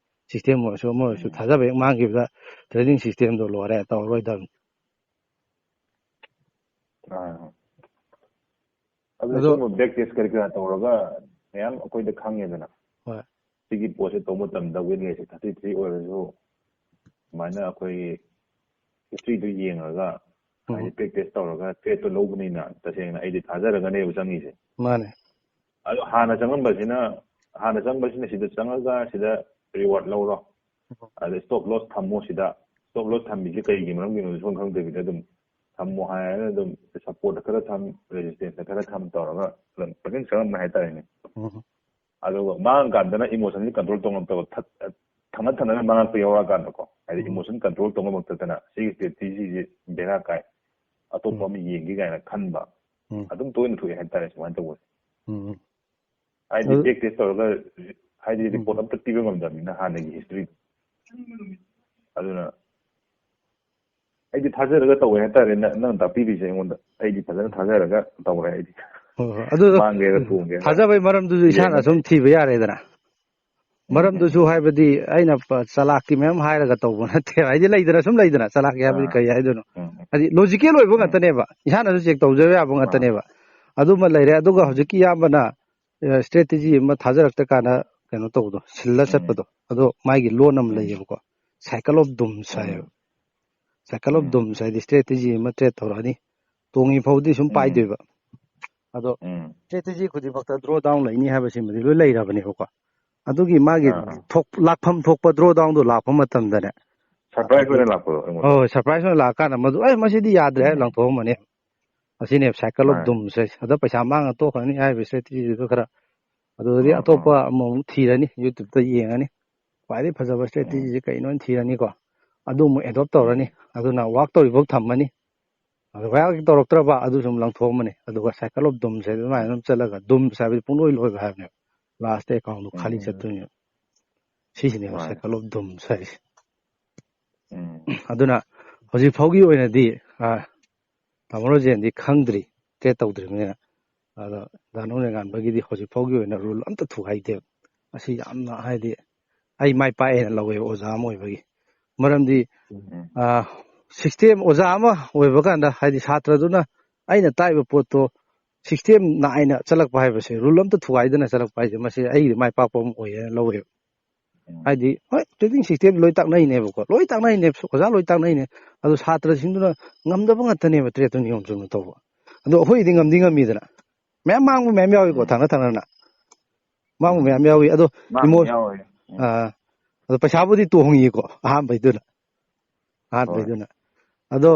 ꯁꯤꯁꯇꯦꯝ ꯑꯣꯏꯔꯁꯨ ꯑꯃ ꯑꯣꯏꯔꯁꯨ ꯊꯥꯖꯕ ꯍꯦꯛ ꯃꯥꯡꯈꯤꯕꯗ ꯇ꯭ꯔꯦꯗꯤꯡ ꯁꯤꯁꯇꯦꯝꯗꯣ ꯂꯣꯏꯔꯦ, ꯇꯧꯔꯔꯣꯏꯗꯕꯅꯤ꯫ ꯑꯗꯨ ꯑꯗꯣ ꯁꯨꯝ ꯕꯦꯛ ꯇꯦꯁ ꯀꯔꯤ ꯀꯔꯥ ꯇꯧꯔꯒ ꯃꯌꯥꯝ ꯑꯩꯈꯣꯏꯗ ꯈꯪꯉꯦꯗꯅ꯫ ꯍꯣꯏ꯫ ꯁꯤꯒꯤ ꯄꯣꯠꯁꯦ ꯇꯧꯕ ꯃꯇꯝꯗ ꯋꯤꯟ ꯔꯦꯠꯁꯦ ꯊꯥꯔꯇꯤ ꯊ꯭ꯔꯤ ꯑꯣꯏꯔꯁꯨ, ꯁꯨꯃꯥꯏꯅ ꯑꯩꯈꯣꯏꯒꯤ ꯍꯤꯁꯇ꯭ꯔꯤꯗꯨ ꯌꯦꯡꯉꯒ, ꯎꯝ꯫ ꯍꯥꯏꯗꯤ ꯕꯦꯛ ꯇꯦꯁ ꯇꯧꯔꯒ ꯇ꯭ꯔꯦꯠꯇꯣ ꯂꯧꯕꯅꯤꯅ ꯇꯁꯦꯡꯅ ꯑꯩꯗꯤ ꯊꯥꯖꯔꯒꯅꯦꯕ ꯆꯪꯉꯤꯁꯦ꯫ ꯃꯥꯅꯦ꯫ ꯑꯗꯣ ꯍꯥꯟꯅ ꯆꯪꯉꯝꯕꯁꯤꯅ, ꯍꯥꯟꯅ ꯆꯪꯕꯁꯤꯅ ꯁꯤꯗ ꯆꯪꯉꯒ ꯁꯤꯗ ꯔꯤꯋꯥꯔꯗ ꯂꯧꯔꯣ, ꯑꯗ ꯁ꯭ꯇꯣꯞ ꯂꯣꯁ ꯊꯝꯃꯣ ꯁꯤꯗ꯫ ꯁ꯭ꯇꯣꯞ ꯂꯣꯁ ꯊꯝꯃꯤꯁꯦ ꯀꯩꯒꯤ ꯃꯔꯝꯒꯤꯅꯣ ꯁꯨꯝ ꯈꯪꯗꯕꯤꯗ ꯑꯗꯨꯝ ꯊꯝꯃꯣ ꯍꯥꯏꯔꯒ ꯑꯗꯨꯝ ꯁꯞꯄꯣꯔꯠꯇ ꯈꯔ ꯊꯝ, ꯔꯦꯖꯤꯁꯇꯦꯟꯁꯇ ꯈꯔ ꯊꯝ ꯇꯧꯔꯒ ꯑꯗꯨꯝ ꯄꯪꯆꯪ ꯆꯪꯉꯝꯕ ꯍꯥꯏꯇꯥꯔꯦꯅꯦ꯫ ꯎꯝ꯫ ꯑꯗꯨꯒ ꯃꯥꯡꯉꯀꯥꯟꯗꯅ ꯏꯃꯣꯁꯟꯁꯤ ꯀꯟꯇ꯭ꯔꯣꯜ ꯇꯧꯉꯝꯗꯕ, ꯊꯠ-, ꯊꯪꯅ ꯊꯪꯅꯅ ꯃꯥꯡꯉꯛꯄ ꯌꯥꯎꯔꯛꯑꯀꯥꯟꯗꯀꯣ, ꯍꯥꯏꯗꯤ ꯎꯝ꯫ ꯏꯃꯣꯁꯟ ꯀꯟꯇ꯭ꯔꯣꯜ ꯇꯧꯉꯝꯃꯛꯇꯗꯅ ꯁꯤꯒꯤ ꯁ꯭ꯇ꯭ꯔꯦꯇꯦꯖꯤꯁꯦ ꯕꯦꯔꯥ ꯀꯥꯏ, ꯑꯇꯣꯞꯄ ꯎꯝ꯫ ꯑꯃ ꯌꯦꯡꯒꯦ ꯀꯥꯏꯅ ꯈꯟꯕ ꯎꯝ꯫ ꯑꯗꯨꯝ ꯇꯣꯏꯅ ꯊꯣꯛꯑꯦ ꯍꯥꯏꯇꯥꯔꯦ꯫ ꯁꯨꯃꯥꯏꯅ ꯇꯧꯕꯁꯦ꯫ ꯎꯝ꯫ ꯍꯥꯏꯗꯤ ꯑꯗꯨ ꯕꯦꯛ ꯇꯦꯁ ꯇꯧꯔꯒ ꯍꯥꯏꯗꯤ ꯎꯝ꯫ ꯔꯤꯄꯣꯔꯠ ꯑꯝꯇ ꯄꯤꯕ ꯉꯝꯗꯕꯅꯤꯅ ꯍꯥꯟꯅꯒꯤ ꯍꯤꯁꯇ꯭ꯔꯤ꯫ ꯑꯗꯨꯅ ꯑꯩꯗꯤ ꯊꯥꯖꯔꯒ ꯇꯧꯋꯦ ꯍꯥꯏꯇꯥꯔꯦ꯫ ꯅꯪ, ꯅꯪ ꯇꯥꯛꯄꯤꯔꯤꯁꯦ ꯑꯩꯉꯣꯟꯗ ꯑꯩꯗꯤ ꯐꯖꯅ ꯊꯥꯖꯔꯒ ꯇꯧꯔꯦ ꯑꯩꯗꯤ꯫ ꯍꯣꯏ, ꯍꯣꯏ꯫ ꯑꯗꯨꯗꯣ ꯃꯥꯡꯒꯦꯔꯥ ꯇꯣꯡꯒꯦꯔꯥ ꯊꯥꯖꯕꯩ ꯃꯔꯝꯗꯨꯁꯨ ꯏꯁꯥꯅ ꯌꯦꯡꯉꯅꯤ꯫ ꯁꯨꯝ ꯊꯤꯕ ꯌꯥꯔꯦꯗꯅ꯫ ꯎꯝ, ꯃꯔꯝꯗꯨꯁꯨ ꯎꯝ, ꯎꯝ꯫ ꯍꯥꯏꯕꯗꯤ ꯑꯩꯅ ꯄ-, ꯆꯂꯥꯛꯀꯤ ꯃꯌꯥꯝ ꯍꯥꯏꯔꯒ ꯇꯧꯕ ꯅꯠꯇꯦꯕ꯫ ꯍꯥꯏꯗꯤ ꯂꯩꯗꯅ ꯁꯨꯝ ꯂꯩꯗꯅ ꯆꯂꯥꯛꯀꯤ ꯍꯥꯏꯕꯗꯤ ꯑꯥ꯫ ꯀꯩ ꯍꯥꯏꯗꯣꯏꯅꯣ? ꯎꯝ, ꯎꯝ꯫ ꯍꯥꯏꯗꯤ ꯂꯣꯖꯤꯀꯦꯜ ꯑꯣꯏꯕ ꯎꯝ꯫ ꯉꯥꯛꯇꯅꯦꯕ꯫ ꯏꯁꯥꯅꯁꯨ ꯆꯦꯛ ꯇꯧꯖꯕ ꯌꯥꯕ ꯃꯥꯅꯦ꯫ ꯉꯥꯛꯇꯅꯦꯕ꯫ ꯑꯗꯨꯃ ꯂꯩꯔꯦ꯫ ꯑꯗꯨꯒ ꯎꯝ꯫ ꯍꯧꯖꯤꯛꯀꯤ ꯏꯌꯥꯝꯕꯅ, ꯑ, ꯁ꯭ꯇ꯭ꯔꯦꯇꯦꯖꯤ ꯑꯃ ꯊꯥꯖꯔꯛꯇ ꯀꯥꯟꯗ ꯀꯩꯅꯣ ꯇꯧꯕꯗꯣ, ꯁꯤꯜꯂ ꯎꯝ꯫ ꯆꯠꯄꯗꯣ꯫ ꯑꯗꯣ ꯃꯥꯒꯤ ꯂꯣꯟ ꯑꯃ ꯎꯝ꯫ ꯂꯩꯌꯦꯕꯀꯣ꯫ Cycle of Dooms ꯍꯥꯏꯌꯦꯕ꯫ ꯎꯝ꯫ Cycle of um. Dooms ꯍꯥꯏꯗꯤ ꯁ꯭ꯇ꯭ꯔꯦꯇꯦꯖꯤ ꯑꯃ ꯇ꯭ꯔꯦꯠ ꯇꯧꯔꯛꯑꯅꯤ꯫ ꯇꯣꯡꯉꯤ ꯐꯥꯎꯗꯤ ꯁꯨꯝ ꯎꯝ꯫ ꯄꯥꯏꯗꯣꯏꯕ꯫ ꯑꯗꯣ ꯎꯝ꯫ ꯁ꯭ꯇ꯭ꯔꯦꯇꯦꯖꯤ ꯈꯨꯗꯤꯡꯃꯛꯇ ꯗ꯭ꯔꯣ ꯗꯥꯎꯟ ꯂꯩꯅꯤ ꯍꯥꯏꯕꯁꯤꯃꯗꯤ ꯂꯣꯏ ꯂꯩꯔꯕꯅꯦꯕꯀꯣ꯫ ꯑꯗꯨꯒꯤ ꯃꯥꯒꯤ ꯑꯥ, ꯑꯥ꯫ ꯊꯣꯛ-, ꯂꯥꯛꯐꯝ ꯊꯣꯛꯄ ꯗ꯭ꯔꯣ ꯗꯥꯎꯟꯗꯣ ꯂꯥꯛꯄ ꯃꯇꯝꯗꯅꯦ, ꯁꯔꯄ꯭ꯔꯥꯏꯖ ꯑꯩꯈꯣꯏ, ꯑꯣꯏꯅ ꯂꯥꯛꯄꯗꯣ ꯑꯩꯉꯣꯟꯗ꯫ ꯍꯣꯏ, ꯍꯣꯏ, ꯁꯔꯄ꯭ꯔꯥꯏꯖ ꯑꯣꯏꯅ ꯂꯥꯛꯑꯀꯥꯟꯗ ꯃꯗꯨ, "ꯑꯦ, ꯃꯁꯤꯗꯤ ꯌꯥꯗ꯭ꯔꯦ" ꯍꯥꯏꯔ ꯎꯝ꯫ ꯂꯪꯊꯣꯛꯑꯝꯃꯅꯤ꯫ ꯑꯁꯤꯅꯦꯕ Cycle of ꯃꯥꯅꯦ꯫ Dooms ꯍꯥꯏꯁꯦ꯫ ꯑꯗ ꯄꯩꯁꯥ ꯃꯥꯡꯉ ꯇꯣꯛꯈ꯭ꯔꯅꯤ ꯍꯥꯏꯔꯤꯕ ꯁ꯭ꯇ꯭ꯔꯦꯇꯦꯖꯤꯗꯨ ꯈꯔ꯫ ꯑꯗꯨꯗꯗꯤ ꯎꯝ, ꯑꯇꯣꯞꯄ ꯎꯝ꯫ ꯑꯃꯃꯨꯛ ꯊꯤꯔꯅꯤ, YouTube-ꯇ ꯌꯦꯡꯉꯅꯤ꯫ ꯈ꯭ꯋꯥꯏꯗꯒꯤ ꯐꯖꯕ ꯎꯝ꯫ ꯁ꯭ꯇ꯭ꯔꯦꯇꯦꯖꯤꯁꯦ ꯀꯩꯅꯣꯅ ꯊꯤꯔꯅꯤꯀꯣ꯫ ꯑꯗꯨ ꯑꯃꯨꯛ ꯑꯦꯗꯣꯞ ꯇꯧꯔꯅꯤ꯫ ꯎꯝ꯫ ꯑꯗꯨꯅ ꯋꯥꯔꯛ ꯇꯧꯔꯤꯐꯥꯎ ꯊꯝꯃꯅꯤ꯫ ꯑꯗꯨ ꯋꯥꯔꯛ ꯇꯧꯔꯛꯇ꯭ꯔꯕ ꯑꯗꯨꯁꯨ ꯑꯃꯨꯛ ꯂꯪꯊꯣꯛꯑꯝꯃꯅꯤ꯫ ꯑꯗꯨꯒ Cycle of Dooms ꯍꯥꯏꯗꯨ ꯑꯗꯨꯃꯥꯏꯅ ꯑꯗꯨꯝ ꯆꯠꯂꯒ, Dooms ꯍꯥꯏꯕꯗꯤ ꯄꯨꯡꯂꯣꯏ ꯂꯣꯏꯕ ꯍꯥꯏꯕꯅꯦꯕ꯫ Last-ꯇ account-ꯗꯨ ꯈꯥꯂꯤ ꯎꯝ꯫ ꯆꯠꯇꯣꯏꯅꯦꯕ꯫ ꯁꯤꯁꯤꯅꯦꯕ ꯃꯥꯅꯦ꯫ Cycle of Dooms ꯍꯥꯏꯁꯦ꯫ ꯎꯝ꯫ ꯑꯗꯨꯅ ꯍꯧꯖꯤꯛ ꯐꯥꯎꯒꯤ ꯑꯣꯏꯅꯗꯤ, ꯑ, ꯇꯥꯃꯣ ꯔꯣꯖꯦꯟꯗꯤ ꯈꯪꯗ꯭ꯔꯤ, ꯇ꯭ꯔꯦꯠ ꯇꯧꯗ꯭ꯔꯤꯕꯅꯤꯅ꯫ ꯑꯗꯣ ꯗꯥ ꯅꯣꯡꯂꯩꯉꯥꯟꯕꯒꯤꯗꯤ ꯍꯧꯖꯤꯛ ꯐꯥꯎꯒꯤ ꯑꯣꯏꯅ ꯔꯨꯜ ꯑꯝꯇ ꯊꯨꯒꯥꯏꯗꯦꯕ꯫ ꯑꯁꯤ ꯌꯥꯝꯅ ꯍꯥꯏꯗꯤ ꯑꯩ ꯃꯥꯏ ꯄꯥꯛꯑꯦꯅ ꯂꯧꯋꯦꯕ ꯑꯣꯖꯥ ꯑꯃ ꯑꯣꯏꯕꯒꯤ꯫ ꯃꯔꯝꯗꯤ ꯎꯝ. ꯁꯤꯁꯇꯦꯝ, ꯑꯣꯖꯥ ꯑꯃ ꯑꯣꯏꯕ ꯀꯥꯟꯗ ꯍꯥꯏꯗꯤ ꯁꯥꯇ꯭ꯔꯗꯨꯅ ꯑꯩꯅ ꯇꯥꯛꯏꯕ ꯄꯣꯠꯇꯣ ꯁꯤꯁꯇꯦꯝ ꯅꯥꯏꯅ ꯆꯠꯂꯛꯄ ꯍꯥꯏꯕꯁꯦ, ꯔꯨꯜ ꯑꯝꯇ ꯊꯨꯒꯥꯏꯗꯅ ꯆꯠꯂꯛꯄ ꯍꯥꯏꯁꯦ, ꯃꯁꯤ ꯑꯩꯒꯤꯗꯤ ꯃꯥꯏ ꯄꯥꯛꯄ ꯑꯃ ꯑꯣꯏꯌꯦꯅ ꯂꯧꯋꯦꯕ꯫ ꯎꯝ. ꯍꯥꯏꯗꯤ ꯍꯣꯏ, ꯇ꯭ꯔꯦꯗꯤꯡ ꯁꯤꯁꯇꯦꯝ ꯂꯣꯏ ꯇꯥꯛꯅꯩꯅꯦꯕꯀꯣ, ꯂꯣꯏ ꯇꯥꯛꯅꯩꯅꯦ, ꯑꯣꯖꯥ ꯂꯣꯏ ꯇꯥꯛꯅꯩꯅꯦ꯫ ꯑꯗꯣ ꯁꯥꯇ꯭ꯔꯁꯤꯡꯗꯨꯅ ꯉꯝꯗꯕ ꯉꯥꯛꯇꯅꯦꯕ ꯇ꯭ꯔꯦꯠꯇꯨ ꯅꯤꯌꯣꯝ ꯆꯨꯝꯅ ꯇꯧꯕ꯫ ꯑꯗꯣ ꯑꯩꯈꯣꯏꯒꯤꯗꯤ ꯉꯝꯗꯤ ꯉꯝꯃꯤꯗꯅ, ꯃꯌꯥꯝ ꯃꯥꯡꯕ ꯃꯌꯥꯝ ꯌꯥꯎꯏꯀꯣ, ꯎꯝ. ꯊꯪꯅ ꯊꯪꯅꯅ ꯃꯥꯡꯕ ꯎꯝ. ꯃꯌꯥꯝ ꯌꯥꯎꯏ꯫ ꯑꯗꯣ ꯃꯥꯡꯕ ꯏꯃꯣ ꯌꯥꯎꯋꯦ. ꯎꯝ. ꯑꯥ, ꯑꯗꯣ ꯄꯩꯁꯥꯕꯨꯗꯤ ꯇꯣꯡꯉꯤꯀꯣ ꯑꯍꯥꯟꯕꯩꯗꯨꯅ, ꯍꯣꯏ. ꯑꯍꯥꯟꯕꯩꯗꯨꯅ꯫ ꯑꯗꯣ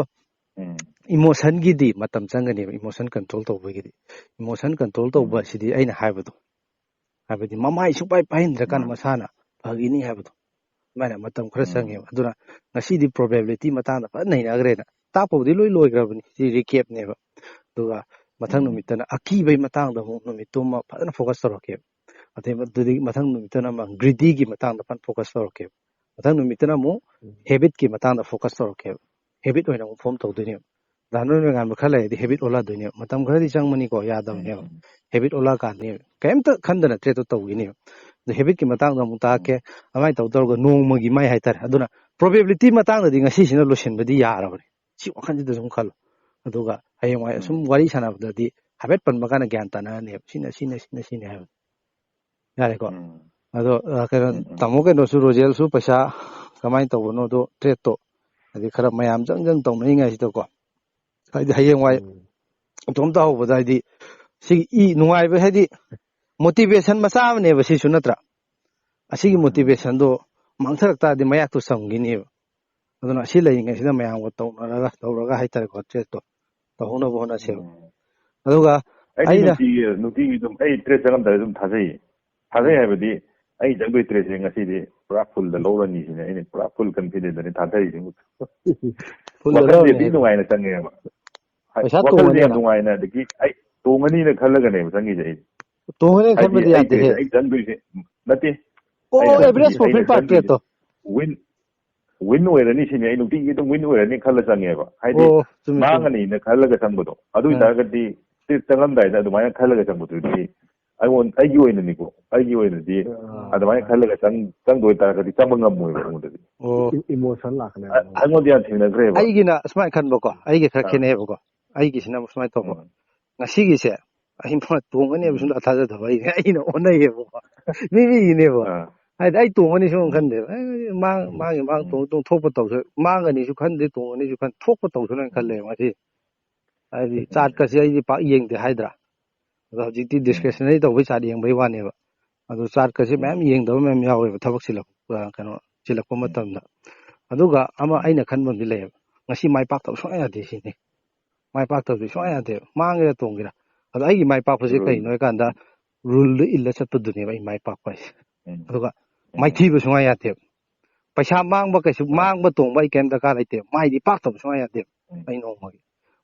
ꯎꯝ. ꯏꯃꯣꯁꯟꯒꯤꯗꯤ ꯃꯇꯝ ꯆꯪꯒꯅꯦꯕ, ꯏꯃꯣꯁꯟ ꯀꯟꯇ꯭ꯔꯣꯜ ꯇꯧꯕꯒꯤꯗꯤ꯫ ꯏꯃꯣꯁꯟ ꯀꯟꯇ꯭ꯔꯣꯜ ꯇꯧꯕ ꯎꯝ. ꯑꯁꯤꯗꯤ ꯑꯩꯅ ꯍꯥꯏꯕꯗꯣ, ꯍꯥꯏꯕꯗꯤ ꯃꯃꯥꯏ ꯁꯨꯡꯄꯥꯏ ꯄꯥꯏꯍꯟꯗ꯭ꯔꯀꯥꯟꯗ ꯎꯝ. ꯃꯁꯥꯅ ꯐꯒꯤꯅꯤ ꯍꯥꯏꯕꯗꯣ, ꯑꯗꯨꯃꯥꯏꯅ ꯃꯇꯝ ꯈꯔ ꯎꯝ. ꯆꯪꯉꯦꯕ꯫ ꯑꯗꯨꯅ ꯉꯁꯤꯗꯤ ꯄ꯭ꯔꯣꯕꯦꯕꯤꯂꯤꯇꯤ ꯃꯇꯥꯡꯗ ꯐꯖꯅ ꯅꯩꯅꯈ꯭ꯔꯦꯅ, ꯇꯥꯛꯄꯕꯨꯗꯤ ꯂꯣꯏ ꯂꯣꯏꯈ꯭ꯔꯕꯅꯤ꯫ ꯁꯤ ꯔꯤꯀꯦꯞꯅꯦꯕ꯫ ꯑꯗꯨꯒ ꯃꯊꯪ ꯎꯝ. ꯅꯨꯃꯤꯠꯇꯅ ꯑꯀꯤꯕꯒꯤ ꯃꯇꯥꯡꯗ ꯑꯃꯨꯛ ꯅꯨꯃꯤꯠꯇꯨꯃ ꯐꯖꯅ ꯐꯣꯀꯁ ꯇꯧꯔꯛꯀꯦꯕ꯫ ꯑꯗꯩ ꯑꯗꯨꯗꯒꯤ ꯃꯊꯪ ꯅꯨꯃꯤꯠꯇꯅ ꯑꯃ ꯒ꯭ꯔꯤꯗꯤꯒꯤ ꯃꯇꯥꯡꯗ ꯐꯖꯅ ꯐꯣꯀꯁ ꯇꯧꯔꯛꯀꯦꯕ꯫ ꯃꯊꯪ ꯅꯨꯃꯤꯠꯇꯅ ꯑꯃꯨꯛ ꯎꯝ. ꯍꯦꯕꯤꯠꯀꯤ ꯃꯇꯥꯡꯗ ꯐꯣꯀꯁ ꯇꯧꯔꯛꯀꯦꯕ꯫ ꯍꯦꯕꯤꯠ ꯑꯣꯏꯅ ꯑꯃꯨꯛ ꯐꯣꯝ ꯇꯧꯗꯣꯏꯅꯦꯕ꯫ ꯗꯥ ꯅꯣꯡꯂꯩꯉꯥꯟꯕ ꯈꯔ ꯂꯩꯔꯗꯤ ꯍꯦꯕꯤꯠ ꯑꯣꯜꯂꯛꯑꯗꯣꯏꯅꯦꯕ꯫ ꯃꯇꯝ ꯈꯔꯗꯤ ꯆꯪꯕꯅꯤꯀꯣ, ꯌꯥꯗꯕꯅꯦꯕ꯫ ꯎꯝ. ꯍꯦꯕꯤꯠ ꯑꯣꯜꯂꯛꯑꯀꯥꯟꯗꯅꯦꯕ꯫ ꯀꯩꯝꯇ ꯈꯟꯗꯅ ꯇ꯭ꯔꯦꯠꯇꯣ ꯇꯧꯈꯤꯅꯦꯕ꯫ ꯑꯗꯣ ꯍꯦꯕꯤꯠꯀꯤ ꯃꯇꯥꯡꯗ ꯑꯃꯨꯛ ꯇꯥꯛꯀꯦ꯫ ꯑꯗꯨꯃꯥꯏꯅ ꯇꯧ ꯇꯧꯔꯒ ꯅꯣꯡꯃꯒꯤ ꯃꯥꯏ ꯍꯥꯏꯇꯥꯔꯦ꯫ ꯑꯗꯨꯅ ꯄ꯭ꯔꯣꯕꯦꯕꯤꯂꯤꯇꯤ ꯃꯇꯥꯡꯗꯗꯤ ꯉꯁꯤꯁꯤꯅ ꯂꯣꯏꯁꯤꯟꯕꯗꯤ ꯌꯥꯔꯕꯅꯤ꯫ ꯁꯤ ꯋꯥꯈꯜꯁꯤꯗ ꯁꯨꯝ ꯈꯜꯂꯣ꯫ ꯑꯗꯨꯒ ꯍꯌꯦꯡꯋꯥꯏ ꯑꯁꯨꯝ ꯎꯝ. ꯋꯥꯔꯤ ꯁꯥꯟꯅꯕꯗꯗꯤ ꯍꯥꯏꯐꯦꯠ ꯄꯟꯕ ꯀꯥꯟꯗ ꯒ꯭ꯌꯥꯟ ꯇꯥꯅꯔꯅꯦꯕ꯫ ꯁꯤꯅ ꯁꯤꯅ ꯁꯤꯅ ꯁꯤꯅꯤ ꯍꯥꯏꯕ꯫ ꯌꯥꯔꯦꯀꯣ? ꯎꯝ. ꯑꯗꯣ ꯑ, ꯀꯩꯅꯣ, ꯎꯝ, ꯎꯝ. ꯇꯥꯃꯣ ꯀꯩꯅꯣꯁꯨ, ꯔꯣꯖꯦꯜꯁꯨ ꯄꯩꯁꯥ ꯀꯃꯥꯏꯅ ꯇꯧꯕꯅꯣꯗꯣ, ꯇ꯭ꯔꯦꯠꯇꯣ ꯍꯥꯏꯗꯤ ꯈꯔ ꯃꯌꯥꯝ ꯆꯪ ꯆꯪ ꯇꯧꯅꯔꯤꯉꯩꯁꯤꯗꯀꯣ, ꯍꯥꯏꯗꯤ ꯍꯌꯦꯡꯋꯥꯏ ꯎꯝ. ꯏꯇꯣꯝꯇ ꯍꯧꯕꯗ ꯍꯥꯏꯗꯤ ꯁꯤ ꯏ ꯅꯨꯡꯉꯥꯏꯕ ꯍꯥꯏꯗꯤ ꯃꯣꯇꯤꯚꯦꯁꯟ ꯃꯆꯥ ꯑꯃꯅꯦꯕ ꯁꯤꯁꯨ, ꯅꯠꯇ꯭ꯔꯥ? ꯑꯁꯤꯒꯤ ꯎꯝ. ꯃꯣꯇꯤꯚꯦꯁꯟꯗꯣ ꯃꯥꯡꯊꯔꯛ ꯇꯥꯔꯗꯤ ꯃꯌꯥꯛꯇꯨ ꯆꯝꯈꯤꯅꯦꯕ꯫ ꯑꯗꯨꯅ ꯑꯁꯤ ꯂꯩꯔꯤꯉꯩꯁꯤꯗ ꯃꯌꯥꯝꯒ ꯇꯧꯅꯔꯒ ꯇꯧꯔꯒ ꯍꯥꯏꯇꯥꯔꯦꯀꯣ, ꯇ꯭ꯔꯦꯠꯇꯣ ꯇꯧꯍꯧꯅꯕ ꯍꯣꯠꯅꯁꯦꯕ꯫ ꯎꯝ. ꯑꯗꯨꯒ ꯑꯩꯗꯤ ꯑꯩꯅ ꯅꯨꯡꯇꯤꯒꯤ ꯅꯨꯡꯇꯤꯒꯤ ꯑꯗꯨꯝ ꯑꯩ ꯇ꯭ꯔꯦꯠ ꯆꯠꯂꯝꯗꯥꯏꯗ ꯑꯗꯨꯝ ꯊꯥꯖꯩꯌꯦ꯫ ꯊꯥꯖꯩ ꯎꯝ. ꯍꯥꯏꯕꯗꯤ ꯑꯩ ꯆꯪꯗꯣꯏ ꯇ꯭ꯔꯦꯠꯁꯦ ꯉꯁꯤꯗꯤ ꯄꯨꯔꯥ ꯐꯨꯜꯗ ꯂꯧꯔꯅꯤ ꯁꯤꯅꯦ ꯑꯩꯅ ꯄꯨꯔꯥ ꯐꯨꯜ ꯀꯟꯐꯤꯗꯦꯟꯗꯅꯦ ꯊꯥꯗꯔꯤꯁꯦ꯫ ꯐꯨꯜ ꯋꯥꯈꯜꯁꯦ ꯂꯧꯔꯅꯤ ꯑꯗꯨꯝ ꯍꯥꯏꯗꯣ꯫ ꯅꯨꯡꯉꯥꯏꯅ ꯆꯪꯉꯦꯕ꯫ ꯍꯥꯏ, ꯄꯩꯁꯥ ꯋꯥꯈꯜꯁꯦ ꯌꯥꯝ ꯇꯣꯡꯉꯅꯤꯅ꯫ ꯅꯨꯡꯉꯥꯏꯅ, ꯑꯗꯒꯤ ꯑꯩ ꯇꯣꯡꯉꯅꯤꯅ ꯈꯜꯂꯒꯅꯦꯕ ꯆꯪꯉꯤꯁꯦ ꯑꯩ꯫ ꯇꯣꯡꯉꯅꯤ ꯍꯥꯏꯗꯤ ꯈꯟꯕꯗꯤ ꯑꯩ ꯌꯥꯗꯦꯍꯦ꯫ ꯇ꯭ꯔꯦꯠꯁꯦ ꯑꯩ ꯆꯪꯗꯣꯏꯁꯦ ꯅꯠꯇꯦ꯫ ꯑꯣ, ꯑꯩꯅ ꯍꯥꯏꯕꯗꯤ ꯑꯦꯚꯔꯦꯖ ꯑꯩꯅ ꯄ꯭ꯔꯣꯐꯤꯠ ꯄꯥꯔ ꯆꯪꯗꯣꯏꯁꯦ ꯇ꯭ꯔꯦꯠꯇꯣ꯫ ꯋꯤꯟ ꯋꯤꯟ ꯑꯣꯏꯔꯅꯤ ꯁꯤꯅꯤ, ꯑꯩ ꯅꯨꯡꯇꯤꯒꯤ ꯑꯗꯨꯝ ꯋꯤꯟ ꯑꯣꯏꯔꯅꯤ ꯈꯜꯂ ꯆꯪꯉꯦꯕ, ꯍꯥꯏꯗꯤ ꯑꯣ, ꯆꯨꯝꯃꯤ, ꯆꯨꯝꯃꯤ. ꯃꯥꯡꯉꯅꯤꯅ ꯈꯜꯂꯒ ꯆꯪꯕꯗꯣ꯫ ꯑꯗꯨ ꯑꯥ. ꯑꯣꯏꯇꯥꯔꯒꯗꯤ ꯆꯪꯉꯝꯗꯥꯏꯗ ꯑꯗꯨꯃꯥꯏꯅ ꯈꯜꯂꯒ ꯆꯪꯕꯗꯨꯗꯤ ꯑꯩꯉꯣꯟ ꯑꯩꯒꯤ ꯑꯣꯏꯅꯅꯤꯀꯣ, ꯑꯩꯒꯤ ꯑꯣꯏꯅꯗꯤ ꯑꯥ. ꯑꯗꯨꯃꯥꯏꯅ ꯈꯜꯂꯒ ꯆꯪ ꯆꯪꯗꯣꯏ ꯑꯣꯏꯇꯥꯔꯒꯗꯤ ꯆꯪꯕ ꯉꯝꯃꯣꯏꯕ ꯑꯩꯉꯣꯟꯗꯗꯤ꯫ ꯑꯣ. ꯏꯃꯣꯁꯟ ꯂꯥꯛꯀꯅꯦ. ꯑ- ꯑꯩꯉꯣꯟꯗ ꯌꯥꯝ ꯊꯦꯡꯅꯈ꯭ꯔꯦꯕ꯫ ꯑꯩꯒꯤꯅ ꯁꯨꯃꯥꯏꯅ ꯈꯟꯕꯀꯣ, ꯑꯩꯒꯤ ꯈꯔ ꯑꯥ. ꯈꯦꯠꯅꯩꯌꯦꯕꯀꯣ, ꯑꯩꯒꯤꯁꯤꯅ ꯁꯨꯃꯥꯏꯅ ꯇꯧꯕ, ꯎꯝ. ꯉꯁꯤꯒꯤꯁꯦ ꯑꯍꯤꯡ ꯐꯥꯎ ꯇꯣꯡꯒꯅꯦꯕ ꯎꯝ. ꯁꯨꯡꯊꯥ ꯊꯥꯖꯗꯕ ꯑꯩ ꯑꯩꯅ ꯑꯣꯟꯅꯩꯌꯦꯕꯀꯣ, ꯃꯤ ꯃꯤꯒꯤꯅꯦꯕ꯫ ꯑꯥ. ꯍꯥꯏꯗꯤ ꯑꯩ ꯇꯣꯡꯒꯅꯤ ꯁꯨꯝ ꯎꯝ. ꯈꯟꯗꯦꯕ, ꯑꯩ ꯃꯥꯡ ꯃꯥꯡꯒꯤ ꯃꯥꯡ ꯎꯝ. ꯇꯣꯡ ꯇꯣꯡ ꯊꯣꯛꯄ ꯇꯧꯁꯨ, ꯃꯥꯡꯒꯅꯤꯁꯨ ꯈꯟꯗꯦ, ꯇꯣꯡꯒꯅꯤꯁꯨ ꯈꯟ ꯊꯣꯛꯄ ꯇꯧꯁꯨ ꯂꯣꯏꯅ ꯎꯝ. ꯈꯜꯂꯦꯕ ꯉꯁꯤ꯫ ꯍꯥꯏꯗꯤ ꯎꯝ. ꯆꯥꯔꯠꯀꯁꯦ ꯑꯩꯗꯤ ꯄꯥꯛ ꯌꯦꯡꯗꯦ ꯍꯥꯏꯗ꯭ꯔꯥ, ꯑꯗꯣ ꯍꯧꯖꯤꯛꯇꯤ ꯎꯝ. ꯗꯤꯁꯀ꯭ꯔꯦꯁꯅꯔꯤ ꯇꯧꯕꯩ ꯆꯥꯔꯠ ꯌꯦꯡꯕꯩ ꯋꯥꯅꯦꯕ꯫ ꯑꯗꯣ ꯆꯥꯔꯠꯀꯁꯦ ꯎꯝ. ꯃꯌꯥꯝ ꯌꯦꯡꯗꯕ ꯃꯌꯥꯝ ꯌꯥꯎꯋꯦꯕ ꯊꯕꯛ ꯆꯤꯜꯂꯛꯄ, ꯀꯩꯅꯣ ꯆꯤꯜꯂꯛꯄ ꯎꯝ. ꯃꯇꯝꯗ꯫ ꯑꯗꯨꯒ ꯑꯃ ꯎꯝ. ꯑꯩꯅ ꯈꯟꯕ ꯑꯃꯗꯤ ꯂꯩꯌꯦꯕ, ꯉꯁꯤ ꯃꯥꯏ ꯄꯥꯛꯇꯕ ꯁꯨꯡꯌꯥ ꯌꯥꯗꯦ ꯁꯤꯅꯤ꯫ ꯃꯥꯏ ꯄꯥꯛꯇꯕꯗꯤ ꯁꯨꯡꯌꯥ ꯎꯝ. ꯌꯥꯗꯦꯕ, ꯃꯥꯡꯒꯦꯔꯥ ꯇꯣꯡꯒꯦꯔꯥ꯫ ꯑꯗꯣ ꯑꯩꯒꯤ ꯃꯥꯏ ꯄꯥꯛꯄꯁꯦ ꯔꯨꯜ. ꯀꯩꯅꯣ ꯍꯥꯏꯀꯥꯟꯗ, ꯔꯨꯜꯗꯣ ꯏꯜꯂ ꯆꯠꯄꯗꯨꯅꯦꯕ ꯑꯩ ꯃꯥꯏ ꯄꯥꯛꯄ ꯍꯥꯏꯁꯦ꯫ ꯎꯝ. ꯑꯗꯨꯒ ꯎꯝ. ꯃꯥꯏꯊꯤꯕ ꯁꯨꯡꯌꯥ ꯌꯥꯗꯦꯕ꯫ ꯄꯩꯁꯥ ꯃꯥꯡꯕ ꯀꯩꯁꯨ, ꯎꯝ. ꯃꯥꯡꯕ ꯇꯣꯡꯕ ꯑꯩ ꯀꯩꯝ ꯗꯔꯀꯥꯔ ꯂꯩꯇꯦ, ꯃꯥꯏꯗꯤ ꯄꯥꯛꯇꯕ ꯁꯨꯡꯌꯥ ꯌꯥꯗꯦꯕ꯫ ꯎꯝ. ꯑꯩ ꯅꯣꯡꯃꯒꯤ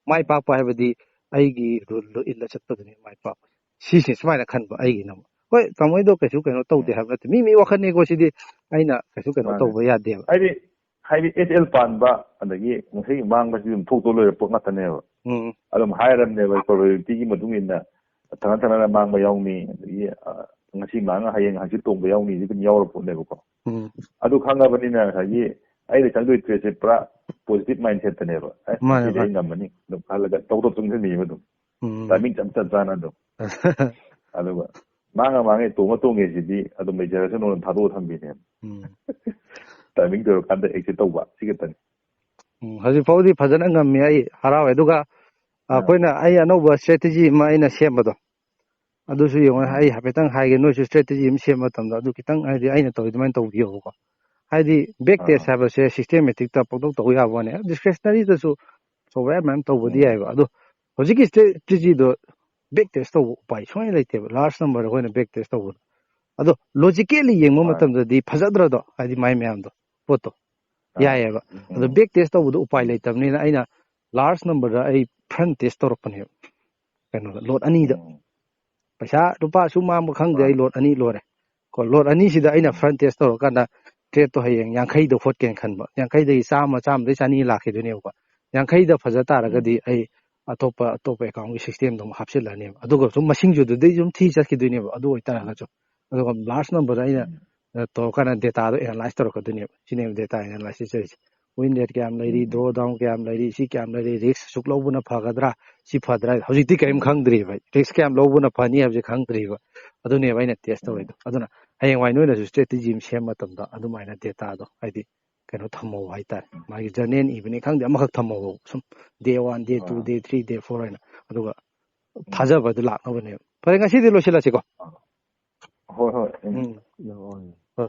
ꯃꯥꯏ ꯄꯥꯛꯄ ꯍꯥꯏꯕꯗꯤ ꯑꯩꯒꯤ ꯔꯨꯜꯗꯣ ꯏꯜꯂ ꯆꯠꯄꯗꯨꯅꯦ ꯃꯥꯏ ꯄꯥꯛꯄ꯫ ꯁꯤꯁꯦ ꯁꯨꯃꯥꯏꯅ ꯈꯟꯕ ꯑꯩꯒꯤꯅ ꯑꯃꯨꯛ꯫ ꯍꯣꯏ, ꯇꯥꯃꯣ ꯍꯣꯏꯗꯣ ꯀꯩꯁꯨ ꯀꯩꯅꯣ ꯇꯧꯗꯦ ꯎꯝ. ꯍꯥꯏꯕ ꯅꯠꯇꯦ, ꯃꯤ ꯃꯤ ꯋꯥꯈꯜꯅꯤꯀꯣ ꯁꯤꯗꯤ, ꯑꯩꯅ ꯀꯩꯁꯨ ꯀꯩꯅꯣ ꯃꯥꯅꯦ. ꯇꯧꯕ ꯌꯥꯗꯦꯕ꯫ ꯍꯥꯏꯗꯤ ꯍꯥꯏꯗꯤ ꯑꯦꯁ ꯑꯦꯜ ꯄꯥꯟꯕ ꯑꯗꯒꯤ ꯉꯁꯤꯒꯤ ꯃꯥꯡꯕꯁꯤꯗꯤ ꯑꯗꯨꯝ ꯊꯣꯛꯇꯧ ꯂꯩꯔ ꯄꯣꯠ ꯉꯥꯛꯇꯅꯦꯕ꯫ ꯎꯝ. ꯑꯗꯨꯝ ꯍꯥꯏꯔꯕꯅꯦꯕ, ꯄ꯭ꯔꯣꯕꯦꯕꯤꯂꯤꯇꯤꯒꯤ ꯃꯇꯨꯡ ꯏꯟꯅ ꯊꯪꯅ ꯊꯪꯅꯅ ꯃꯥꯡꯕ ꯌꯥꯎꯅꯤ, ꯑꯗꯒꯤ ꯑ, ꯉꯁꯤ ꯃꯥꯡꯉ ꯍꯌꯦꯡ ꯍꯪꯆꯤꯠ ꯇꯣꯡꯕ ꯌꯥꯎꯅꯤꯁꯤ ꯑꯗꯨꯝ ꯌꯥꯎꯔ ꯄꯣꯠꯅꯦꯕꯀꯣ꯫ ꯎꯝ. ꯑꯗꯨ ꯈꯪꯉꯕꯅꯤꯅ ꯉꯁꯥꯏꯒꯤ ꯑꯩꯅ ꯆꯪꯗꯣꯏ ꯇ꯭ꯔꯦꯠꯁꯦ ꯄꯨꯔꯥ ꯄꯣꯖꯤꯇꯤꯚ ꯃꯥꯏꯟꯁꯦꯠꯇꯅꯦꯕ꯫ ꯑꯦ, ꯃꯥꯅꯦ, ꯉꯁꯤꯗꯤ ꯃꯥꯅꯦ. ꯑꯩ ꯉꯝꯃꯅꯤ ꯑꯗꯨꯝ ꯈꯜꯂꯒ ꯇꯧ ꯇꯧ ꯆꯪꯁꯤꯟꯕꯤꯕ ꯑꯗꯨꯝ ꯎꯝ. ꯇꯥꯏꯃꯤꯡ ꯆꯞ ꯆꯞ ꯆꯥꯅ ꯑꯗꯨꯝ꯫ ꯑꯗꯨꯒ ꯃꯥꯡꯉ ꯃꯥꯡꯉꯦ ꯇꯣꯡꯉ ꯇꯣꯡꯉꯦ ꯁꯤꯗꯤ ꯑꯗꯨꯝ ꯂꯩꯖꯔꯁꯅꯣꯅ ꯊꯥꯗꯣꯛꯑ ꯊꯝꯕꯤꯅꯦꯕ꯫ ꯎꯝ. ꯇꯥꯏꯃꯤꯡ ꯇꯧꯔꯀꯥꯟꯗ ꯑꯦꯛꯁꯤꯠ ꯇꯧꯕ ꯁꯤ ꯈꯛꯇꯅꯤ꯫ ꯎꯝ, ꯍꯧꯖꯤꯛ ꯐꯥꯎꯗꯤ ꯐꯖꯅ ꯉꯝꯃꯤ, ꯑꯩ ꯍꯔꯥꯎꯋꯦ꯫ ꯑꯗꯨꯒ ꯑ, ꯑꯥ. ꯑꯩꯈꯣꯏꯅ, ꯑꯩ ꯑꯅꯧꯕ ꯁ꯭ꯇ꯭ꯔꯦꯇꯦꯖꯤ ꯑꯃ ꯑꯩꯅ ꯁꯦꯝꯕꯗꯣ, ꯑꯗꯨꯁꯨ ꯌꯦꯡꯉꯣ꯫ ꯎꯝ. ꯑꯩ ꯍꯥꯏꯐꯦꯠꯇꯪ ꯍꯥꯏꯒꯦ, ꯅꯣꯏꯁꯨ ꯁ꯭ꯇ꯭ꯔꯦꯇꯦꯖꯤ ꯑꯃ ꯁꯦꯝꯕ ꯃꯇꯝꯗ ꯑꯗꯨ ꯈꯤꯇꯪ, ꯍꯥꯏꯗꯤ ꯑꯩꯅ ꯇꯧꯔꯤ ꯑꯗꯨꯃꯥꯏꯅ ꯇꯧꯕꯤꯌꯣꯕꯀꯣ꯫ ꯍꯥꯏꯗꯤ ꯕꯦꯛ ꯇꯦꯁ ꯑꯥ. ꯍꯥꯏꯕꯁꯦ ꯁꯤꯁꯇꯦꯃꯦꯇꯤꯛꯇ ꯄꯪꯇꯧ ꯇꯧꯕ ꯌꯥꯕ ꯋꯥꯅꯦ, ꯗꯤꯁꯀ꯭ꯔꯦꯁꯅꯔꯤꯗꯁꯨ ꯇꯧꯕ ꯌꯥꯏ, ꯃꯌꯥꯝ ꯇꯧꯕꯗꯤ ꯎꯝ. ꯌꯥꯏꯑꯕ꯫ ꯑꯗꯣ ꯍꯧꯖꯤꯛꯀꯤ ꯁ꯭ꯇ꯭ꯔꯦꯇꯦꯖꯤꯗꯣ ꯕꯦꯛ ꯇꯦꯁ ꯇꯧꯕ ꯎꯄꯥꯏ ꯁꯨꯡꯂꯩ ꯂꯩꯇꯦꯕ, ꯂꯥꯔꯖ ꯅꯝꯕꯔꯗ ꯑꯩꯈꯣꯏꯅ ꯕꯦꯛ ꯇꯦꯁ ꯇꯧꯕꯗꯣ꯫ ꯑꯗꯣ ꯂꯣꯖꯤꯀꯦꯜꯂꯤ ꯌꯦꯡꯕ ꯃꯥꯅꯦ. ꯃꯇꯝꯗꯗꯤ ꯐꯖꯗ꯭ꯔꯗꯣ, ꯍꯥꯏꯗꯤ ꯃꯥꯏ ꯃꯌꯥꯝꯗꯣ, ꯄꯣꯠꯇꯣ ꯑꯥ. ꯌꯥꯏꯑꯕ꯫ ꯎꯝ. ꯑꯗꯣ ꯕꯦꯛ ꯇꯦꯁ ꯇꯧꯕꯗꯣ ꯎꯄꯥꯏ ꯎꯝ. ꯂꯩꯇꯕꯅꯤꯅ ꯑꯩꯅ ꯂꯥꯔꯖ ꯅꯝꯕꯔꯗ ꯑꯩ ꯐ꯭ꯔꯟ ꯇꯦꯁ ꯇꯧꯔꯛꯄꯅꯦꯕ, ꯀꯩꯅꯣꯗ, ꯂꯣꯠ ꯑꯅꯤꯗ꯫ ꯎꯝ. ꯄꯩꯁꯥ ꯂꯨꯄꯥ ꯁꯨꯛ ꯃꯥꯡꯕ ꯈꯪꯗꯦ, ꯑꯩ ꯃꯥꯅꯦ. ꯂꯣꯠ ꯑꯅꯤ ꯂꯣꯏꯔꯦ꯫ ꯀꯣ, ꯂꯣꯠ ꯑꯅꯤꯁꯤꯗ ꯑꯩꯅ ꯎꯝ. ꯐ꯭ꯔꯟ ꯇꯦꯁ ꯇꯧꯔꯀꯥꯟꯗ ꯇ꯭ꯔꯦꯠꯇꯣ ꯍꯌꯦꯡ ꯌꯥꯡꯈꯩꯗ ꯍꯣꯠꯀꯦꯅ ꯈꯟꯕ, ꯌꯥꯡꯈꯩꯗꯒꯤ ꯆꯥꯝꯃ, ꯆꯥꯝꯃꯗꯒꯤ ꯆꯅꯤ ꯂꯥꯛꯈꯤꯗꯣꯏꯅꯦꯕꯀꯣ꯫ ꯌꯥꯡꯈꯩꯗ ꯐꯖ ꯇꯥꯔꯒꯗꯤ ꯑꯩ ꯑꯇꯣꯞꯄ ꯑꯇꯣꯞꯄ ꯑꯦꯀꯥꯎꯟꯒꯤ ꯁꯤꯁꯇꯦꯝꯗꯣ ꯑꯃꯨꯛ ꯍꯥꯞꯆꯤꯜꯂꯅꯦꯕ꯫ ꯑꯗꯨꯒ ꯁꯨꯝ ꯃꯁꯤꯡꯁꯨ ꯑꯗꯨꯗꯩ ꯁꯨꯝ ꯊꯤ ꯆꯠꯈꯤꯗꯣꯏꯅꯦꯕ꯫ ꯑꯗꯨ ꯑꯣꯏꯇꯥꯔꯒꯁꯨ ꯑꯗꯨꯒ ꯂꯥꯔꯖ ꯅꯝꯕꯔꯗ ꯑꯩꯅ ꯇꯧꯔꯀꯥꯟꯗ ꯗꯦꯇꯥꯗꯣ ꯑꯦꯅꯥꯂꯥꯏꯁ ꯇꯧꯔꯛꯀꯗꯣꯏꯅꯦꯕ꯫ ꯁꯤꯅꯦꯕ ꯗꯦꯇꯥ ꯑꯦꯅꯥꯂꯥꯏꯁꯤꯁ ꯍꯥꯏꯁꯦ꯫ ꯋꯤꯟ ꯔꯦꯠ ꯀꯌꯥꯝ ꯂꯩꯔꯤ, ꯗ꯭ꯔꯣ ꯗꯥꯎꯟ ꯀꯌꯥꯝ ꯂꯩꯔꯤ, ꯁꯤ ꯀꯌꯥꯝ ꯂꯩꯔꯤ, ꯔꯤꯛꯁ ꯑꯁꯨꯛ ꯂꯧꯕꯅ ꯐꯒꯗ꯭ꯔꯥ, ꯁꯤ ꯐꯗ꯭ꯔꯥ? ꯍꯧꯖꯤꯛꯇꯤ ꯀꯔꯤꯝ ꯈꯪꯗ꯭ꯔꯤꯕ꯫ ꯔꯤꯛꯁ ꯀꯌꯥꯝ ꯂꯧꯕꯅ ꯐꯅꯤ ꯍꯥꯏꯕꯁꯦ ꯈꯪꯗ꯭ꯔꯤꯕ꯫ ꯑꯗꯨꯅꯦꯕ ꯑꯩꯅ ꯇꯦꯁ ꯇꯧꯔꯤꯗꯣ꯫ ꯑꯗꯨꯅ ꯍꯌꯦꯡꯋꯥꯏ ꯅꯣꯏꯅꯁꯨ ꯁ꯭ꯇ꯭ꯔꯦꯇꯦꯖꯤ ꯑꯃ ꯁꯦꯝꯕ ꯃꯇꯝꯗ ꯑꯗꯨꯃꯥꯏꯅ ꯗꯦꯇꯥꯗꯣ, ꯍꯥꯏꯗꯤ, ꯀꯩꯅꯣ ꯊꯝꯍꯧ ꯍꯥꯏꯇꯥꯔꯦ꯫ ꯃꯥꯒꯤ ꯖꯔꯅꯦꯜ ꯏꯕꯅꯤ ꯈꯪꯗꯦ, ꯑꯃꯈꯛ ꯊꯝꯍꯧ꯫ ꯁꯨꯝ ꯗꯦ ꯋꯥꯟ, ꯗꯦ ꯇꯨ, ꯗꯦ ꯊ꯭ꯔꯤ, ꯗꯦ ꯐꯣꯔ ꯍꯥꯏꯅ꯫ ꯑꯗꯨꯒ ꯊꯥꯖꯕꯗꯨ ꯂꯥꯛꯅꯕꯅꯦꯕ꯫ ꯐꯔꯦ, ꯉꯁꯤꯗꯤ ꯂꯣꯏꯁꯤꯜꯂꯁꯤꯀꯣ꯫ ꯍꯣꯏ ꯍꯣꯏ ꯎꯝ꯫ ꯎꯝ꯫ ꯌꯥꯝ ꯅꯨꯡꯉꯥꯏ꯫ ꯍꯣꯏ꯫